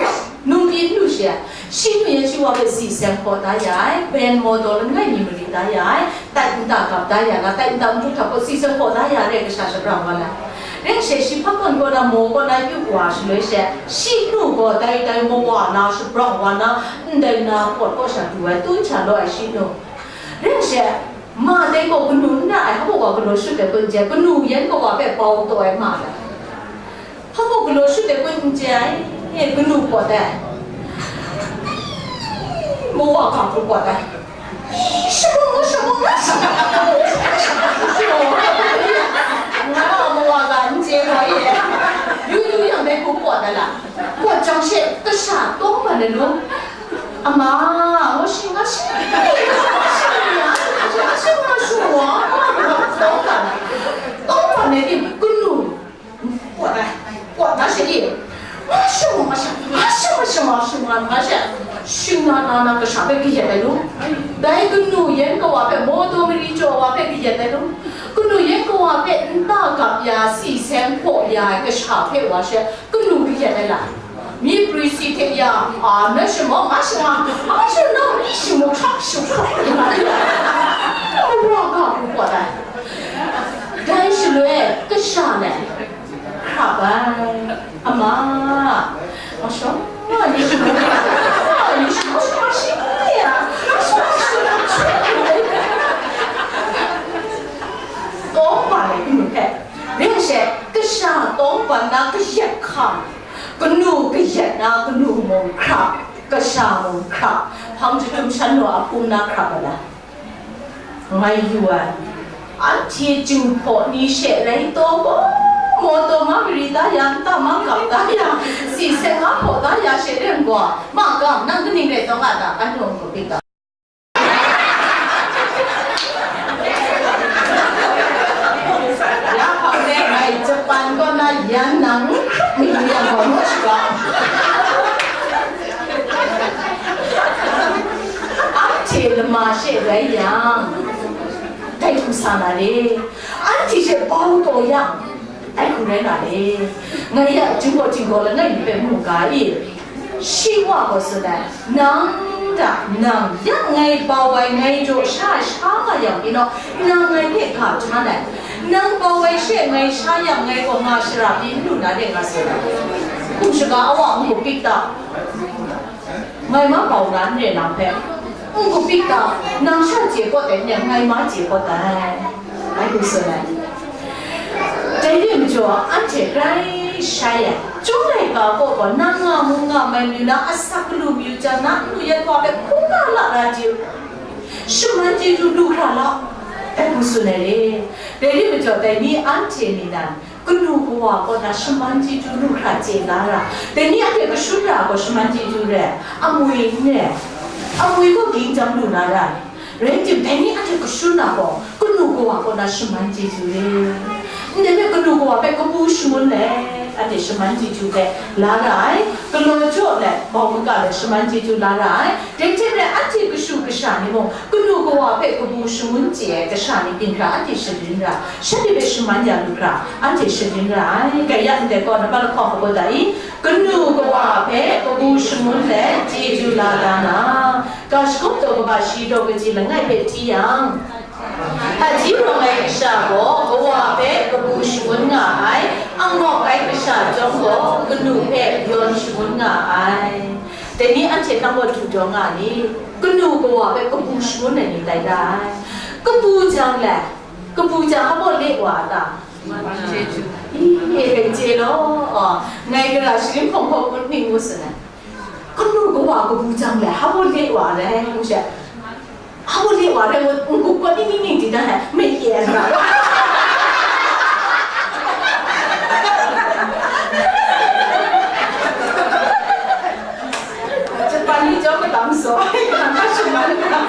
num pyi n lu shi ai, shi nu yan shi wa hpe si seng hpaw da ya ai, ben motor langai mi mari da ya ai, tait nta gap da ya na, tait nta npu hta gaw si seng hpaw da ya re, kasha shabrang wa lai. Rai she, shi hpa kawn kaw na maw kaw na yu wa shaloi she, shi nu gaw dai dai mawa na shabrang wa na, ndai na pawt kaw sha du ai, tun sha law ai shi nu. Rai she, ma dai gaw kanu n ra ai, hpa gaw galaw shut ai kun je, kanu yan kawa hpe bau taw ai ma dai. Hpa gaw galaw shut ai kun n je ai, e, kanu pawt ai. Mawa ga hku pawt ai. Shabung, shabung, shabung, shabung. Nga mawa ga n je gaw e. Yu yu yang dai hku pawt ai la. Pawt jang she, kasha tawng ban ai lu. Ama, ngu shi, nga shi, nga shi, nga shi, nga shi, nga shi, nga shi, nga shi, tawng ban ai. Tawng ban ai tim, kanu. Pawt ai, pawt na she i. Nga shung, nga shung, nga shung, nga shung, nga shung, nga shung, nga shung, nga shung, nga na, na, na, kasha hpe kayat ai lu. Dai kanu yan kawa hpe, mawtaw mari jaw wa hpe kayat ai lu. Kanu yan kawa hpe nta gap ya, si seng hpaw ya ai kasha hpe wa she, kanu kayat ai la. Mi pri si hte ya, a, na shama, nga shama, nga shama, i shama, hkrak shama, hkrak shama. Awa ga hku pawt ai. Dai shaloi, kasha le. Hkrap ai, ama, masha, masha, masha, masha, masha, masha, tawng ban ai kanu hpe, ring she, kasha tawng ban na kayat hkam, kanu kayat na kanu mung hkrap, kasha mung hkrap, hpang jahtum shan naw a hpung na hkrap ai. Ngai yu ai, anhte Jinghpaw ni she rai taw gaw, mawtaw ma mari da ya, nta ma gap da ya, si seng ma hpaw da ya she ren gaw, ma gam, nang kaning rai taw nga ta, anung hku pyi ta. Ya hpang de ngai Japan kaw na yan nang n hkrup mi lu yang gaw, naw shaga. Ma she rai yang, dai hku sa na le, anhte she bau taw yang, dai hku rai na le, ngai ya, Jinghpaw Jinghpaw langai mi hpe mu ga i? Shi wa gaw tsun ai, nang hta, nang ya ngai bau ai, ngai jaw sha sha nga yang pyi naw, nang ngai hpe ga htan ai, nang bau ai she ngai sha yang, ngai gaw nga shara pyi n lu na de, nga tsun ai. Hkum shaga a wa n gupik ta? Ngai ma bau na n re nang hpe, n gupik ta? Nang sha chye kawt ai n yang, ngai ma chye kawt ai, ngai hku tsun ai. Dai rai majaw, anhte grai shai ai, Chyum laika kaw gaw, nang nga mu nga mai mayu na, asak galu mayu jang, na n lu yan wa hpe hkungga la ra di u, shaman chyeju lu hkra la, dai hku tsun ai re. Dai rai majaw, dai ni anhte ni nan, kanu kawa kaw na shaman chyeju lu hkra chye la ra, dai ni anhte kashun ra gaw shaman chyeju re, amwi n re, amwi gaw ging jang lu na ra, rai tim, dai ni anhte kashun na gaw, kanu kawa kaw na shaman chyeju re, ndai hpe kanu kawa hpe kabu shangun let, anhte shaman chyeju hpe la ra ai, galaw jaw let, bau maka let shaman chyeju la ra ai, Dai hte maren anhte kashu kasha ni mung, kanu kawa hpe kabu shangun chye ai kasha ni byin hkra anhte sharin ra, shanhte hpe shaman ya lu hkra, anhte sharin ra ai. Gaya ndai gaw, nambat lahkawng hkabut da i? Kanu kawa hpe kabu shangun let chyeju la da na, ga shagawp taw kaba shi daw kaji langai hpe hti yang, Hpaji rawng ai kasha gaw kawa hpe kabu shangun nga ai, angawk ai kasha chyawm gaw kanu hpe yawn shangun nga ai. Dai ni anhte nang gaw du jaw nga ni? Kanu kawa hpe kabu shangun ai ni tai da ai. Kabu jang le, kabu jang hpa baw le wa a ta? Ih, e hpe chye law, aw, ngai gara shalim hpawng hpawng ngut ning ngut sa ai. Kanu kawa kabu jang le, hpa baw le wa ai, ngu she. Hpa baw le wa ai, ngu, ngu, kawt ning ning ning di dan ai, mei ye ai sa. Japan ni chyawm madam saw, nang hpa shaman ga.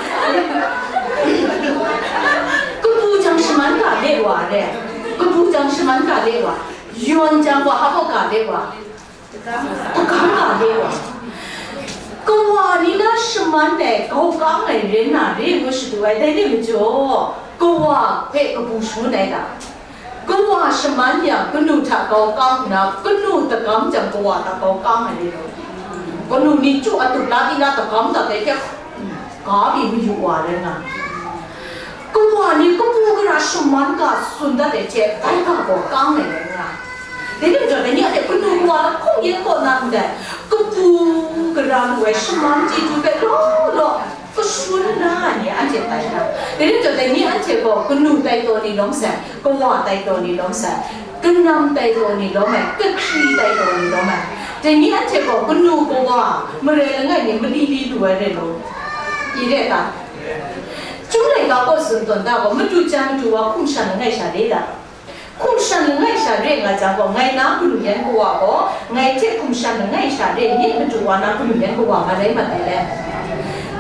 Kabu jang shaman ga le wa ai. Kabu jang shaman ga le wa. Yawn jang wa, hpa baw ga le wa. Takam ga le wa. Kawa ni na shaman ai, gau kang ai ren na re ngu shadu ai, dai ni majaw, kawa hpe kabu shangun ai ta? Kawa shaman yang, kanu hta gau kang nna, kanu takam jang kawa hta gau kang ai rai law, kanu ni chyu atup la di na, takam hta dai hte ga pyi mayu wa rai nga. Kawa ni kabu gara shaman ga tsun dat ai hte, dai ga gaw kang ai rai nga. Dai ni majaw, dai ni a hte kanu kawa lahkawng yen kaw na ndai, kabu gara lu ai shaman chyeju hpe law law, kashun la ai ni anhte tai na. Dai rai taw, dai ni anhte gaw kanu tai taw ni lawm sai, kawa tai taw ni lawm sai, kanam tai taw ni lawm ai, kahkri tai taw ni lawm ai. Dai ni anhte gaw kanu kawa, marai langai mi mali li lu ai rai law. I re ta? Chyum laika kaw tsun tawn da gaw, madu jan madu wa hkum shan langai sha re ta? Hkum shan langai sha re nga jang gaw, ngai na kanu yan kawa gaw, ngai hte hkum shan langai sha re myit madu wa na kanu yan kawa nga rai mat ai le.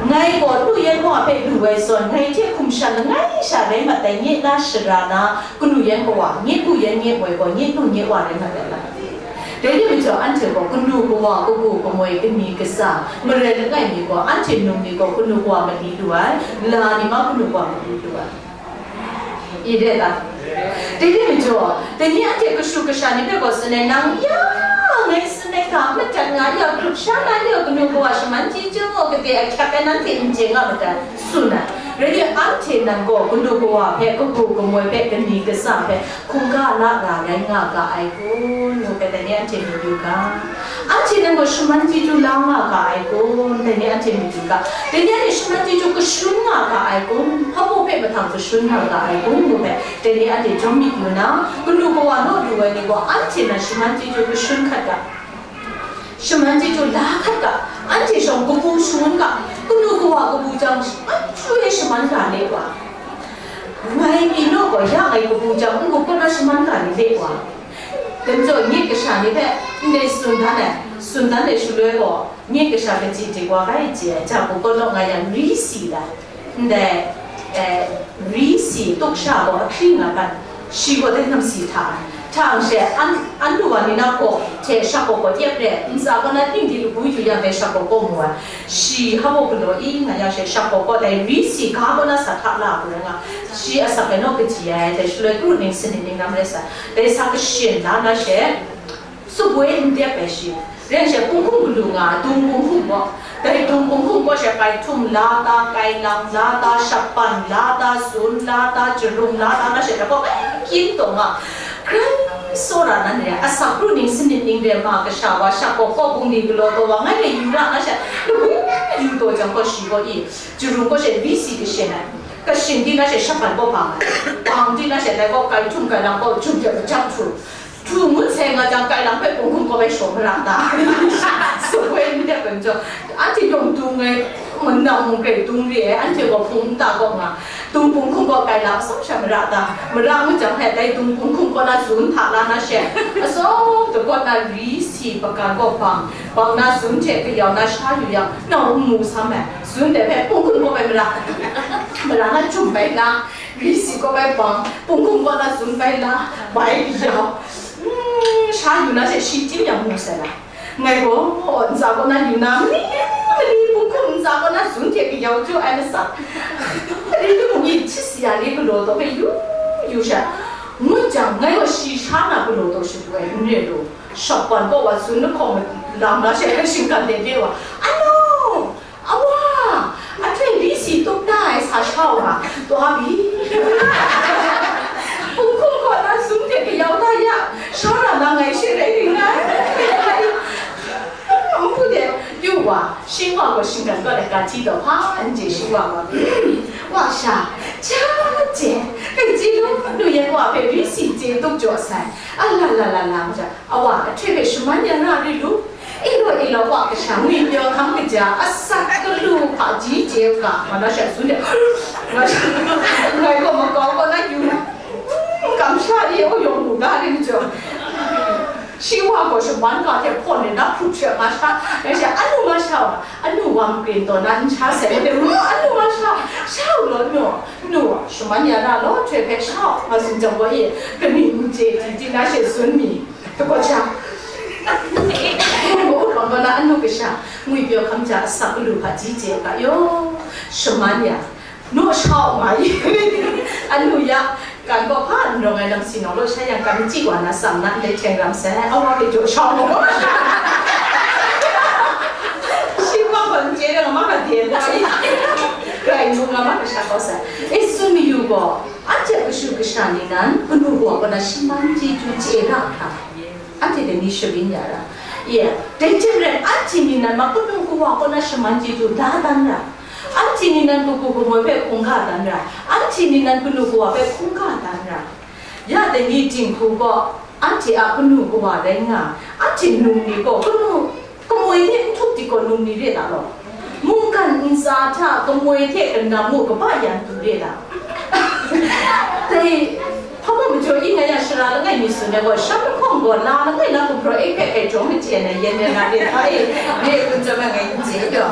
Ngai gaw lu yan wa hpe lu ai zawn, ngai hte hkum shan langai sha rai mat ai nye na shara na kanu yan kawa, nye lu yan nye woi gaw, nye lu nye wa rai mat ai le. Dai ni majaw, anhte gaw kanu kawa, kagu kamoi, kani kasa, marai langai mi gaw, anhte num ni gaw kanu kawa mali lu ai, la ni ma kanu kawa mali lu ai. I re ta? Dai ni majaw, dai ni anhte kashu kasha ni hpe gaw tsun ai, nang ya ngai tsun ai hta, madat nga ya, grup sha na ya, kanu kawa shaman chyeju gaw gade ahkyak ai nanhte n chye nga madat, tsun ai. Rai nme, anhte nan gaw kanu kawa hpe, kagu kamoi hpe, kani kasa hpe hkungga la ra rai nga ga ai kun, ngu hpe dai ni anhte myit yu ga. Anhte nan gaw shaman chyeju la nga ga ai kun, dai ni anhte myit yu ga. Dai ni anhte shaman chyeju kashun nga ga ai kun, hpa baw hpe mahtang kashun nga ga ai kun, ngu hpe dai ni anhte jawm myit yu na, kanu kawa naw lu ai ni gaw, anhte nan shaman chyeju kashun hkat ga, shaman chyeju la hkat ga, anhte shawng kabu shangun ga, kanu kawa kabu jang, achyoi shaman ga le wa. Ngai pyi naw gaw, ya ngai kabu jang, n-gup kaw na shaman ga ni le wa. Dai majaw, nye kasha ni hpe ndai tsun dan ai, tsun dan ai shaloi gaw, nye kasha kaji dik wa bai chye ai, ja hku kaw law nga yang, ri si ai, ndai, eh, ri si tuk sha gaw ahkri nga ban, shi gaw dai nam si hta ai, Hta she, an, an lu wa ni na gaw hte shak gaw gaw yep re, ntsa kaw na ning di lagu yu yang dai shak gaw gaw mu ai. Shi hpa gaw galaw i nga yang she, shak gaw gaw dai ri si ga kaw na sa hta la ai rai nga. Shi asak e naw kaji ai, dai shaloi kru ning sanit ning lam rai sa, dai sa kashin la na she, sugoi n dep ai shi. Ren she, punghkum galu nga, dung punghkum gaw. Dai dung punghkum gaw she, kai htum la ta, kai lang la ta, shapan la ta, zun la ta, jarung la ta, na she, dai gaw, kyin taw nga. Krai tsawra nan re, asak ru ning sanit ning re ma kasha wa, shak gaw gaw bungli galaw taw wa, ngai re yu ra, na she, lagu yu taw jang gaw shi gaw i, jarung gaw she, ri si kashin ai. Kashin di na she, shapan gaw bang ai. Bang di na she, dai gaw kai htum kai lang gaw, jum jep jang htum. Htu ngut sai nga jang, kai lang hpe punghkum kaw bai shaw mara ta? Sugoi n dep ai majaw, anhte yawng dung ai, manang mung grai dung re ai, anhte gaw hpung nta kaw nga, dung punghkum kaw kai lang atsawm sha mara ta? Mara ngut jang hpe, dai dung punghkum kaw na zun hta la na she, atsawm dagaw na ri si hpaga kaw bang, bang na zun hte kayau na sha yu yang, nau n mu sam ai, zun dai hpe punghkum kaw bai mara, mara na jum bai la. Ri si kaw bai bang, punghkum kaw na zun bai la, bai kayau. Mm, sha yu na she shi chyim yang mu sai la. Ngai gaw, ntsa kaw na yu na, mani, mani, punghkum ntsa kaw na zun hte kayau jaw ai masak. Mani ni mung yin hti si ya ni galaw taw hpe yu, yu sha. Ngut jang, ngai gaw shi sha na galaw taw shadu ai, n re lu. Shawpan kaw wa zun lahkawng lam la she, shinggan de de wa. Anu! Awa, ahtoi ri si tup na ai sa shau nga, taw mi. Punghkum kaw na zun hte kayau da ya, shau ra na ngai she rai ring ai. Npu de, yu wa, shi wa gaw shinggan kaw de ka hti taw hpa, n je shi wa gaw. Wa sha, ja je, kai ji lu, nu yan wa hpe ri si je tup jaw sai. A la la la la, ja. Awa, ahtoi hpe shaman ya ra ri lu. Ilo ilo wa kasha ngwi pyaw hkam kaja, asak galu hpaji chye u ga, nga na sha tsun de. Nga sha, ngai gaw makau gaw na yu. Kamsha e, o yawng mu ga ring jaw. Shi wa gaw shaman ga hte hpawn de na hput she nga sha. Nga sha, anu nga sha wa, anu wa makrin taw na n sha sai de, anu nga sha, sha u law nu, nu, shaman ya na law, ahtoi hpe sha u, nga tsun jang gaw e, kaning n chye di di na she tsun mi. Kabaw sha. Ngu bang kaw na anu kasha, ngwi pyaw hkam ja asak galu hpaji chye ga yaw, shaman ya. Nu shau ma i. Anu ya, kan kaw hpa n rawng ai lam si nawng law sha yang, kan chyi wa na sam na ndai hkyeng ram sai, awa hpe jaw shau mu. Shi wa gaw n chye rai, nga ma ga de na i. Rai ngu nga ma kasha kau sai. E, tsun mayu gaw, anhte kashu kasha ni nan, kanu gaw kaw na shaman chyeju chye ra hkra. Anhte dai ni sharin ya ra. Ye, dai hte maren, anhte ni nan ma kanu kawa kaw na shaman chyeju da dan ra. Anhte ni nan kagu kamoi hpe hkungga dan ra. Anhte ni nan kanu kawa hpe hkungga dan ra. Ya dai ni dinghku gaw, anhte a kanu kawa rai nga, anhte num ni gaw kanu kamoi hte n htup di gaw num ni re ta law? Mungkan ntsa hta kamoi hte kanam mu kaba yan du re ta? Dai, hpa majaw i nga yang, shara langai mi tsun ai gaw, sham lahkawng gaw, la langai na gumhpraw e hpe hkai jawng machyen ai yen rai nga re hta e, re kun chyawm ai ngai n chye pyaw.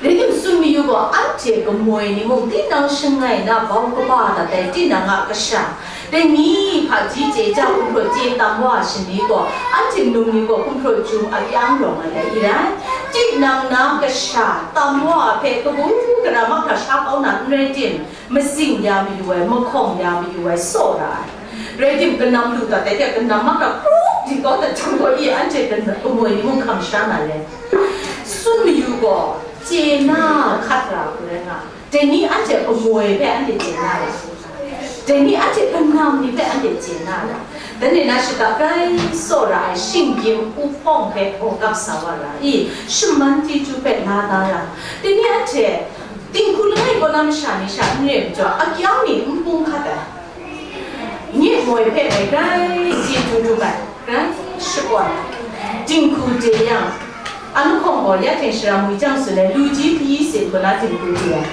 Rai tim, tsun mayu gaw, anhte kamoi ni mung, tinang shangai na bau kaba dat ai tinang a kasha, dai ni hpaji chye ja gumhpraw chye tam wa ai shani gaw, anhte num ni gaw gumhpraw chyum a kyang rawng ai, ai i rai. Tinang na kasha tam wa ai hpe kabu gara mahkra sha kau na n rai tim, matsing ya mayu ai, mahkawng ya mayu ai, saw ra ai. Rai tim, kanam lu dat ai hte kanam mahkra krup di kau dat jang gaw i, anhte kamoi ni mung hkam sha na le. Tsun mayu gaw, chye na hkat ra hku rai nga. Dai ni anhte kamoi hpe anhte chye na ra. Dai ni anhte kanam ni hpe anhte chye na ra. Dai ni na shata grai saw ra ai shinggyim uhpawng hpe gaw gap sa wa ra i, shaman chyeju hpe la da ra. Dai ni anhte dinghku langai kaw na masha ni sha n re majaw, akyang ni n bung hkat ai. Nye moi hpe ngai grai chyeju dum ai, grai shakawn ai. Dinghku de yang, a lahkawng gaw ya hte shara ngwi jang tsun ai, lu ji pyi sin kaw na dinghku de ai.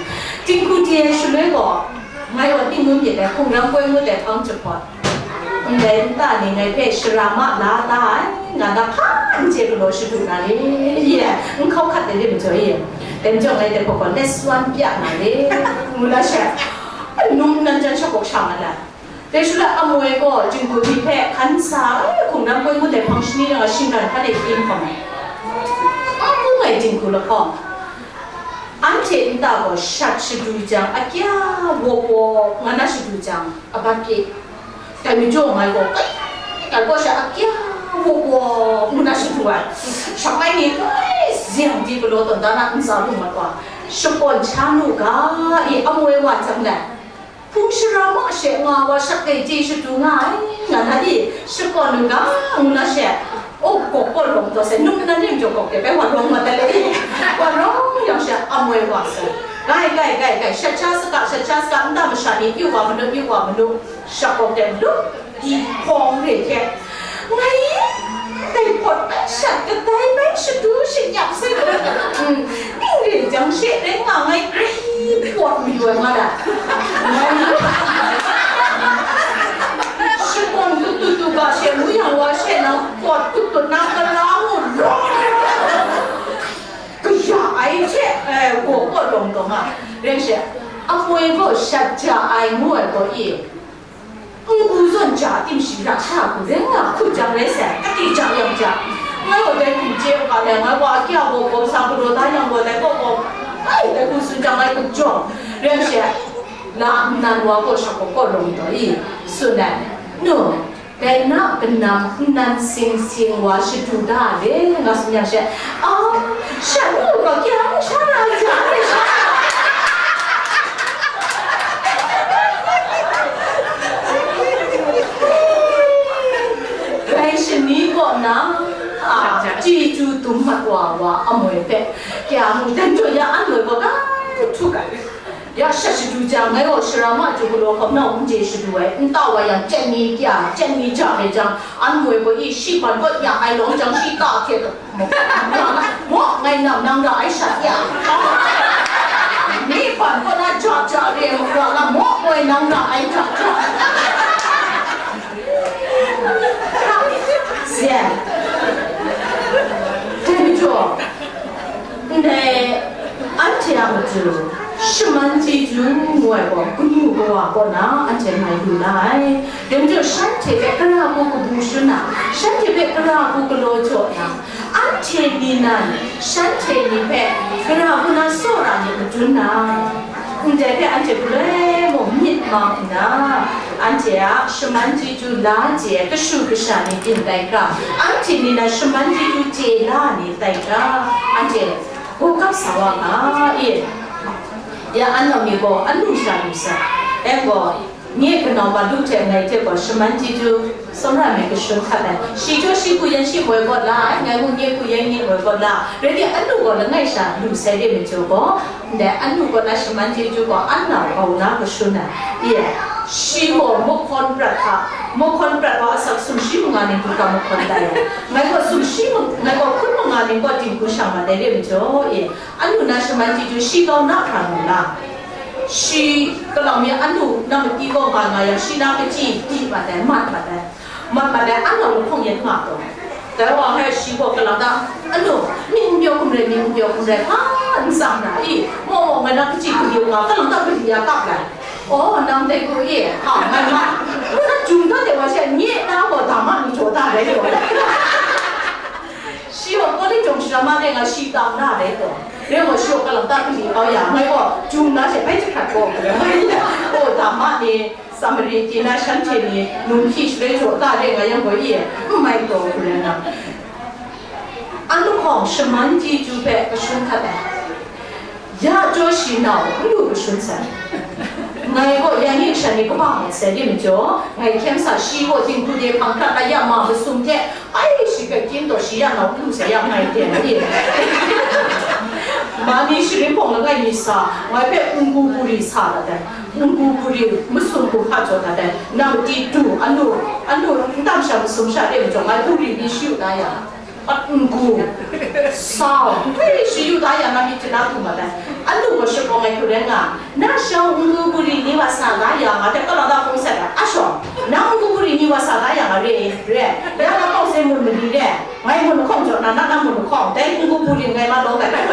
Dinghku de ai shaloi gaw, ngai gaw ning ngun myit ai, hkungran koi ngut ai hpang jahpawt. Ndai nta ni ngai hpe shara ma la da ai, nga na hpa n chye galaw shadu na le, ye, n hkau hkat de re majaw ye. Dai majaw ngai dai hpaw gaw, let's one pya na le, ngu na sha. Num nan jan shakawn sha nga na. Dai shaloi amoi gaw jinghku ni hpe hkan sa, ai, hkungran poi ngut ai hpang shani rai nga, shinggan hkan e hpyi hkawm ai. N mu ai jinghku lahkawng, anhte nta gaw shat shadu jang, akya wawp wawp nga na shadu jang, abat pyi. Dai majaw ngai gaw, kai, kai gaw sha akya wawp wawp ngu na shadu ai. Shangai ni kai zeng di galaw tawn da na ntsa lu mat wa, shakawn sha nu ga i, amoi wa jang lai. Hpung shara ma she nga wa, shat kai chye shadu nga ai, nga na i, shakawn u ga, ngu na she, o, gawk gaw rawng taw sai, num nan rim jaw gawk de bai wa rawng mat ai le i, wa rawng yang she, amoi wa sai. Gai, gai, gai, gai, shat sha saga, shat sha saga, nta masha ni, yu wa manu, yu wa manu, shak gawk de, lup di hpawng re hte, Ngai, dai pawt bai shat kadai bai shadu shayap sai gaw, mm, ning re jang she rai nga ngai, grai pawt mayu ai nga da. Ngai, shakawn kutut tu ga she mu yang wa she nang pawt kutut na kara ngu rawng. Kaya ai hte, eh, gaw pawt lawng taw nga. Rai she, amoi gaw shat ja ai ngu ai gaw i. N-gu zawn ja tim shi ra sha hku rai nga hkut jang rai sai, kati ja yang ja. Ngai gaw dai hku chye u ga le, ngai wa akya gaw gaw sa galaw da yang gaw dai gaw gaw, ai, dai hku tsun jang ngai hkut jawng rai she, la nnan wa gaw shak gaw gaw lawng taw i, tsun ai. Nu, dai na kanam nnan sing sing wa shadu da le, nga tsun yang she, a, shat nu gaw kyang sha na ja ai sha. Dai shani kaw na, a, chyeju dum mat wa wa amoi hpe, kya mu dan jaw ya an loi gaw kai htuk ai. Ya shat shadu jang, ngai gaw shara ma chyu galaw hkawm na n chye shadu ai, nta wa yang chyen ni kya, chyen ni ja ai jang, an moi gaw i, shi ban gaw ya ai lawng jang, shi ta hkye maw, ngai nam nang ra ai sha ya. Mi ban gaw na ja ja re ra na maw, moi nang ra ai ja ja. Zen. Dai majaw, ndai anhte a matu, shaman chyeju ngu ai gaw, kanu kawa kaw na anhte mai lu na ai. Dai majaw, shanhte hpe kara hku kabu shun na, shanhte hpe kara hku galaw jaw na, anhte ni nan, shanhte ni hpe kara hku na tsawra myit madun na, ndai hpe anhte galoi mung myit mang nna, anhte a shaman chyeju la chye ai kashu kasha ni byin tai hkra, anhte ni nan shaman chyeju chye la ni tai hkra, anhte gaw kap sa wa nga i. Ya anau mi gaw anu sha lu sai, dai gaw nye kanau Malu hte ngai hte gaw shaman chyeju Tsawmra me kashun hkat ai. Shi jaw shi hku yan shi moi gaw la ai, ngai mung nye hku yan nye moi gaw la. Rai timung, anu gaw langai sha lu sai re majaw gaw, ndai anu gaw na shaman chyeju gaw anau kau na kashun ai. Ye, shi gaw mahkawn prat hta, mahkawn prat wa asak sumshi manga ni du ga mahkawn tai ai. Ngai gaw sumshi ma-, ngai gaw hkun manga ni gaw dinghku shang mat ai re majaw, ye, anu na shaman chyeju shi kau na hkra lu la. Shi kalang mi anu na mati gaw nga nga yang, shi na kaji di mat ai, mat mat ai. Mat mat ai, an nau lahkawng yan nga taw. Dai wa hpe shi gaw kalang ta, "Anu, myit n pyaw hkum rai, myit n pyaw hkum rai, hpa n tsang na i? Maw maw, ngai na kaji gari nga, kalang ta gari ya kap lai. Aw, nang dai hku e, hpa ngai ma. Ngu na jum dat de wa she, nye na gaw dama ni jaw da rai taw." Shi gaw kawli jawng shara ma rai nga, shi tam na rai taw. Rai gaw, shi gaw kalang ta gari kau ya, ngai gaw jum na she bai jahkrat gaw, aw, dama ni. Samari ti na shanhte ni num hkyi shaloi jaw ta re nga yang gaw i, n mai taw hku rai na. An lahkawng shaman chyeju hpe kashun hkat ai. Ya jaw shi nau n lu kashun sai. Ngai gaw ya ni sha ni kaba mat sai re majaw, ngai hkyen sa shi gaw dinghku de hpang hkrat la ya ma masum hte, Ai, shi hpe kyin taw, shi ya nau lu sai ya ngai ten di. Ma ni sharin hpawng langai mi sa, ngai hpe n-gu buri sa dat ai, n-gu buri masum hku hpa jaw dat ai, nang di du, anu, anu, n tam sha masum sha de majaw, ngai buri ni shi yu da ya, n-gu, sau, hpe shi yu da ya, nang myit chana du mat ai, anu gaw shapawng ai hku rai nga, Na shawng n-gu buri ni wa sa la ya nga, dai kalang ta hpung sat ai, a shawng, nang n-gu buri ni wa sa la ya nga re, re, ya na kaw se mun mali re, ngai mun hkawng jaw na, na na mun hkawng, dai n-gu buri ngai ma lawm ai.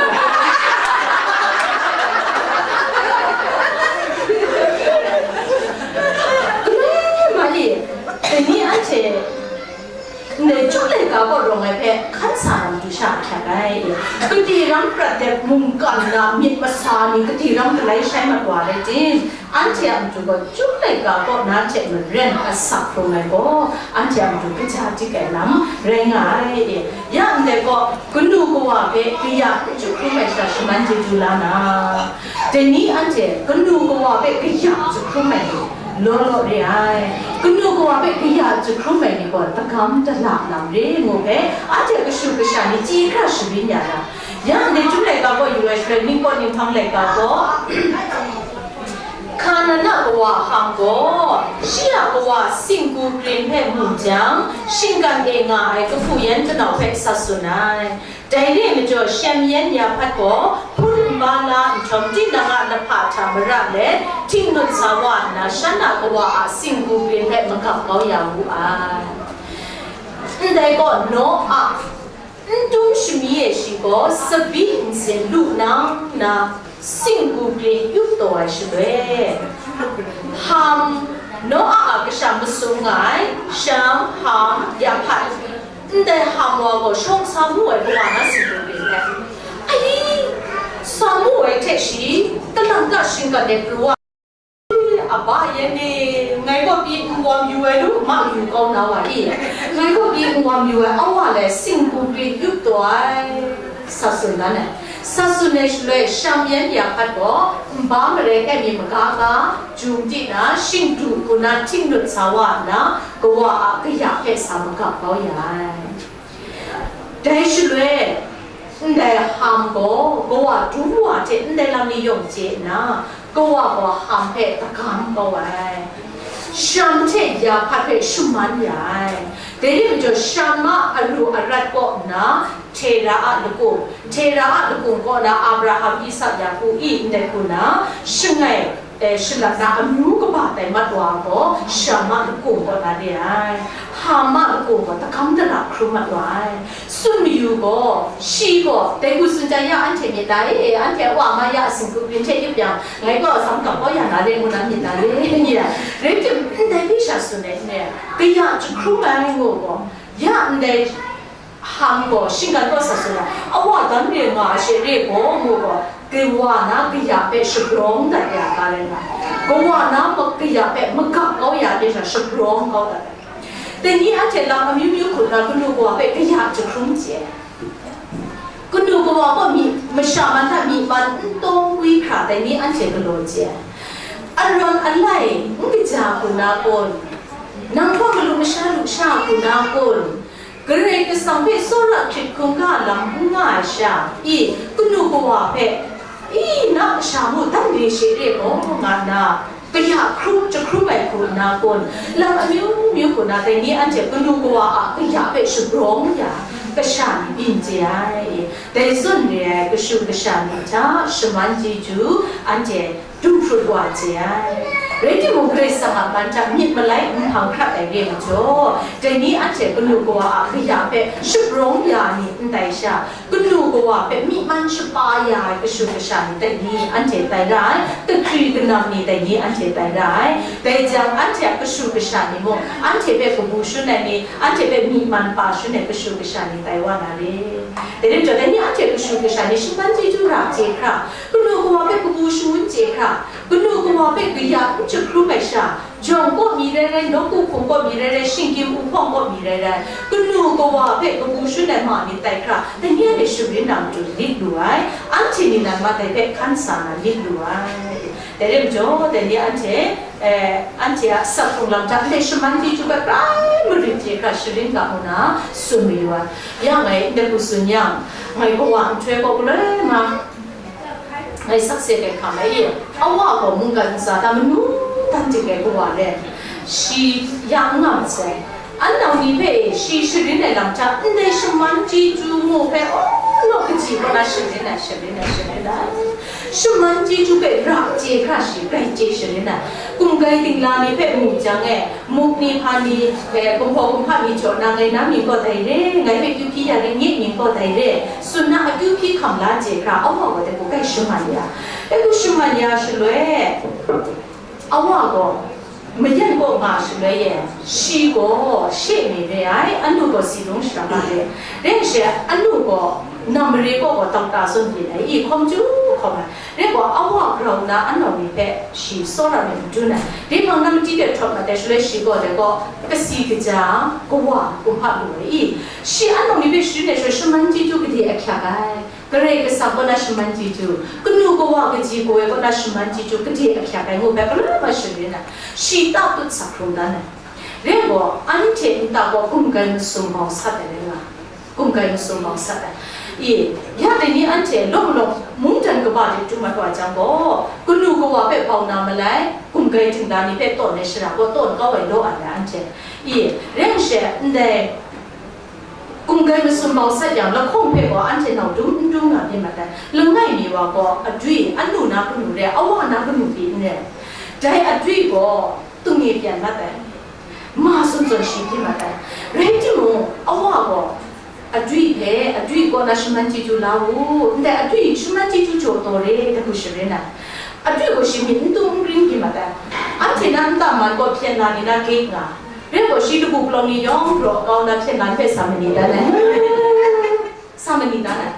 Ga gaw rawng ai hpe hkan sa na matu sha hkyak ai. Kati ram prat dep mungkan na myit masa ni kati ram galai shai mat wa rai tim, anhte a matu gaw Chyum laika kaw na hte maren asak hkrung ai gaw, anhte a matu kaja dik ai lam rai nga ai. Ya ndai gaw, kanu kawa hpe kaya n chyu hkrum ai sha shaman chyeju la na, dai ni anhte kanu kawa hpe kaya chyu hkrum ai ni law law re ai. Kanu kawa hpe kaya chyu hkrum ai ni gaw, dagam dala lam re ngu hpe, anhte kashu kasha ni chyi hkra sharin ya na, ya ndai Chyum laika gaw yu ai shaloi, Ningpawt Ninghpang laika gaw, Kanana kawa Ham gaw, shi a kawa singgu krin hpe mu jang, shinggan e nga ai kahpu yan kanau hpe sa tsun ai. Dai re ai majaw, Shem yan Yahpat gaw hpun n ba la nhtawm, tinang a lahpa hta mara let, htinglut sa wa nna, shan a kawa a singgu krin hpe magap kau ya wu ai. Ndai gaw, Noa, n dum shami e shi gaw tsabyi nsin lu nang nna, singgu krin yup taw ai shaloi, Ham, Noa a kasha masum nga ai, Shem, Ham, Yahpat, ndai Ham wa gaw shawng sa mu ai kawa na singgu krin hpe, ai, sa mu ai hte shi, kalang ta shinggan ai pru wa, a ba yan e, ngai gaw pyi n wam yu ai lu, ma yu kau na wa i, ngai gaw pyi n wam yu ai, awa lai singgu krin yup taw ai, sa tsun dan ai. Sa tsun ai shaloi, Shem yan Yahpat gaw, nba marai kai mi maga ga, jum di na, shingdu hku na htinglut sa wa nna, kawa a kaya hpe sa magap kau ya ai. Dai shaloi, ndai Ham gaw, kawa dum wa hte ndai lam ni yawng chye nna, kawa gaw Ham hpe dagam kau ai. Shem hte Yahpat hpe shaman ya ai. Dai rai majaw, Shem a aru arat kaw nna, Tera a lakung, Tera a lakung kaw na Abraham, Isak, Yaku i ndai hku na, shangai, eh, shalat na amyu kaba tai mat wa gaw, Shem a lakung kaw na re ai. Ham a lakung gaw dagam dara hkrum mat wa ai. Tsun mayu gaw, shi gaw, dai hku tsun jang ya, anhte myit la e, anhte a wa ma ya a singgu krin hte yup yang, ngai gaw sam kap kau ya na re ngu na myit la re, ni a. Rai tim, ndai hpe sha tsun ai, ni a, kaya jahkrum ai ngu gaw, ya ndai Ham gaw shinggan kaw sa tsun ai, awa dan re nga ai she re gaw, ngu gaw, kawa na kaya hpe shabrawng dat ya ga rai nga, kawa na ma-, kaya hpe magap kau ya hte sha shabrawng kau dat ai. Dai ni anhte lam amyu myu hku na kanu kawa hpe kaya jahkrum chye ai. Kanu kawa gaw myi, masha man hta myi man n tawng wi hkra dai ni anhte galaw chye ai. Arawn alai n kaja hku na kun, nang gaw malu masha lu sha hku na kun, Karai Kasang hpe tsawra hkrit hkungga lam n nga ai sha, i, kanu kawa hpe, i, na kasha mung dan re she re gaw, nga nna, kaya hkrum, jahkrum ai hku nna kun, lam amyu myu hku na, dai ni anhte kanu kawa a kaya hpe shabrawng ya, kasha ni byin chye ai, i, dai zawn re ai kashu kasha ni hta shaman chyeju anhte dum hprut wa chye ai. Rai timung, Karai Kasang a man hta myit malai n hpang hkrat ai re majaw, dai ni anhte kanu kawa a kaya hpe shabrawng ya ni n tai sha, kanu kawa hpe myi man shapa ya ai kashu kasha ni dai ni anhte tai ra ai, kahkri kanam ni dai ni anhte tai ra ai. Dai jang, anhte a kashu kasha ni mung, anhte hpe kabu shun ai ni, anhte hpe myi man pa shun ai kashu kasha ni tai wa na re. Dai rai majaw, dai ni anhte kashu kasha ni shaman chyeju ra chye hkra, kanu kawa hpe kabu shangun chye hkra, kanu kawa hpe kaya n jahkrum ai sha, jawng kaw mi rai rai, nawku hpung kaw mi rai rai, shinggyim uhpawng kaw mi rai rai, kanu kawa hpe kabu shun ai ma ni tai hkra, dai ni anhte sharin na matu lit lu ai, anhte ni nan mat dai hpe hkan sa na lit lu ai. Dai rai majaw, dai ni anhte, eh, anhte a asak hkrung lam hta ndai shaman chyeju hpe grai marit chye hkra sharin ga mu na tsun mayu ai. Ya ngai ndai hku tsun yang, ngai kawa nhtoi gaw galoi ma, ngai sakse ai hkam ai, awa gaw mungkan ntsa hta manu dan ting ai kawa le, shi ya n nga masai. An nau ni hpe shi sharin ai lam hta, ndai shaman chyeju mu hpe, oh, naw kaji kaw na sharin ai, sharin ai, sharin ai. Shaman chyeju hpe ra chye hkra shi grai chye sharin ai. Kum grai dingla ni hpe mu jang e, muk ni hpa ni, eh, kumhpaw kumhpa ni jaw na, ngai na mying gaw dai re, ngai hpe kyu hpyi ya ring nit mying gaw dai re, tsun na akyu hpyi hkam la chye hkra, awa gaw dai hku grai shaman ya. Dai hku shaman ya shaloi, awa gaw, Mayan kaw nga shaloi e, shi gaw she mi re ai, anu gaw si lung shara ma re, ren she anu gaw nam mare kaw gaw dakta zawn byin ai, i hkawm chyu hkawm ai, ren gaw a wa grau nna anau ni hpe shi tsawra myit madun ai, dai hpang na mati de htawt mat ai shaloi shi gaw dai gaw kasi kaja kawa kumhpa lu ai, i shi anau ni hpe sharin ai shaloi shaman chyeju gade ahkyak ai. Karai Kasang kaw na shaman chyeju, kanu kawa kaji kaw ai kaw na shaman chyeju gade ahkyak ai ngu hpe, palai mai sharin ai, shi ta tut sak hkrung dan ai. Rai gaw, anhte nta gaw gumgai masum mau sat ai rai nga, gumgai masum mau sat ai. I, ya dai ni anhte law malawng mungdan kaba de tu mat wa jang gaw, kanu kawa hpe bau na malai, gumgai dingda ni hpe tawn ai shara gaw tawn kau ai law ai anhte. I, rai nme she, ndai, Gumgai masum mau sat yang, lahkawng hpe gaw anhte nau dum n dum nga myit mat ai. Langai mi wa gaw adwi, anu na kanu re, awa na kanu pyi n re. Dai adwi gaw tung e pyan mat ai. Ma zawn zawn shi pyi mat ai. Rai timung, awa gaw adwi hpe, adwi kaw na shaman chyeju la u, ndai adwi shaman chyeju jaw taw re, da hku sharin ai. Adwi gaw shi myit n tung n ring pyi mat ai. Anhte na nta man gaw hpyen na ni na gate nga. Rai gaw, shi lagu palawng ni yawng raw kau na hpyen na hpe sa mani dan ai. Sa mani dan ai.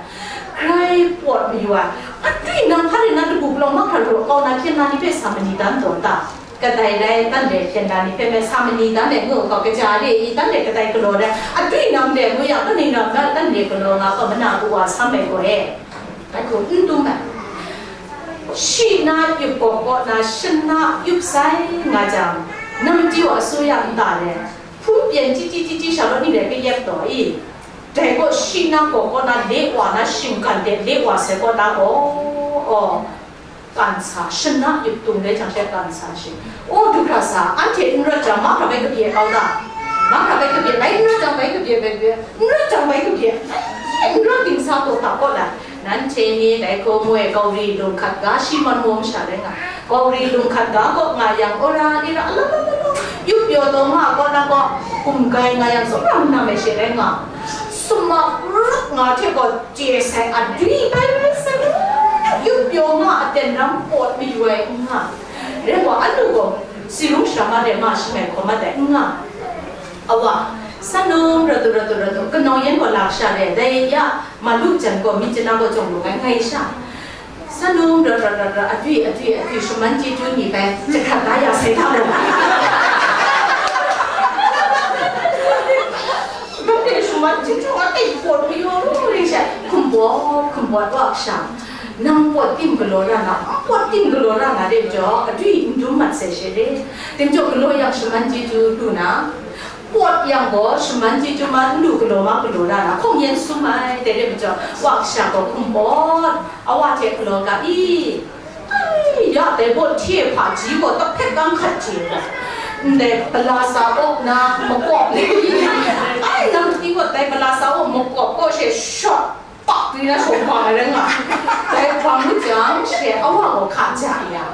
Grai pawt mayu ai. Adwi nang hpa rai na lagu palawng mahkra raw kau na hpyen na ni hpe sa mani dan taw ta? Kadai rai, tan re hpyen na ni hpe me sa mani dan ai ngu gaw, kaja re i, tan re kadai galaw rai? Adwi nam re ngu yang, kaning ram na tan re galaw nga gaw, mana kawa sa mai gaw e. Dai hku n dum ai. Shi na yup gaw kaw na shana yup sai nga jang, namti wa asuya nta le, hpun pyen chyi chyi chyi chyi sha rawt ni le kayep taw i, dai gaw shi na gaw kaw na le wa na shinggan de le wa sai kaw na gaw, aw, kan sa, shana yup tung le jang she kan sa shi. O, du hkra sa, anhte n rawt jang, mahkra bai kabye kau ta? Mahkra bai kabye, bai n rawt jang, bai kabye, bai kabye, n rawt jang, bai kabye, n rawt dingsa taw hta kaw lai. Nanhte ni dai hku mu ai, Gauri lung hkat ga shi man mawng sha rai nga, Gauri lung hkat ga kaw nga yang, ora ni ra, ala, ala, ala, yup pyaw taw nga, kaw na kaw, hkum gai nga yang, tsawra nna mai she rai nga, summak rup nga hte gaw, chye sai adwi bai rai sai, yup pyaw nga, aten ram pawt mayu ai n nga, rai gaw, anu gaw, si rung sha ma de ma shi mai hkawm mat ai n nga. Awa, san num rat u, rat u, rat u, kanau yan gaw lak sha re, dai ya, ma lu jan gaw, mi chana gaw jawng lu ai, ngai sha. San num rat, rat, rat, rat, adwi, adwi, adwi, shaman chyeju ni bai, jahkrat da ya sai hta mung. Bai de shaman chyeju a tai pawt mayu ring sha, hkum pawt, hkum pawt wa sha. Nang pawt tim galaw ra na, n pawt tim galaw ra na de majaw, adwi n dum mat sai she re. Dai majaw galaw yang shaman chyeju du na, pawt yang gaw, shaman chyeju ma n du galaw ma galaw ra na, hkawng yan sum ai, dai re majaw, wa kasha gaw hkum pawt, awa hte galaw ga i, ai, ya dai gaw hte hpaji gaw tahpet kang hkat chye ai, ndai palasa awk na makawp ni, ai, nang pyi gaw dai palasa awk makawp gaw she shawt, pak ni na shawng bang ai rai nga. Dai bang jang she awa gaw hka ja ya.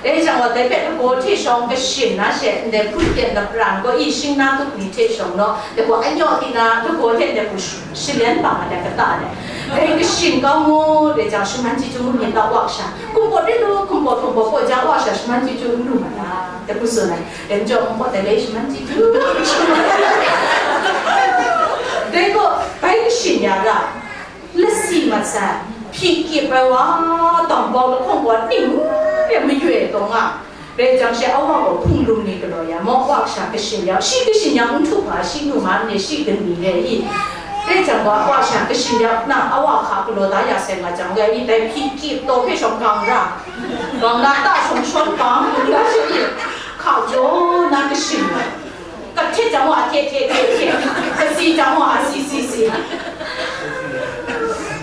Dai jang gaw dai hpe lagaw hte shawng kashin na she, ndai hpun pyen lapran gaw i shing na tup ni hte shawng naw, dai gaw anyaw hti na lagaw hte ndai hku sh-, shalen bang ai dai kata dai. Dai kashin kau ngu, dai jang shaman chyeju ngu myit ta wa sha. Hkum pawt rai lu, hkum pawt, hkum pawt, pawt jang wa sha shaman chyeju n lu ma ta? Dai hku tsun ai. Dai majaw hkum pawt dai bai shaman chyeju. Dai gaw bai kashin ya ra. Lasi mat sai, hpyi kyip ai wa, dambau lahkawng wa ning re mayu ai taw nga, rai jang she awa gaw hpung lum ni galaw ya, maw wa kasha kashin ya, shi kashin ya n htup nga, shi nu nga n re, shi gani re i, rai jang gaw wa kasha kashin ya, nang awa hka galaw da ya sai nga jang, rai i, dai hpyi kyip taw hpe shawng gang ra, gang na ta shawng shawn gang da she i, hka jaw na kashin ya. Ka hte jang wa hte hte hte hte, ka si jang wa si si si.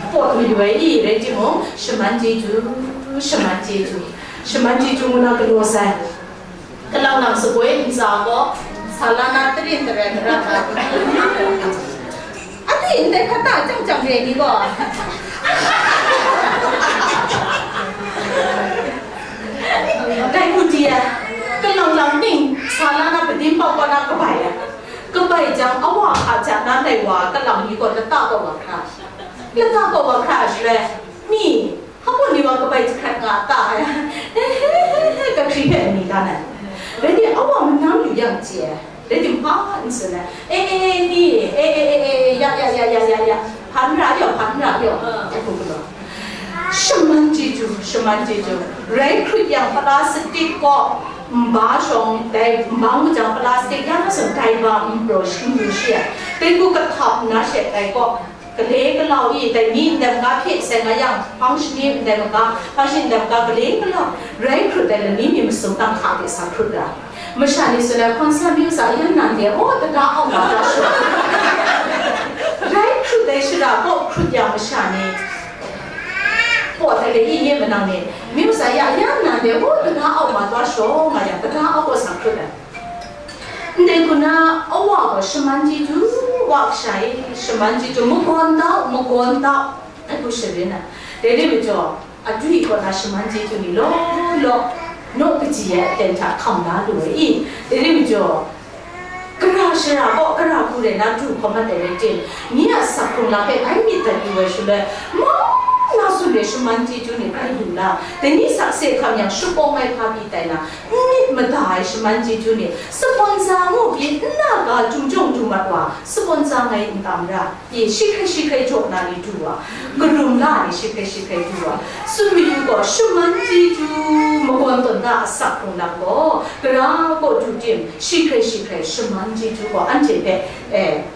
Pawt mayu ai i rai timung, shaman chyeju, shaman chyeju, shaman chyeju ngu na galaw sai. Kalang lang sakoi ntsa gaw, sa la na tarin tarai mara na. Adwi ndai hkata chyang chyang re ni gaw. Dai hku di ai, kalang lang ning, sa la na padim bau kaw na kabai ai. Kabai jang, awa hka ja na dai wa, kalang ni gaw lata kaw wa hkra. Lata kaw wa hkra ai shaloi, mi, hpa ni wa kabai jahkrat nga ta ai. Kahkri hpe ni dan ai. Rai timung, awa manang yu yang chye, rai timung, hpa n tsun ai. E, e, e, ni, e, e, e, e, ya, ya, ya, ya, ya, ya, hpa n ra yaw, hpa n ra yaw, ai hku galaw. Shaman chyeju, shaman chyeju, rai hkrut yang plastic kaw, nba shawng, dai nba ngu jang plastic ya na sung dai ba n praw shi, n pru shi ai. Dai hku kahtap nna she dai kaw, gale galau i, dai ni ndai maga hpye sai nga yang, hpang shani ndai maga, hpang shani ndai maga gale galau, rai hkrut ai lani mi masum tang hka de sa hkrut ra. Masha ni tsun ai, คนสร้าง มิวสา yan nang de, oh, tada au ma ta shaw. Rai hkrut ai shara kaw hkrut yang masha ni, paw tai de i nye manang ni, มิวสา ya yan nang de, oh, tada au ma ta shaw, nga yang, tada au kaw sa hkrut ai. Ndai hku na, awa gaw shaman chyeju wa kasha e, shaman chyeju, magawn dau, magawn dau, ai hku sharin ai. Dai rai majaw, adwi kaw na shaman chyeju ni law law, naw kaji ai aten hta hkam la lu ai i? Dai rai majaw, gara shara kaw gara hku rai na du hkawm mat ai rai tim, ni a asak hkrung la hpe bai myit dat yu ai shaloi, mang na tsun re shaman chyeju ni bai lu la, dai ni sakse hkam yang shapawng ai hpa pyi tai na, n myit mada ai shaman chyeju ni, sponsor ngu pyi n na ga jung jung du mat wa, sponsor ngai n tam ra, pyi shi hkrai shi hkrai jaw na ni du wa, karum la ni shi hkrai shi hkrai du wa, tsun mayu gaw, shaman chyeju magawn tawn da asak hkrung lam gaw, gara kaw du tim, shi hkrai shi hkrai shaman chyeju gaw anhte hpe, eh,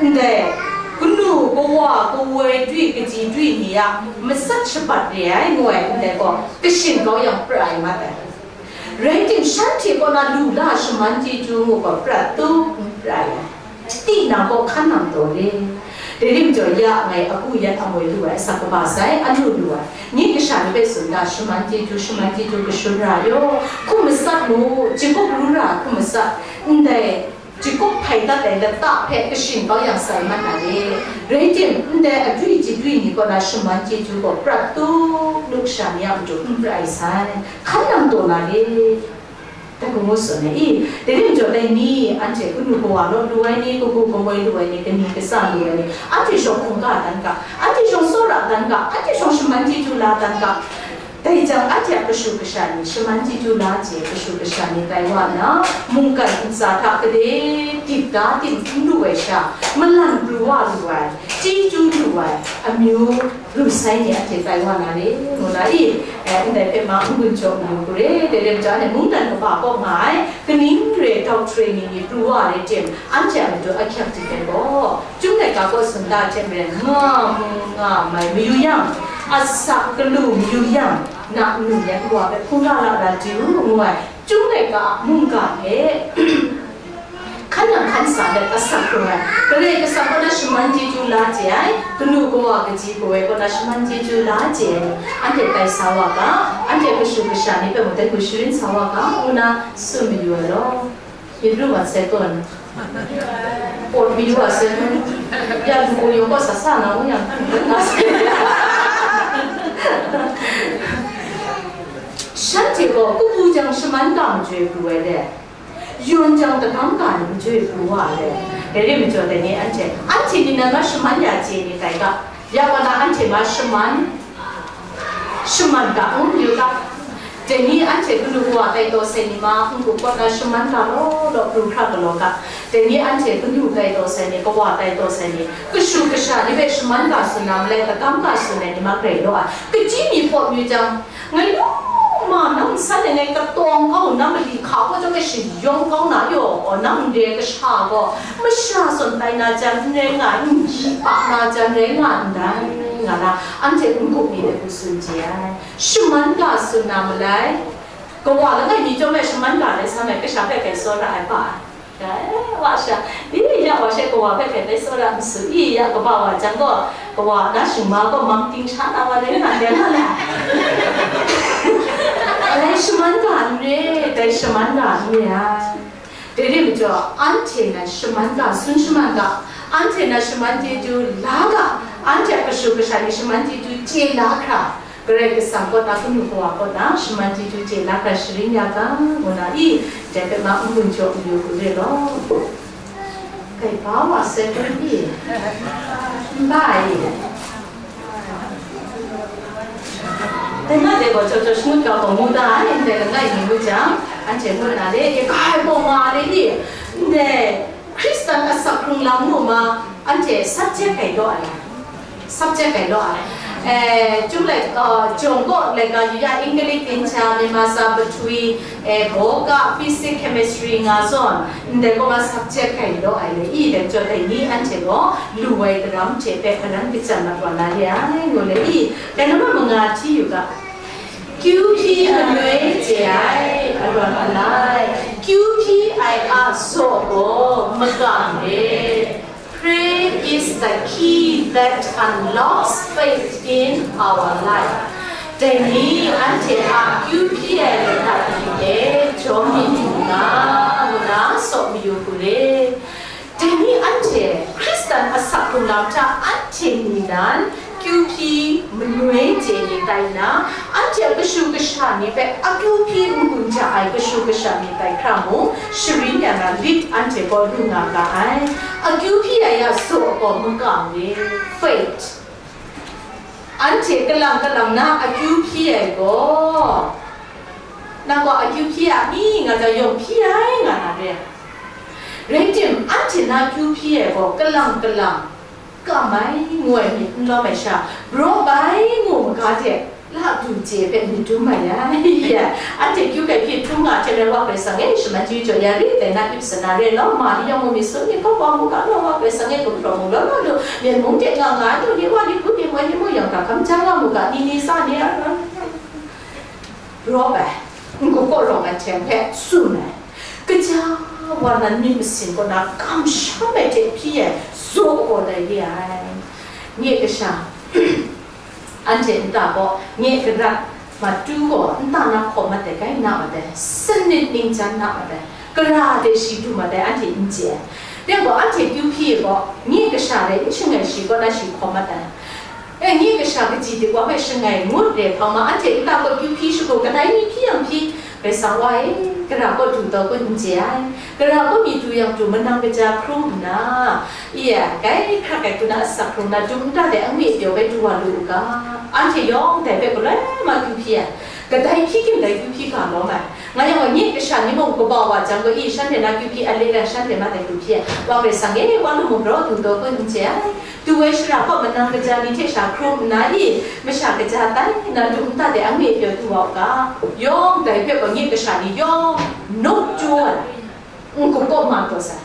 ndai, kanu, kawa, kawoi dwi, kaji dwi ni a matsat shabat re ai, ngu ai, ndai gaw, kashin kau yang pra ai mat ai. Rai tim, shanhte kaw na lu la shaman chyeju ngu gaw, prat tu n prai ai. Tinang gaw hkan nang taw re. Dai rai majaw, ya ngai agu yan amoi lu ai, asak kaba sai, anu lu ai. Nye kasha ni hpe tsun ga, shaman chyeju, shaman chyeju kashun ra yaw, hkum matsat mu, jingkup ru ra hkum matsat, ndai, jingkup hpai dat ai lata hpe kashin kau yang sai mat na re. Rai tim, ndai adwi chyeju ni kaw na shaman chyeju gaw prat tu, nu kasha ni a matu n prai sai, hkan nang taw na re. Dai hku ngu tsun ai i? Dai rai majaw, dai ni, anhte kanu kawa law lu ai ni, kagu kawoi lu ai ni, kani katsa lu ai ni, anhte shawng hkungga dan ga, anhte shawng tsawra dan ga, anhte shawng shaman chyeju la dan ga. Dai jang, anhte a kashu kasha ni shaman chyeju la chye, kashu kasha ni tai wa nna, mungkan ntsa hta gade dip da tim n lu ai sha, malan pru wa lu ai, chyeju lu ai amyu, lu sai ni anhte tai wa na re, ngu na i? Eh, ndai hpe ma n gun jaw mayu hku re, dai rai majaw, anhte mungdan kaba kaw nga ai, kaning re doctrine ni ni pru wa re tim, anhte a matu ahkyak hte gaw, Chyum laika kaw tsun da hte maren, nga mu nga mai mayu yang, asak galu mayu yang, na nnu yan wa hpe hkungga la la du, ngu ai, Chyum laika a mungga hpe hkan nang hkan sa let asak hkrung ai, Karai Kasang kaw na shaman chyeju la chye ai, kanu kawa kaji kawoi kaw na shaman chyeju la chye ai ni, anhte tai sa wa ga, anhte kashu kasha ni hpe mung dai hku sharin sa wa ga, ngu na tsun mayu ai law. Myit ru wa sai kun. Pawt mi yu wa sai kun. Ya lu gaw yawng gaw sa sa na wun yang hkan hkan nga sai. Shanhte gaw kabu jang shaman ga majoi pru ai le, yawn jang tagam ga ni majoi pru wa ai le. Dai re majaw dai ni anhte, anhte ni nan ma shaman ya chye ni tai ga, ya wa na anhte ma shaman, shaman ga, n yu ga. Dai ni anhte kanu kawa tai taw sai ni ma, n-gup kaw na shaman ga law law pru hkra galaw ga. Dai ni anhte kanu tai taw sai ni, kawa tai taw sai ni, kashu kasha ni hpe shaman ga tsun na malai, kagam ga tsun ai ni ma grai law ai. Kachyi mi hpaw yu jang, ngai law ma nang san ai ngai katawng kau na mali hka kaw jang e shayawng kau na yaw, nang ndai kasha gaw masha zawn tai na jan n rai nga, n gyi pa na jan rai nga ndai, nga na, anhte n-gup mi de hku tsun chye ai. Shaman ga tsun na malai, kawa langai mi chyawm e shaman ga rai sa ai, kasha hpe kai tsawra ai pa ai. Dai wa sha, i, ya wa she kawa hpe kai tai tsawra n su, i, ya kaba wa jang gaw, kawa na shingma gaw mang ting sha na wa rai nga de na le. Dai shaman ga n re, dai shaman ga n re ai. Dai re majaw, anhte nan shaman ga, tsun shaman ga, anhte nan shaman chyeju la ga, anhte a kashu kasha ni shaman chyeju chye la hkra, Karai Kasang kaw na, kanu kawa kaw na, shaman chyeju chye la hkra sharin ya ga, ngu na i, dai hpe ma n gun jaw mayu hku re law. Kai ba wa sai kun i? N ba ai i? Dai na de gaw, jaw jaw shangut ga gaw mu da ai, ndai langai mi ngu jang, Anhte ngu na le, e, kai bawng nga le ni, ndai Hkristan asak hkrung lam mu ma, anhte subject gai daw ai. Subject gai daw ai. Eh, cumlai, uh, jawng kaw laika yu ya, English, သင်္ချာ, မြန်မာစာ, ပထဝီ, eh, ဘောဂ, physics, chemistry nga zawn, ndai kaw ma subject gai daw ai le, i dai jaw dai ni anhte gaw, lu ai daram hte hpe karan kacham mat wa na le ai, ngu le i, dai nama manga hti yu ga. ကျူးဖြီးမနွဲကျဲး အလွန်အလိုက် ကျူးဖြီး I R စော့ကော မကလေ Prayer is the key that unlocks faith in our life. Dai ni anhte a ကျူးဖြီး ai lata ni e jaw mi du nga, ngu na saw mayu hku le. Dai ni anhte Hkristan asak hkrung lam hta anhte ni nan ကျူးဖြီး မနွဲကျဲး ni tai nna, anhte a kashu kasha ni hpe akyu hpyi n-gun ja ai kashu kasha ni tai hkra mung, sharin ya na lit anhte gaw ru nga ga ai. Akyu hpyi ai a saw gaw makam re, faith. Anhte kalang kalang na akyu hpyi ai gaw, nang gaw akyu hpyi a mi nga jang yawng hpyi ai nga na re. Rai tim, anhte na kyu hpyi ai gaw kalang kalang, kam ai ngu ai myit n lawm ai sha, braw bai ngu maga de, la du je hpe myit dum ai ya, ya, anhte kyu kai hpyi htum nga hte rai wa Karai Kasang e shaman chyu jaw ya rit dai na ip sana re law, ma ni yawng mu myit sun ni hkawk wa mu ga law, wa Karai Kasang e gumhpraw mu law law lu, myen mung de nga nga ai du ni wa ni hku ni moi ni mu yang hkra hkam ja nga mu ga, ni ni sa ni a, raw bai, n-gu kaw rawng ai hte hpe tsun ai. Kaja wa nan myit masin kaw na kamsham ai hte hpyi ai, zaw kaw dai re ai. Nye kasha, anhte nta gaw, nye garat matu gaw nta na hkaw mat ai, gai na mat ai, sanit ningjan na mat ai, gara de shi du mat ai, anhte n chye ai. Dai gaw, anhte kyu hpyi gaw, nye kasha rai n shangai shi kaw na shi hkaw mat ai. E, nye kasha kaji de wa hpe shangai ngut re hpang ma, anhte nta gaw kyu hpyi shagu, kadai ni hpyi yang hpyi, Karai Kasang wa e, gara kaw du taw kun n chye ai, gara kaw mi du yang du, manang kaja hkrum nna, iya, gai hkrak ai hku na asak hkrung na, dum nta de angwi pyaw bai du wa lu u ga, anhte yawng dai hpe galoi ma kyu hpyi ai, kadai hpyi kim dai kyu hpyi ga lawm ai, nga yang gaw nye kasha ni mung kaba wa jang gaw, i, shanhte na kyu hpyi a le lang shanhte ma dai kyu hpyi ai, wa Karai Kasang e, wa lu mung raw du taw kun n chye ai, Du ai shara kaw manang kaja ni hte sha hkrum nna i, masha kaja tai nna dum nta de angwi pyaw du wa u ga, yawng dai hpe gaw nye kasha ni yawng nup chyu ai, n-gu kaw ma taw sai.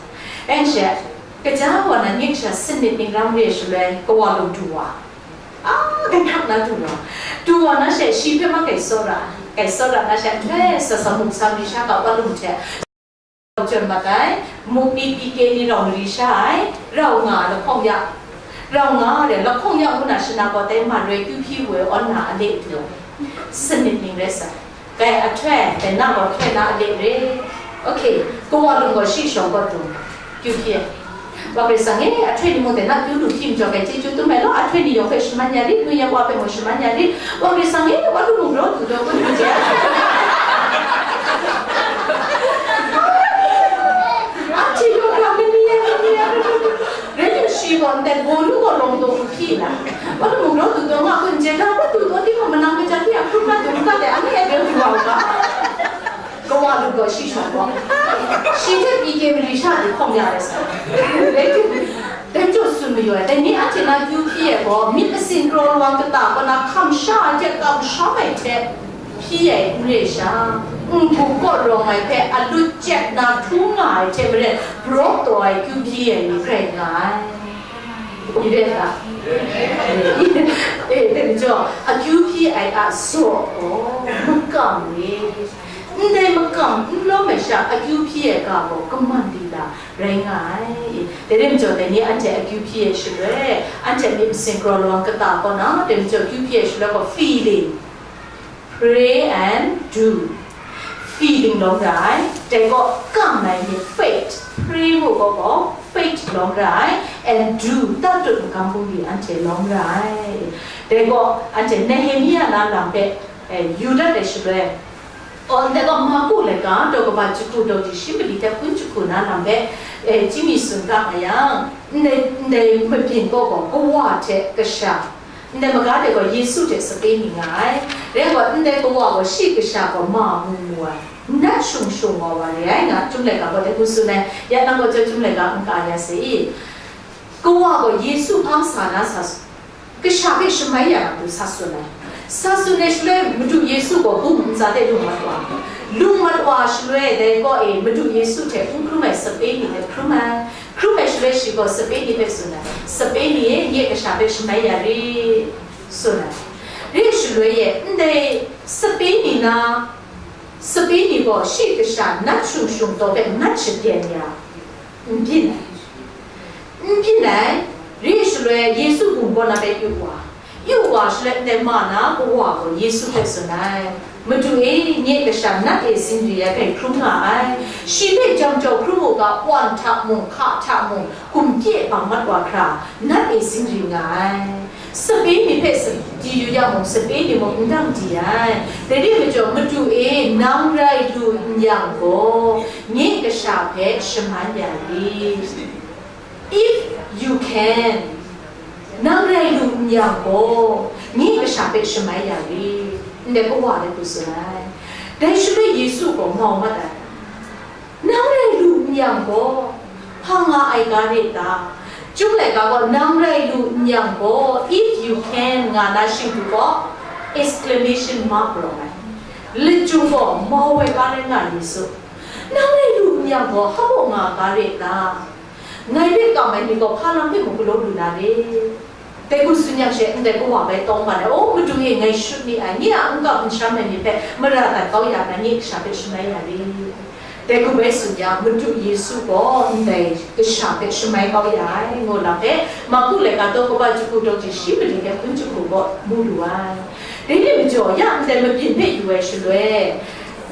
Eng she, kaja wa na nye kasha sanit ning ram re shaloi kawa lung du wa, a, gai hkrak na du wa, du wa na she, shi hpe ma gai tsawra, gai tsawra na she, nhtoi sa sa muk sa mari sha ga wa lung hte, Rau jawn mat ai, muk ni pyi kye ni rau mari sha ai, rau nga lahkawng ya, rau nga re lahkawng ya ngu na shana gaw dai man rai kyu hpyi wu ai awn na a le du ai, sanit ning rai sa, dai ahtoi, dai na gaw htoi na a le re. Ok, kawa lung gaw shi shawng kaw dung, kyu hpyi ai. Wa Karai Kasang e, ahtoi ni mung dai na kyu lu hpyi majaw, gai chyeju dum ai law, ahtoi ni yawng hpe shaman ya rit, nu ya wa hpe mung shaman ya rit, Wa Karai Kasang e, wa lu mung raw du daw kun du je. Anhte yawng hkra mani ya, mani ya, rai lu shi gaw ndai gaw lu gaw lawng daw lu hpyi na, wa lu mung raw du daw nga kun je, ga wa du daw timung manang kaja hte a hkrum na dum ga de, anhte e bai du wa u ga. Kawa lu gaw shi shawng gaw, shi hte pyi kye mari sha de hkawng ya ai sa, dai hte, dai majaw tsun mayu ai, dai ni anhte na kyu hpyi ai gaw, myit masin kraw lawang kata kaw na hkam sha ai hte kamsham ai hte hpyi ai n re sha, n-gu kaw rawng ai hpe alut chyet na htu nga ai hte maren, braw taw ai kyu hpyi ai ni rai nga ai. Ni rai ta? E, dai majaw, akyu hpyi ai a zaw gaw makam re. Ndai makam n lawm ai sha, akyu hpyi ai ga gaw kaman di la rai nga ai. Dai rai majaw, dai ni anhte akyu hpyi ai shaloi, anhte myit masin kraw lawang kata kaw na, dai majaw akyu hpyi ai shaloi gaw feeling, pray and do, feeling lawm ra ai. Dai gaw kam ai myit, faith, pray mu gaw gaw faith lawm ra ai, and do, tatut magam bungli anhte lawm ra ai. Dai gaw anhte Nehemia na lam hpe, eh, yu dat ai shaloi, Aw, ndai gaw Marku laika daw kaba jahku daw di shi mali hte hpun jahku na lam hpe, e, chyingmi tsun ga nga yang, ndai, ndai mabyin gaw gaw kawa hte kasha, ndai maga de gaw Yesu hte sape ni nga ai. Rai gaw, ndai kawa gaw shi kasha gaw ma mu mu ai. Nat shung shung wa wa re ai nga, Chyum laika gaw dai hku tsun ai, ya nang gaw chyum laika n ka ya se i? Kawa gaw Yesu hpang sa na sa su, kasha hpe shamai ya na pru sa tsun ai. Sa tsun ai shaloi, Madu Yesu gaw bum ntsa de lung mat wa. Lung mat wa shaloi, dai kaw e Madu Yesu hte n hkrum ai sape ni hpe hkrum ai. Hkrum ai shaloi, shi gaw sape ni hpe tsun ai. Sape ni e, nye kasha hpe shamai ya ri, tsun ai. Re shaloi e, ndai sape ni na, sape ni gaw shi kasha nat shung shung taw hpe nat shaden ya, n byin ai. N byin ai, re shaloi Yesu hkum kaw na hpe yu wa. Yu wa shaloi ndai ma na kawa gaw Yesu hpe tsun ai, Madu e, nye kasha nat e zingri ai hpe hkrum nga ai. Shi hpe jam jau hkrum u ga, wan hta mung, hka hta mung, gumkye bang mat wa hkra, nat e zingri nga ai. Sape ni hpe sa-, di yu yang mung, sape ni mung n dang di ai. Dai rai majaw, Madu e, nang rai lu n yang gaw, nye kasha hpe shaman ya ri. If you can, nang rai lu n yang gaw, nye kasha hpe shamai ya ri. Ndai kawa de hku tsun ai. Dai shaloi Yesu gaw mau mat ai. Nang rai lu n yang gaw, hpa nga ai ga re ta? Chyum laika gaw, nang rai lu n yang gaw, if you can, nga na shingdu gaw, exclamation mark rawng ai. Lachyum gaw mau ai ga rai nga Yesu. Nang rai lu n yang gaw, hpa nga ga re ta? Ngai hpe kam ai ni gaw, hpa lam hpe mung galaw lu na re? Dai hku tsun yang she, ndai kawa bai tawng ban ai, "O Madu e, ngai shut ni ai, nye a n kam n sham ai ni hpe mara dat kau ya na, nye kasha hpe shamai ya ri." Dai hku bai tsun yang, Madu Yesu gaw ndai kasha hpe shamai kau ya ai, ngu lam hpe, Marku laika daw kaba jahku daw ji shi mali hte hpun jahku gaw mu lu ai. Dai ni majaw, ya ndai mabyin hpe yu ai shaloi,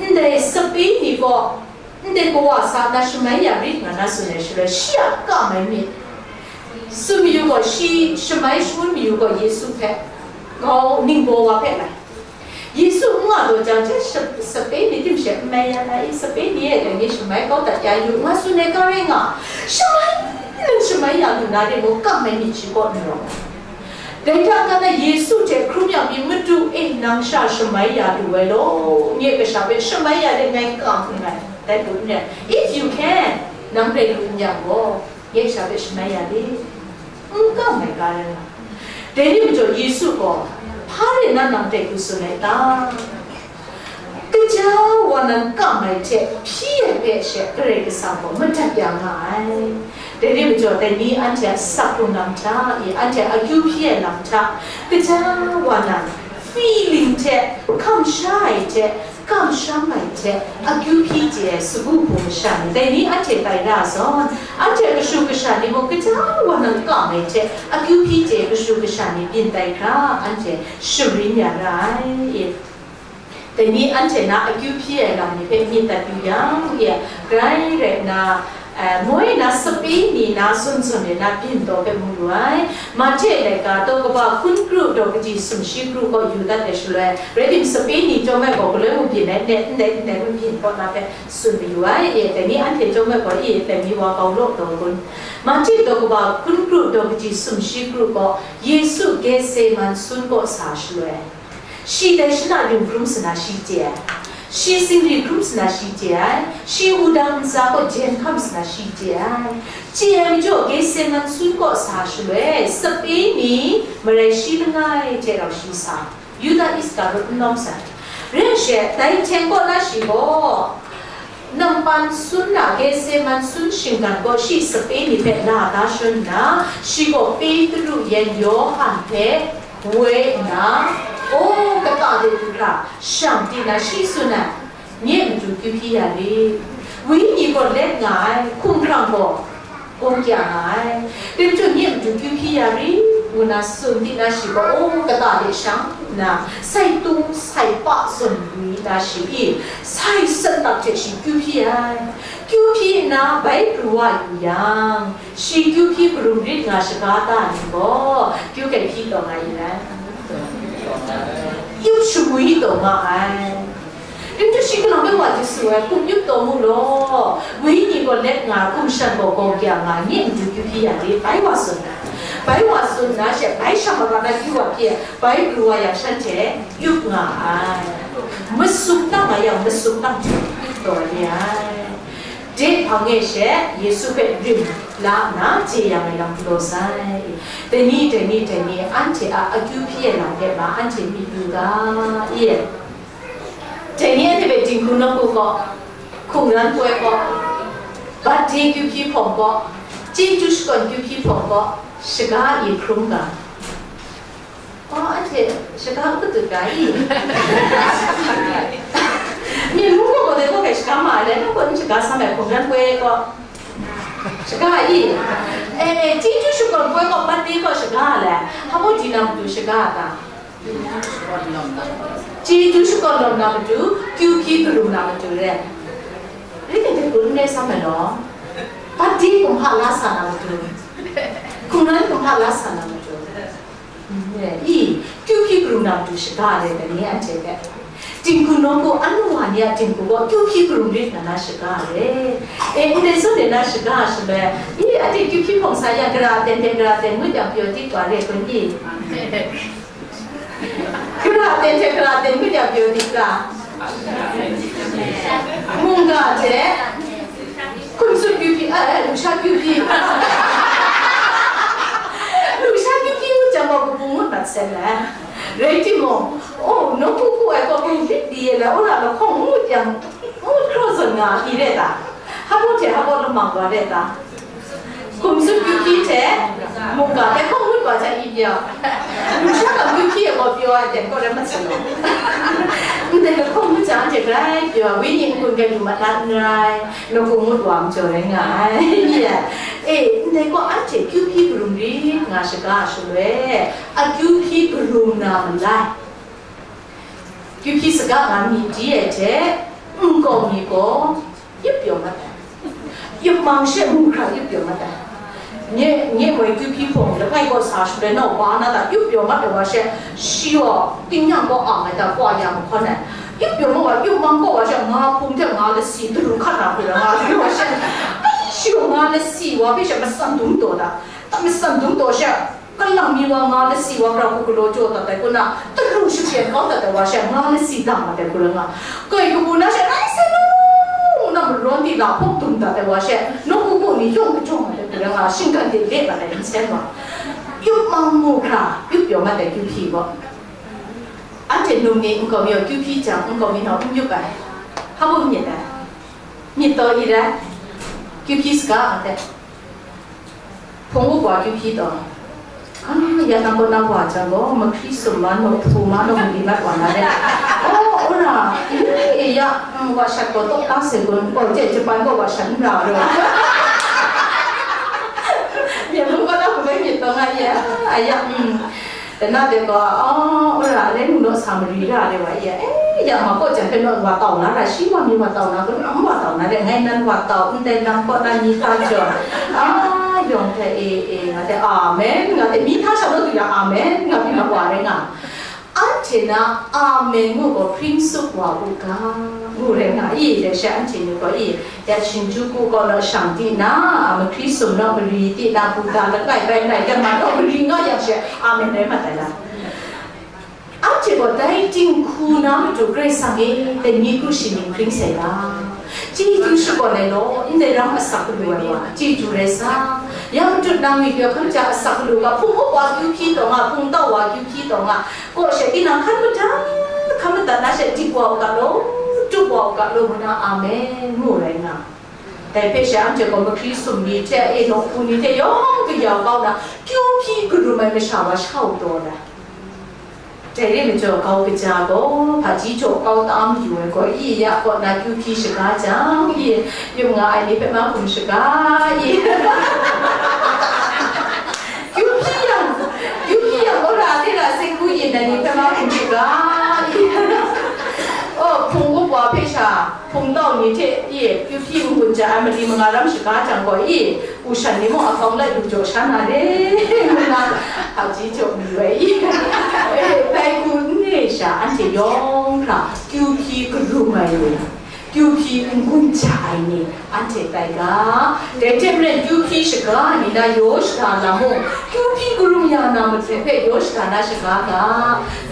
ndai sape ni gaw, ndai kawa sa na shamai ya rit nga na tsun ai shaloi, shi a kam ai myit. Tsun mayu gaw, shi shamai shangun mayu gaw, Yesu hpe kau ningbaw wa hpe lai. Yesu n nga taw jang hte, sha-, sape ni tim she n mai ya na i? Sape ni e dai ni shamai kau dat ya yu, nga tsun ai ga rai nga, shamai n shamai ya lu na rai mung, kam ai myit shi kaw n rawng. Dai hta n-ga na Yesu hte hkrum yang pyi, "Madu e, nang sha shamai ya lu ai law, nye kasha hpe shamai ya de, ngai kam nngai," dai hku n rai. "If you can, nang rai lu n yang gaw, nye kasha hpe shamai ya de," n kam ai ga rai nga. Dai ni majaw Yesu gaw, "Hpa rai nna nang dai hku tsun ai ta? Kaja wa nan kam ai hte hpyi ai hpe she Karai Kasang gaw madat ya nga ai." Dai ni majaw, dai ni anhte a saphung lam hta e, anhte a akyu hpyi ai lam hta, kaja wa nan feeling hte, kamsham ai hte, kamsham ai hte, akyu hpyi chye ai sagu hpung masha ni, dai ni anhte tai ra zawn, anhte kashu kasha ni mung kaja wa nan kam ai hte, akyu hpyi chye ai kashu kasha ni byin tai hkra, anhte sharin ya ra ai. Dai ni anhte na akyu hpyi ai lam ni hpe myit dat yu yang, e, grai rai nna, e, moi na sape ni na zawn zawn e na byin taw hpe mu lu ai. Mahte laika daw kaba hkun kru daw kaji sumshi kru kaw yu dat ai shaloi, rai tim, sape ni chyawm ai gaw galoi mung byin ai, ndai, ndai, ndai mung byin kaw na hpe tsun mayu ai. E, dai ni anhte chyawm ai gaw, e, dai ni wa kau law taw kun. Mahte daw kaba hkun kru daw kaji sumshi kru kaw, Yesu Getseman sun kaw sa shaloi, shi dai shana ring hkrum sa na shi chye ai, shi zingri hkrum sa na shi chye ai, shi wudang ntsa kaw jen hkam sa na shi chye ai. Chye ai majaw, Getseman sun kaw sa shaloi, sape ni marai shi langai hte rau shi sa, Yuda Iskarot n lawm sai. Rai she, dai hteng kaw na shi gaw, Nang pan sun na Getseman sun shinggan kaw shi sape ni hpe la da shun nna, shi gaw Petru yan Yawhan hpe woi nna, aw kata de du hkra, shang di na shi tsun ai, "Nye matu kyu hpyi ya rit, wenyi gaw let nga ai, hkumhkrang gaw gawng kya nga ai. Dai majaw nye matu kyu hpyi ya rit," ngu na tsun di na shi gaw, aw kata de shang nna, sai tung sai pa zawn wi na shi i, sai sanlak hte shi kyu hpyi ai. Kyu hpyi nna bai pru wa yu yang, shi kyu hpyi karum rit nga shaga ta ni gaw, kyu kai hpyi taw nga yu ai. Yup shamwi taw nga ai. Dai majaw shi galang bai wa Yesu e, "Hkum yup taw mu law, wenyi gaw let nga, hkum shan gaw gawng kya nga, nye matu kyu hpyi ya rit," bai wa tsun ai. Bai wa tsun nna she, bai shang mara na kyu wa hpyi ai, bai pru wa yang shanhte yup nga ai. Masum nang nga yang, masum nang hte taw ni ai. De hpang e she Yesu hpe rim la nna, je yang ai lam galaw sai. Dai ni, dai ni, dai ni, anhte a akyu hpyi ai lam hpe ma, anhte myit yu ga, i? Dai ni anhte hpe dinghku nawku gaw, hkungran poi gaw, birthday kyu hpyi hpawng gaw, chyeju shakawn kyu hpyi hpawng gaw, shaga e hkrum ga. Oh, anhte shaga n katut ga i? Myen mung gaw gaw dai gaw hpe shaga ma ai le, nang gaw n shaga sam ai hkungran poi gaw shaga i? Eh, chyeju shakawn poi gaw birthday gaw shaga le, hpa baw di na matu shaga a ta? Chyeju shakawn lawm na matu, kyu hpyi karum na matu re. Rai dai hku n rai sam ai law, birthday kumhpa la sa na matu, hkungran kumhpa la sa na matu. I, kyu hpyi karum na matu shaga ai dai ni anhte hpe. Dinghku nawku, anu wa ni a dinghku gaw kyu hpyi karum rit nna na shaga ai. E, ndai zawn e na shaga ai shaloi, i, anhte kyu hpyi hpawng sa yang, gara aten hte gara aten ngut yang pyaw di wa re kun i? Gara aten hte gara aten ngut yang pyaw di ga? Mungga hte, hkum tsup kyu hpyi, eh, eh, lusha kyu hpyi. Lusha kyu hpyi ngut jang gaw kabu ngut mat sai le. Rai timung, oh, nawku ku ai gaw bai lit di e le, wora lahkawng ngut yang, ngut hkraw zawn nga, i re ta? Hpa baw hte hpa baw lamang wa re ta? Hkum tsup kyu hpyi hte, mungga hte hkawng ngut wa jang i pyaw. Lusha gam kyu hpyi e gaw pyaw ai ten gaw rai mat sa law. Ndai lahkawng ngut jang anhte grai pyaw, wenyi n-gun gai lu mat na n rai, nawku ngut wa majaw rai nga ai. Ni e, e, ndai gaw anhte kyu hpyi karum rit nga shaga ai shaloi, akyu hpyi karum na malai. Kyu hpyi saga nga myit di ai hte, nkau mi gaw, yup pyaw mat ai. Yup mang she, mu hkra yup pyaw mat ai. Nye, nye moi kyu hpyi hpawng langai kaw sa shaloi nau ba na ta, yup pyaw mat ai wa she, shi gaw, tingnyang kaw ang ai ta, kwa ya mahkawn ai. Yup pyaw mat wa, yup mang kaw wa she, nga hpung hte nga lasi, daru hkat na hku la nga, nga wa she, ai, shi gaw nga lasi wa hpe she, matsan dum taw ta, matsan dum taw she, Kalang mi wa nga lasi wa pra hku galaw jaw dat ai kun a, daru shapyen kau dat ai wa she nga lasi dang mat ai hku rai nga. Kai kabu na she, rai sai nu, nang marawn di la hpawk dum dat ai wa she, nawku ku ni yawng kajawng mat ai hku rai nga, shinggan de le mat ai nsen wa. Yup mang mu hkra, yup pyaw mat ai kyu hpyi gaw. Anhte num ni nkau mi gaw kyu hpyi jang, nkau mi nau n yup ai. Hpa bum myit ai. Myit taw i rai. Kyu hpyi saga a hte. Hpung up wa kyu hpyi taw, a, ya nang kaw na wa jang gaw, mahkri sum ma naw, hpu ma naw, mali mat wa na re. Oh, wora, e, e, ya, mm, wa shat gaw tawk ta se kun, gaw je, Japan gaw wa shat n ra ro. Myen mung kaw na hku bai myit taw nga ye, a, ya, mm. Dai na de gaw, oh, wora, alai nu naw sa mari ra de wa ye, eh, ya ma kaw jang hpe naw wa tau na ra, shi wa mi wa tau na, kun n wa tau na de, ngai nan wa tau, ndai lam kaw na ni hta jaw, a, yawng hte, e, e, nga hte, amen, nga hte, mi hta sha naw du ya, amen, nga byin mat wa rai nga. Anhte na, amen ngu gaw, hpring tsup wa u ga, ngu rai nga i, dai she anhte ni gaw i, Ya Shinjuku kaw naw shang di na, mahkri sum naw mari di na, Buddha langai bai nai, ya ma naw mari nga yang she, amen rai mat ai la. Anhte gaw dai dinghku na matu Karai Kasang e, dai ni kru shi mying hpring sai ga. Chyeju shakawn ai law, ndai ram asak lu ai wa, chyeju rai sa. Ya matut nang myit yaw hkam ja asak lu ga, hpung up wa kyu hpyi taw nga, hpung tau wa kyu hpyi taw nga, kaw she tinang hkan mada, hkan madat na she, dik wa u ga law, tup wa u ga law, ngu na, amen, ngu rai nga. Dai hpe she anhte gaw mahkri sum ni hte, e, nawku ni hte yawng kaya kau na, kyu hpyi karum ai masha wa sha u taw ai. Dai re majaw, kau kaja gaw, hpaji jaw kau ta mayu ai gaw, i ya kaw na kyu hpyi shaga jang, i, yum nga ai ni hpe mahkum shaga, i. Kyu hpyi yang, kyu hpyi yang, gaw ra de ra se hku yin ai ni hpe mahkum shaga, i. Oh, hpung up wa hpe sha. Hpung tau ni hte e, kyu hpyi n-gun ja ai mali manga ram shaga jang gaw e, u shan ni mung akawng lai lu jaw sha na re, ngu na, hpaji jaw mayu ai i. Dai hku n re sha, anhte yawng hkra kyu hpyi karum ai ni, Kyu hpyi n-gun ja ai ni, anhte tai ga. Dai hte maren kyu hpyi shaga ai ni na yaw shaga lam mung, kyu hpyi karum ya na matu hpe yaw shaga na shaga ga.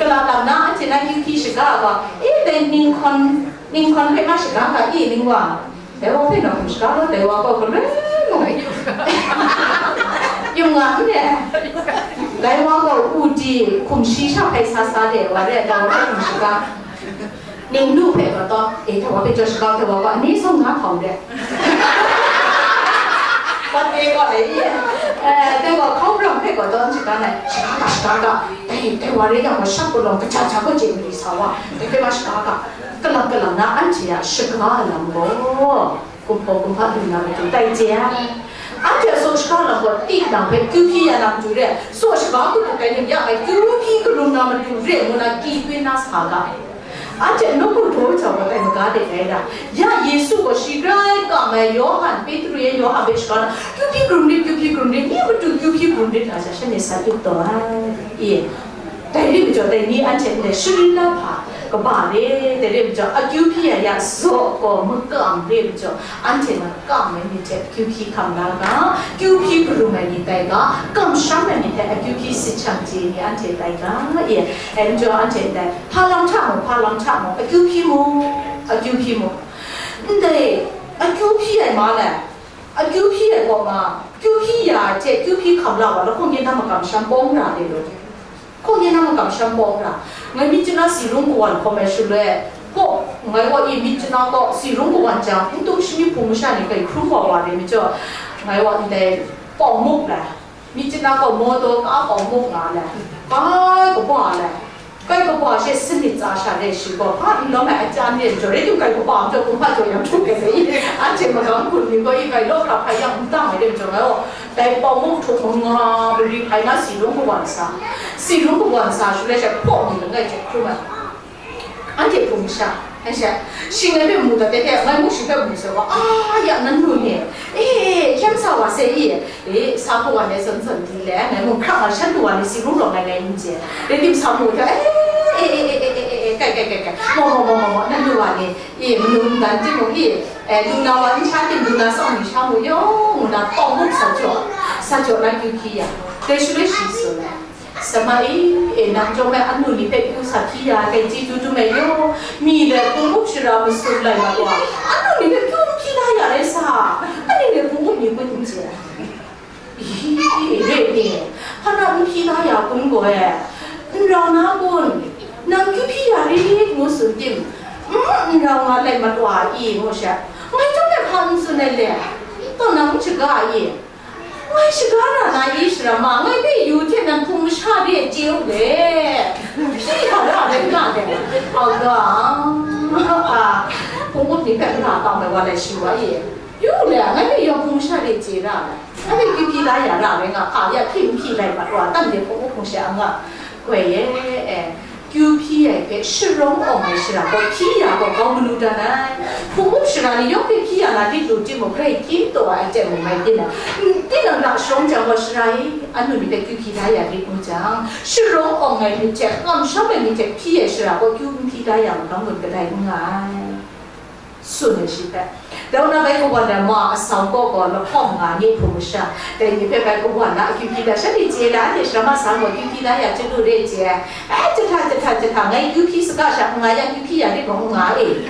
Kala lam na anhte na kyu hpyi shaga ai wa, e, dai ninghkawn, ninghkawn hpe na shaga ga, e, ning wa. Dai wa hpe na hkum shaga law, dai wa gaw galoi mung. Yung nga n de. Dai wa gaw u di hkum shi sha hpai sa sa de wa re, dai wa hpe hkum shaga. Ning nu hpe gaw taw, e, dai wa hpe jaw shaga, dai wa gaw ani sung nga hkawm de. Wat e gaw e, e, dai wa hkau ram hpe gaw taw, n shaga na, shaga ga, shaga ga, dai, dai wa re yang gaw, shap gaw lawng kaja ja gaw chye mari sa wa, dai hpe ma shaga ga, kalang kalang na anhte a shaga lam gaw, kumhpaw kumhpa lu na matu tai chye ai. Anhte a saw shaga lam gaw, tinang hpe kyu hpyi ya na matu re, saw shaga hku hku tai ning ya ai, kyu hpyi karum na matu re, ngu na kyi kwi na sa ga. Anhte nawku daw jau gaw tai maga de ai da. Ya Yesu gaw shi grai kam ai Yawhan, Petru yan Yawhan hpe shaga na, kyu hpyi karum rit, kyu hpyi karum rit, nye matu kyu hpyi karum rit nga jang, shanhte sa yup taw ai. E, dai re majaw, dai ni anhte ndai sharin lahpa kaba re, dai re majaw, akyu hpyi ai ya zaw gaw makam re majaw, anhte na kam ai myit hte kyu hpyi hkam la ga, kyu hpyi karum ai ni tai ga, kamsham ai myit hte akyu hpyi sit shang chye ni anhte tai ga, e, ai majaw anhte ndai, hpa lam hta mung, hpa lam hta mung, akyu hpyi mu, akyu hpyi mu. Ndai, akyu hpyi ai ma lai, akyu hpyi ai gaw ma, kyu hpyi ya ai hte, kyu hpyi hkam la wa, lahkawng yin na makamsham pawng ra de law. Hkawng yin na makamsham pawng ra, ngai myit chyu na si rung kawan hkawm ai shaloi, hpaw, ngai wa i myit chyu na gaw si rung kawan jang, n tum shani hpung masha ni kai hkrum wa wa re majaw, ngai wa ndai pawng muk lai, myit chyu na gaw mawtaw ka pawng muk nga lai, kai kaba lai, kai kaba she sanit tsa sha re shi gaw, hpa n lawm ai ajan re majaw, rai tim kai kaba majaw, kumhpa jaw yang htuk ai sai, anhte magam gun ni gaw i kai law hkra hpai yang n dang ai re majaw, ngai gaw, dai pawng muk htuk manga mari hpai na si rung kawan sa, si rung kawan sa shaloi she hpaw ni langai hte hkrum ai. Anhte hpung masha, anhte, shing ai hpe mu dat, dai hte ngai muk shi hpe mu sai wa, a, ya, nannu ni, e, hkyem sa wa sai i, e, sa hku wa ngai zawn zawn di le, ngai mung hkrak nga shan du wa ni si rung rawng ai ngai n chye, rai tim sa mu hte, e, e, e, kai, kai, kai, kai, mo, mo, mo, mo, mo, nannu wa ni, e, manu n dan timung, e, e, lu na wa n sha tim, lu na tsawm ni sha mu yawng, ngu na pawng muk sa jaw, sa jaw na kyu hpyi ya, dai shaloi shi tsun ai. Sama e, e, nang chyawm ai anu ni hpe kyu sa hpyi ya ai hpe chyeju dum ai yaw, mi le hpung up shara masum lai mat wa, anu ni hpe kyu n hpyi la ya rai sa, ani ni hpung up ni kun n chye ai. I, re ni, hpa na n hpyi la ya kun gaw e, n rau na kun, nang kyu hpyi ya rit ngu tsun tim, n, n rau nga lai mat wa i, ngu she, ngai chyawm hpe hpa n tsun ai le, taw nang n shaga i, Ngai shaga ra na i, sara ma, ngai hpe yu hte nan hpung masha re chye u le. Hpyi ya ra rai nga de. Au ga, a, hpung up ni hpe n ra kau ai wa lai shi wa i. Yu le, ngai hpe yawng hpung masha re chye ra ai. Ngai hpe kyu hpyi la ya ra rai nga, hpa ya hpyi n hpyi lai mat wa, tam de hpung up hpung sha nga. Goi e, e. Kyu hpyi ai hpe sharawng awng ai shara gaw hpyi ya gaw grau manu dan ai. Hpung up shara ni yawng hpe hpyi ya na lit lu timung, grai hpyi taw ai aten mung mai byin ai. Tinang ra sharawng jang gaw, shara e, anu ni hpe kyu hpyi da ya lit ngu jang, sharawng awng ai myit hte, kamsham ai myit hte hpyi ai shara gaw kyu n hpyi da ya ma, grau gun kadai n nga ai. Tsun ai shi hpe. Dau na bai kawan ai ma atsam kaw gaw lahkawng nga ni hpung masha, dai ni hpe bai kawan na akyu hpyi da sha ni chye da, anhte shara ma sa gaw kyu hpyi da ya chyalu re chye. Ai, jahta, jahta, jahta, ngai kyu hpyi saga sha, nga yang kyu hpyi ya ni gaw nga e.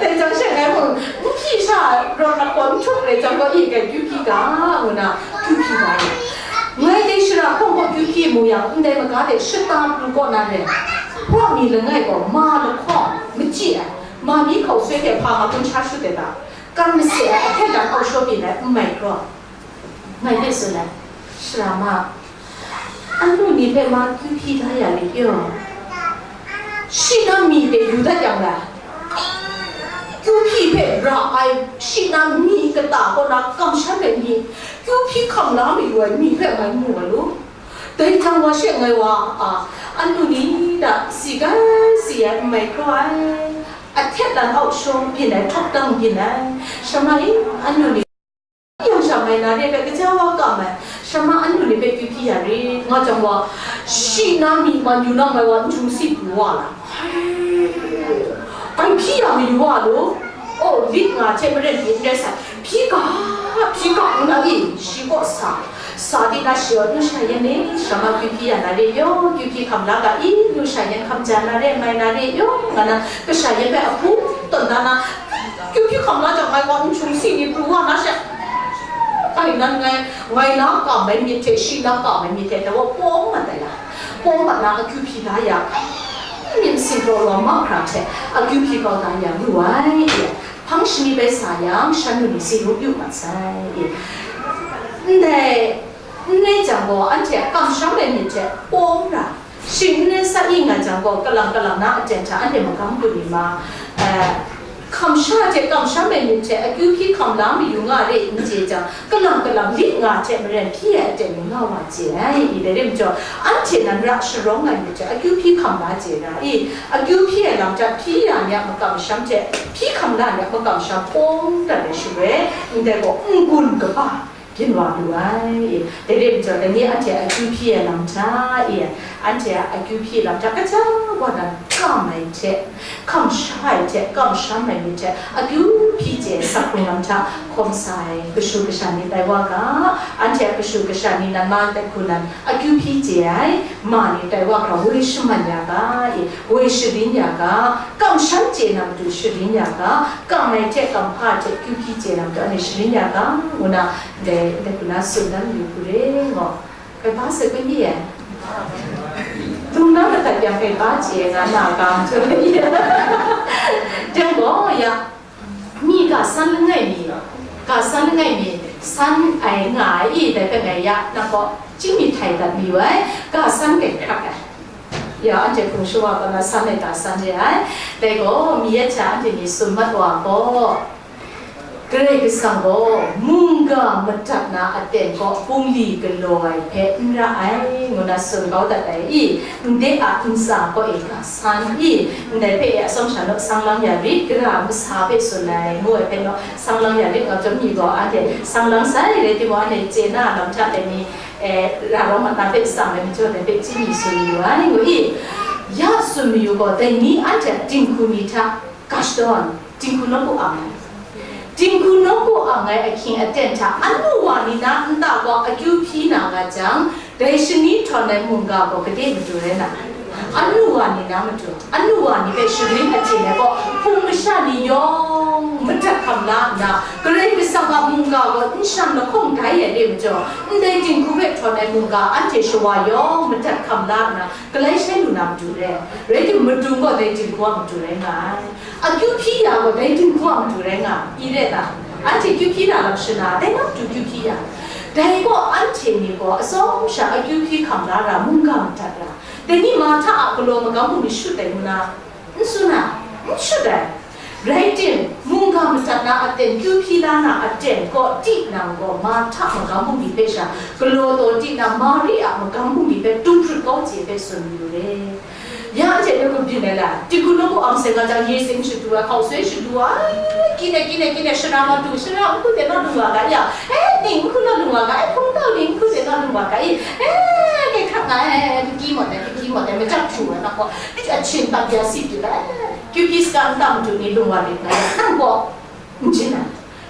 Dai jang she ngai mung, n hpyi sha rawt lahkawng htuk rai jang gaw, i, ngai kyu hpyi ga, ngu na, kyu hpyi ga e. Ngai dai shara hkawng gaw kyu hpyi mu yang, ndai maga de shata pru kaw na re. Hpaw mi langai gaw ma lahkawng machyi ai, ma mi hkau soi hte hpa ma kun sha shut ai ta, kan mase ai, ahtet lang auk shaw byin ai, n mai hkraw. Ngai hpe tsun ai, sara ma, anu ni hpe ma kyu hpyi da ya lit yaw. Shi na mi hpe yu dat yang la, kyu hpyi hpe ra ai, shi na mi kata kaw na kamsham ai mi, kyu hpyi hkam la mayu ai mi hpe ngai mu ai lu. Dai jang wa she ngai wa a, anu ni hta si gai si ai n mai hkraw ai, ahtet lang auk shaw byin ai, htawk dang byin ai, sha ma e, anu ni yang sha ngai na re ai hpe kaja wa kam ai, sha ma anu ni hpe kyu hpyi ya rit nga jang wa, shi na mi man yu na ngai wa n jung si pru wa la. Bai hpyi ya mayu wa lu. Oh, lit nga hte maren myit n rai sai. Hpyi ga, hpyi ga nna i, shi kaw sa. Sa di na shi gaw, nu sha yan e, sha ma kyu hpyi ya na re yaw, kyu hpyi hkam la ga i, nu sha yan hkam ja na re, mai na re yaw, nga na, kasha yan hpe ahpung tawn da na, kyu hpyi hkam la jang, ngai gaw n hkyung si ni pru wa na she. Kai nan ngai, ngai na kam ai myit hte, shi na kam ai myit hte, dawa pawng mat ai la. Pawng mat na akyu hpyi la ya, myit sing raw raw mahkra hte akyu hpyi kau da ya wu ai. Hpang shani bai sa yang, shan nu ni si yu yu mat sai. Ndai, n rai jang gaw, anhte a kamsham ai myit hte pawng ra, shing n rai sa i nga jang gaw, kalang kalang na aten hta anhte magam gun ni ma, eh, hkam sha hte kamsham ai myit hte akyu hpyi hkam la mayu nga re n chye jang, kalang kalang lit nga hte maren hpyi ai aten ni nga wa chye ai. I dai rim jaw, anhte nan ra sharawng ai myit hte akyu hpyi hkam la chye ra i, akyu hpyi ai lam hta hpyi ya ni a makamsham hte hpyi hkam la ni a makamsham pawng dat ai shaloi, ndai gaw n-gun kaba byin wa lu ai. Dai rim jaw, dai ni anhte akyu hpyi ai lam hta i, anhte a akyu hpyi lam hta kaja wa nan kam ai hte, hkam sha ai hte, kamsham ai myit hte, akyu hpyi chye ai sak hkrung lam hta hkawm sa ai, kashu kasha ni tai wa ga, anhte a kashu kasha ni nan ma tai hku nan, akyu hpyi chye ai ma ni tai wa ga, woi shaman ya ga, i, woi sharin ya ga, kamsham chye na matu sharin ya ga, kam ai hte kamhpa hte akyu hpyi chye na matu anhte sharin ya ga, ngu na, dai, dai hku na tsun dan yu hku re, ngaw. Kai ba sai kau n di ai? Dung na madat yang kai ba chye nga na ga, jaw n di ai? Dai gaw, ya, mi ga san langai mi, ga san langai mi, san ai nga ai i, dai hpe ngai ya, nang gaw, chyingmi htai dat mi wai, ga san kai hkrak ai. Ya, anhte hpung shawa gaw na san ai ga san re ai. Dai gaw, mi ya hta anhte ni tsun mat wa gaw, Karai Kasang gaw mungga madat na aten kaw bungli galaw ai hpe n ra ai, ngu na tsun kau dat ai i, ndai a ntsa kaw e ga san i, ndai hpe e atsawm sha naw sang lang ya rit, gara masa hpe tsun ai, ngu ai hpe naw sang lang ya rit, nga chyawm ni gaw anhte sang lang sai, rai timung, anhte chye na lam hta dai ni, e, ra rawng mat na hpe tsang ai majaw, dai hpe chyeju tsun mayu ai, ngu i, ya tsun mayu gaw, dai ni anhte a dinghku ni hta, Kashtawn, dinghku nawku ang ai. Dinghku nawku ang ai ahkying aten hta, anu wa ni na nta gaw akyu hpyi na nga jang, dai shani htawn ai mungga gaw gade matu rai na? Anu wa ni na matu, anu wa ni hpe sharin achyin ai gaw, hpung masha ni yawng madat hkam la nna, Karai Kasang a mungga gaw n shan lahkawng dai ai re majaw, ndai dinghku hpe htawn ai mungga anhte shawa yawng madat hkam la nna, galai shai lu na matu rai. Rai timung, matu gaw dai dinghku a matu rai nga ai. Akyu hpyi ya gaw dai dinghku a matu rai nga, i rai ta? Anhte kyu hpyi na lam shana, dai na matu kyu hpyi ya. Dai gaw anhte ni gaw atsawm sha akyu hpyi hkam la ra, mungga madat ra. Dai ni Marhta a galaw magam bungli shut ai ngu na, n tsun ai, n shut ai. Rai tim, mungga madat na aten, kyu hpyi la na aten kaw tinang gaw, Marhta magam bungli hpe sha, galaw taw tinang Mari a magam bungli hpe tung hkrut kau chye hpe tsun mayu re. Ya anhte nawku byin ai la, dinghku nawku ang sai nga jang, ye sing shadu ai, hkau soi shadu ai, kine, kine, kine, shara matu, shara n hku de naw lung wa ga ya, e, ning n hku naw lung wa ga, e, hpung tau ning n hku de naw lung wa ga i, e, kai hkrak nga, e, paki mawt ai, paki mawt ai, majak htu ai, nang gaw, e, ahkying tak ya si pyi ai, kyu hpyi saga nta matu ni lung wa rit nga ya, nang gaw, n jin ai,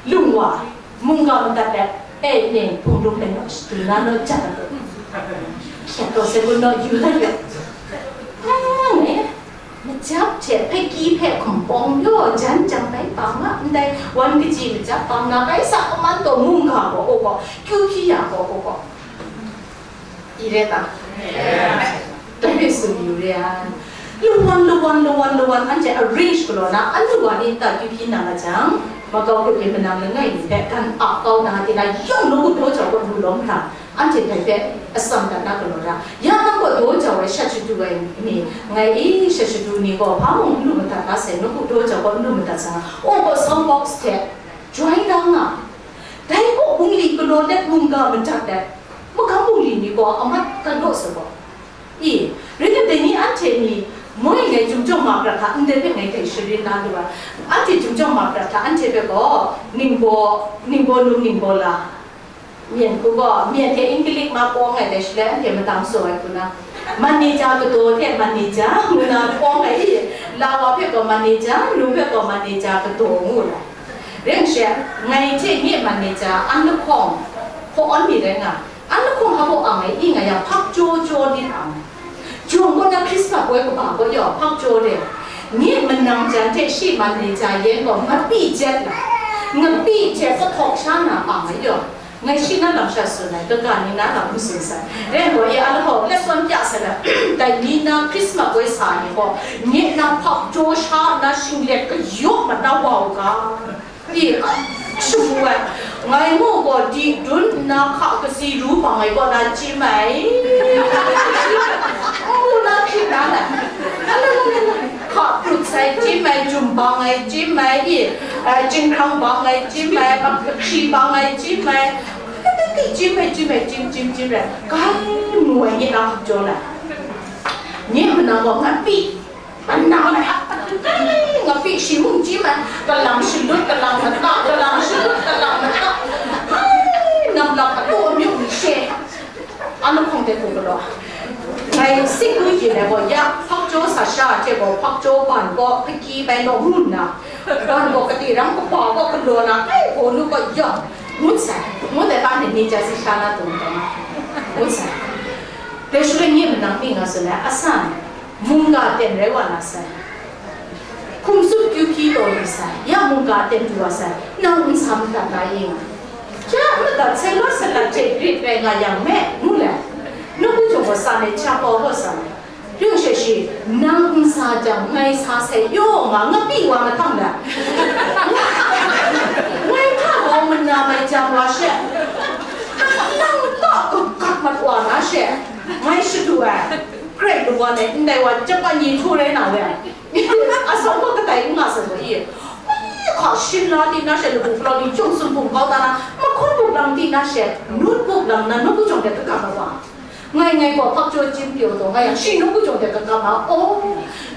lung wa, mungga madat ai, e, ning, hpung lung de naw shadu na naw jat ai, hkyet taw sai gun naw yu na yu, nang e, Majap hte hpeki hpe hkum pawng yaw jan jang bai bang a, ndai wan kaji majap bang na bai sa, kaman taw mungga gaw, o gaw, kyu hpyi ya gaw, o gaw, i re ta? Dai hpe tsun yu re ai. Lawan, lawan, lawan, lawan, anhte arrange galaw na, anu wa ni nta kyu hpyi na nga jang, makau hkut hpyi manang langai mi hpe gan ap kau na, tinang yawng nawku daw jau gaw lu lawm hkra, Anhte dai hpe atsam dat na galaw ra, ya nang gaw daw jau ai shat shadu ai ni, ngai i, shat shadu ni gaw hpa mung n lu madat ga sai, nawku daw jau gaw n lu madat sai, o gaw sound box hte join da nga, dai gaw bungli galaw let mungga madat ai, magam bungli ni gaw amat gat law sa gaw, i, rai nna dai ni anhte ni, moi ngai Chyum Chyawm Ma prat hta ndai hpe ngai dai sharin na lu ai, anhte Chyum Chyawm Ma prat hta anhte hpe gaw ningbaw, ningbaw num, ningbaw la, Myen hku gaw, myen hte English ma pawng ai dai shaloi, anhte madang saw ai hku na, manager kadaw hte manager ngu na pawng ai i, La wa hpe gaw manager, nu hpe gaw manager kadaw ngu ai. Ring she, ngai hte nye manager an lahkawng hpaw awn mi rai nga, an lahkawng hpa hpaw ang ai, i nga yang hpak jaw jaw nit ang. Jung kaw na Hkrismat woi kaba kaw yaw hpak jaw re. Nye manang jan hte shi manager yan gaw ngapi jet la, ngapi hte kahtawk sha na ang ai yaw. Ngai shi na lam sha tsun ai, kaga ni na lam n tsun sai. Ren gaw, e, a lahkawng, let tsawn pya sai la, dai ni na Christmas woi sa ni gaw, nye na hpawk jaw sha nna shinglet kayawp mat na wa u ga. I, a, shu ai. Ngai mu gaw, di dun nna hka kasi ru bang ai kaw na chye mai. Mu na hkrit na lai. Hka prut sai chye mai, jum bang ai chye mai, i, a, jinghkrang bang ai chye mai, hkri bang ai chye mai. Chim ai, chim ai, chim, chim, chim rai. Kai mu ai nye na hkap jaw na. Nye manang gaw ngapi, manang ai, ngapi shi mung chim ai, kalang shalut, kalang mata, kalang shalut, kalang mata. Ai, nam lap a taw amyu ni she. Anhte hkawng de hku galaw. Ngai sik lu yin ai gaw, ya, hpakjaw sa sha hte gaw, hpakjaw ban gaw, hpaki bai naw ngun na, ban gaw, kade rang kaba gaw, galaw na, ai, gaw nu gaw, ya, ngut sai, ngut ai, ba ni ni ja si sha na tung taw na, ngut sai. Dai shaloi nye manang mi nga tsun ai, asan, mungga ten rai wa na sai. Hkum tsup kyu hpyi taw lu sai, ya mungga ten du wa sai, nang n sa madat la i nga. Ja, madat sai, lawt salat hte grit rai nga yang me, ngu le. Nawku jawng gaw sa me, cha paw gaw sa me. Yung she shi, nang n sa jang, ngai sa sai, yaw nga, ngapi wa mahtang da. Ngai hta gaw mana mai jang wa she. Nang ta gap gap mat wa na she. Ngai shadu ai. Grai lu wa nai, ndai wa, Japan ni htu rai na we. Asaw gaw kadai n nga sai gaw i. Hka shin la di na she, labu hplau di, chyum sum hpung kau ta na, mahkawn buk lang di na she, nut buk lang na, nawku jawng de kakap ai wa. Ngai, ngai gaw hpakjaw chyim pyaw taw, ngai yang shi nawku jawng de kakap na, oh,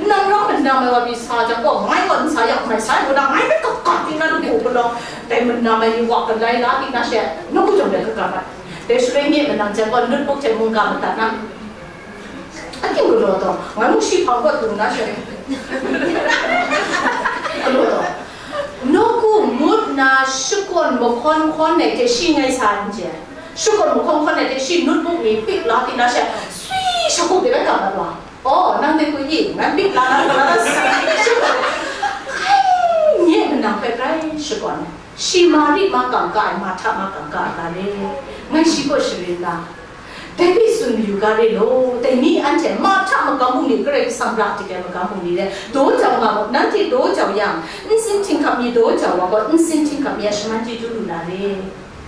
nang rau manam ai wa pyi sa jang gaw, ngai gaw n sa yang, ngai sa ai gaw na, ngai hpe kakap di na, labu hplau, dai manam ai ni wa kalai la di na she, nawku jawng de kakap ai. Dai shaloi nye manang jang gaw, nut buk hte mungga madat na. Ating galaw taw, ngai mung shi hpang kaw dung na she. Galaw taw. Nawku mut na shakawn mahkawn hkawn ai hte shi ngai sa n chye. Shakawn mahkawn hkawn ai hte shi nut buk ni pik la di na she, swi shakup de bai gam mat wa. Oh, nang de ku i, ngai pik la na, la na, swi shakup. Ai, nye manang hpe grai shakawn ai. Shi Mari makam ka ai, Marhta makam ka ai ga re. Ngai shi kaw sharin la. Dai hpe tsun mayu ga re law, dai ni anhte Marhta magam bungli, Karai Kasang ra dik ai magam bungli re, daw jau nga gaw, nanhte daw jau yang, nsin htinghkap mi daw jau wa gaw, nsin htinghkap mi a shaman chyeju lu na re.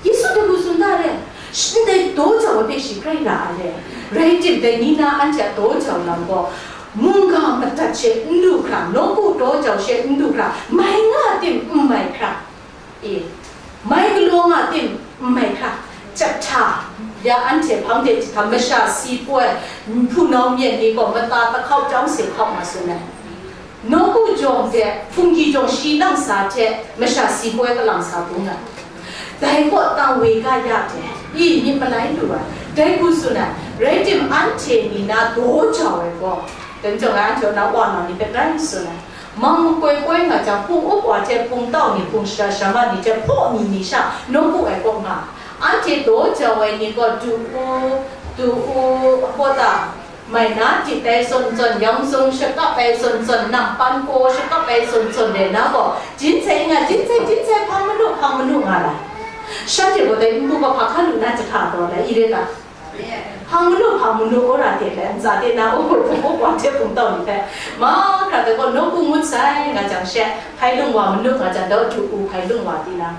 Yesu dai hku tsun da re, sh-, ndai daw jau ai hpe shi grai ra ai re. Rai tim, dai ni na anhte a daw jau lam gaw, mungga madat she n du hkra, nawku daw jau she n du hkra, mai nga tim n mai hkra. E, mai galaw nga tim n mai hkra, chap hta, ya anhte hpang de jahtam masha si poi, hpunau myen ni gaw mata tahkau chyawm se hkau nga tsun ai. Nawku jawng de, hpunggi jawng shi lang sa hte masha si poi kalang sa bung ai. Dai kaw tang wega ya de, i myit malai lu ai, dai hku tsun ai, rai tim anhte ni na daw jau ai gaw, dai majaw ngai anhte na wa na ni hpe grai n tsun ai. Mang makoi koi nga jang, hpung up wa hte hpung tau ni, hpung shara shara ni hte hpaw mi ni sha, nawku ai kaw nga. Anhte daw jau ai ni gaw du u, du u, a baw ta, mai na tit ai zawn zawn, yang zung shakap ai zawn zawn, nampan kaw shakap ai zawn zawn rai na gaw, jin sai nga, jin sai, jin sai, hpang manu, hpang manu nga lai. Shanhte gaw dai npu ga hpa hkan lu na jahta taw lai, i re ta? Hpang manu, hpang manu, wora hte hpe ntsa de na, u, hpung wa hte hpung tau ni hpe, mahkra hte gaw, nawku ngut sai nga jang she, hpai lung wa manu nga jang, dau du u hpai lung wa di na,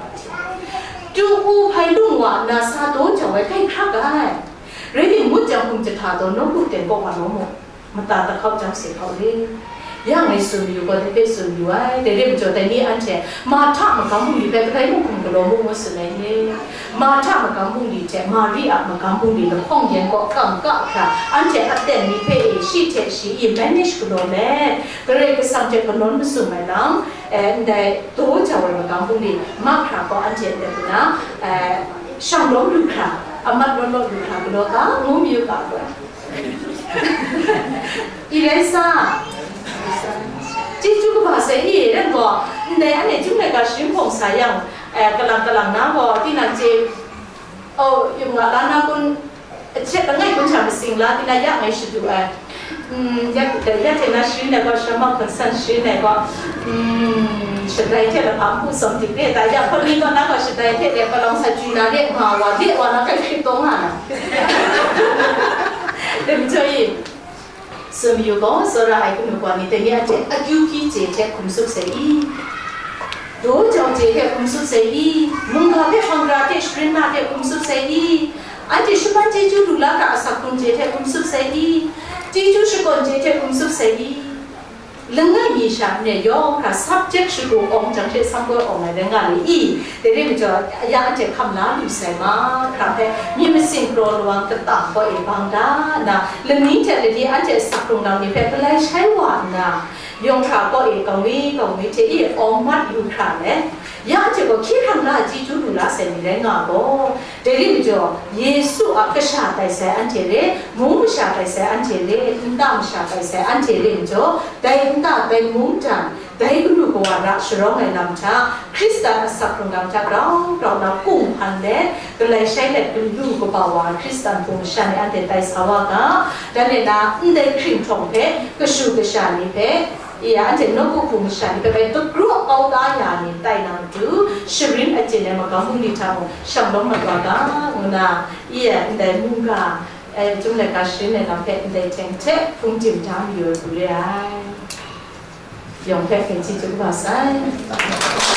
du u hpai lung wa nna sa daw jau ai, kai hkrak ai. Rai timung, ngut jang hpung jahta taw, nawku ten kaw wa law mu. Mata tahkau chyawm se hkau re. Ya ngai tsun mayu gaw, dai hpe tsun mayu ai, dai re majaw, dai ni anhte Marhta magam bungli hpe kadai mung hkum galaw mu ngu tsun ai ni? Marhta magam bungli hte Mari a magam bungli lahkawng yan kaw kam ka hkra, anhte aten ni hpe e shi hte shi e manage galaw let, Karai Kasang hte kanawn masum ai lam, e, ndai daw jau ai magam bungli mahkra gaw anhte aten na, e, shang lawm lu hkra, amat lawm lawm lu hkra galaw ga, ngu mayu ga gaw. Eraisa. Chyeju kaba sai i, ren gaw, ndai anhte chyum laika sharin hpawng sa yang, eh, kalang kalang na gaw, tinang chye, oh, yung nga la na kun, a htet langai kun hta masing la, tinang ya ngai shadu ai. Mm, ya, ya hte na sharin ai gaw, shama hkawn san sharin ai gaw, mm, shadai hte lahpa npu tsawm dik re, ta ya hkawn ni gaw na gaw shadai hte re, palawng sa chyu na re, nga wa, re wa na kai hkrit taw nga na. Dai majaw i, Tsun mayu gaw, tsawra ai kanu kawa ni dai ni a hte akyu hpyi chye hte hkum tsup sai i? Daw jau chye hte hkum tsup sai i? Mungga hpe hpang gara hte sharin na hte hkum tsup sai i? Anhte shaman chyeju lu la hkra asak hkrung chye hte hkum tsup sai i? Chyeju shakawn chye hte hkum tsup sai i? Langai mi sha n re yawng hkra subject shagu awng jang hte sam gaw awng ai rai nga le i? Dai re majaw, ya anhte hkam la lu sai mahkra hpe, myit masin kraw lawang kata kaw e bang da nna, lani hte lani anhte asak hkrung lam ni hpe galai shai wa nna, yawng hkra kaw e kangwi kangwi hte i awng mat yu hkra let, ya anhte gaw hkye hkrang na chyeju lu la sai ni rai nga gaw, dai re majaw, Yesu a kasha tai sai anhte re, mung masha tai sai anhte re, nta masha tai sai anhte re majaw, dai nta, dai mungdan, dai kanu kawa ra sharawng ai lam hta, Hkristan asak hkrung lam hta grau grau na kung hpan let, galai shai let, galu kaba wa ai Hkristan hpung masha ni anhte tai sa wa ga, dan e na, ndai hkring htawng hpe, kashu kasha ni hpe, i, anhte nawku hpung masha ni hpe bai dagraw kau da ya ni tai na matu, sharin achyin ai magam bungli hta mung shanglawm mat wa ga, ngu na, i, ndai mungga, eh, Chyum laika sharin ai lam hpe ndai hteng hte hpung tim da mayu ai hku re ai. Yawng hpe hkyen chyeju kaba sai.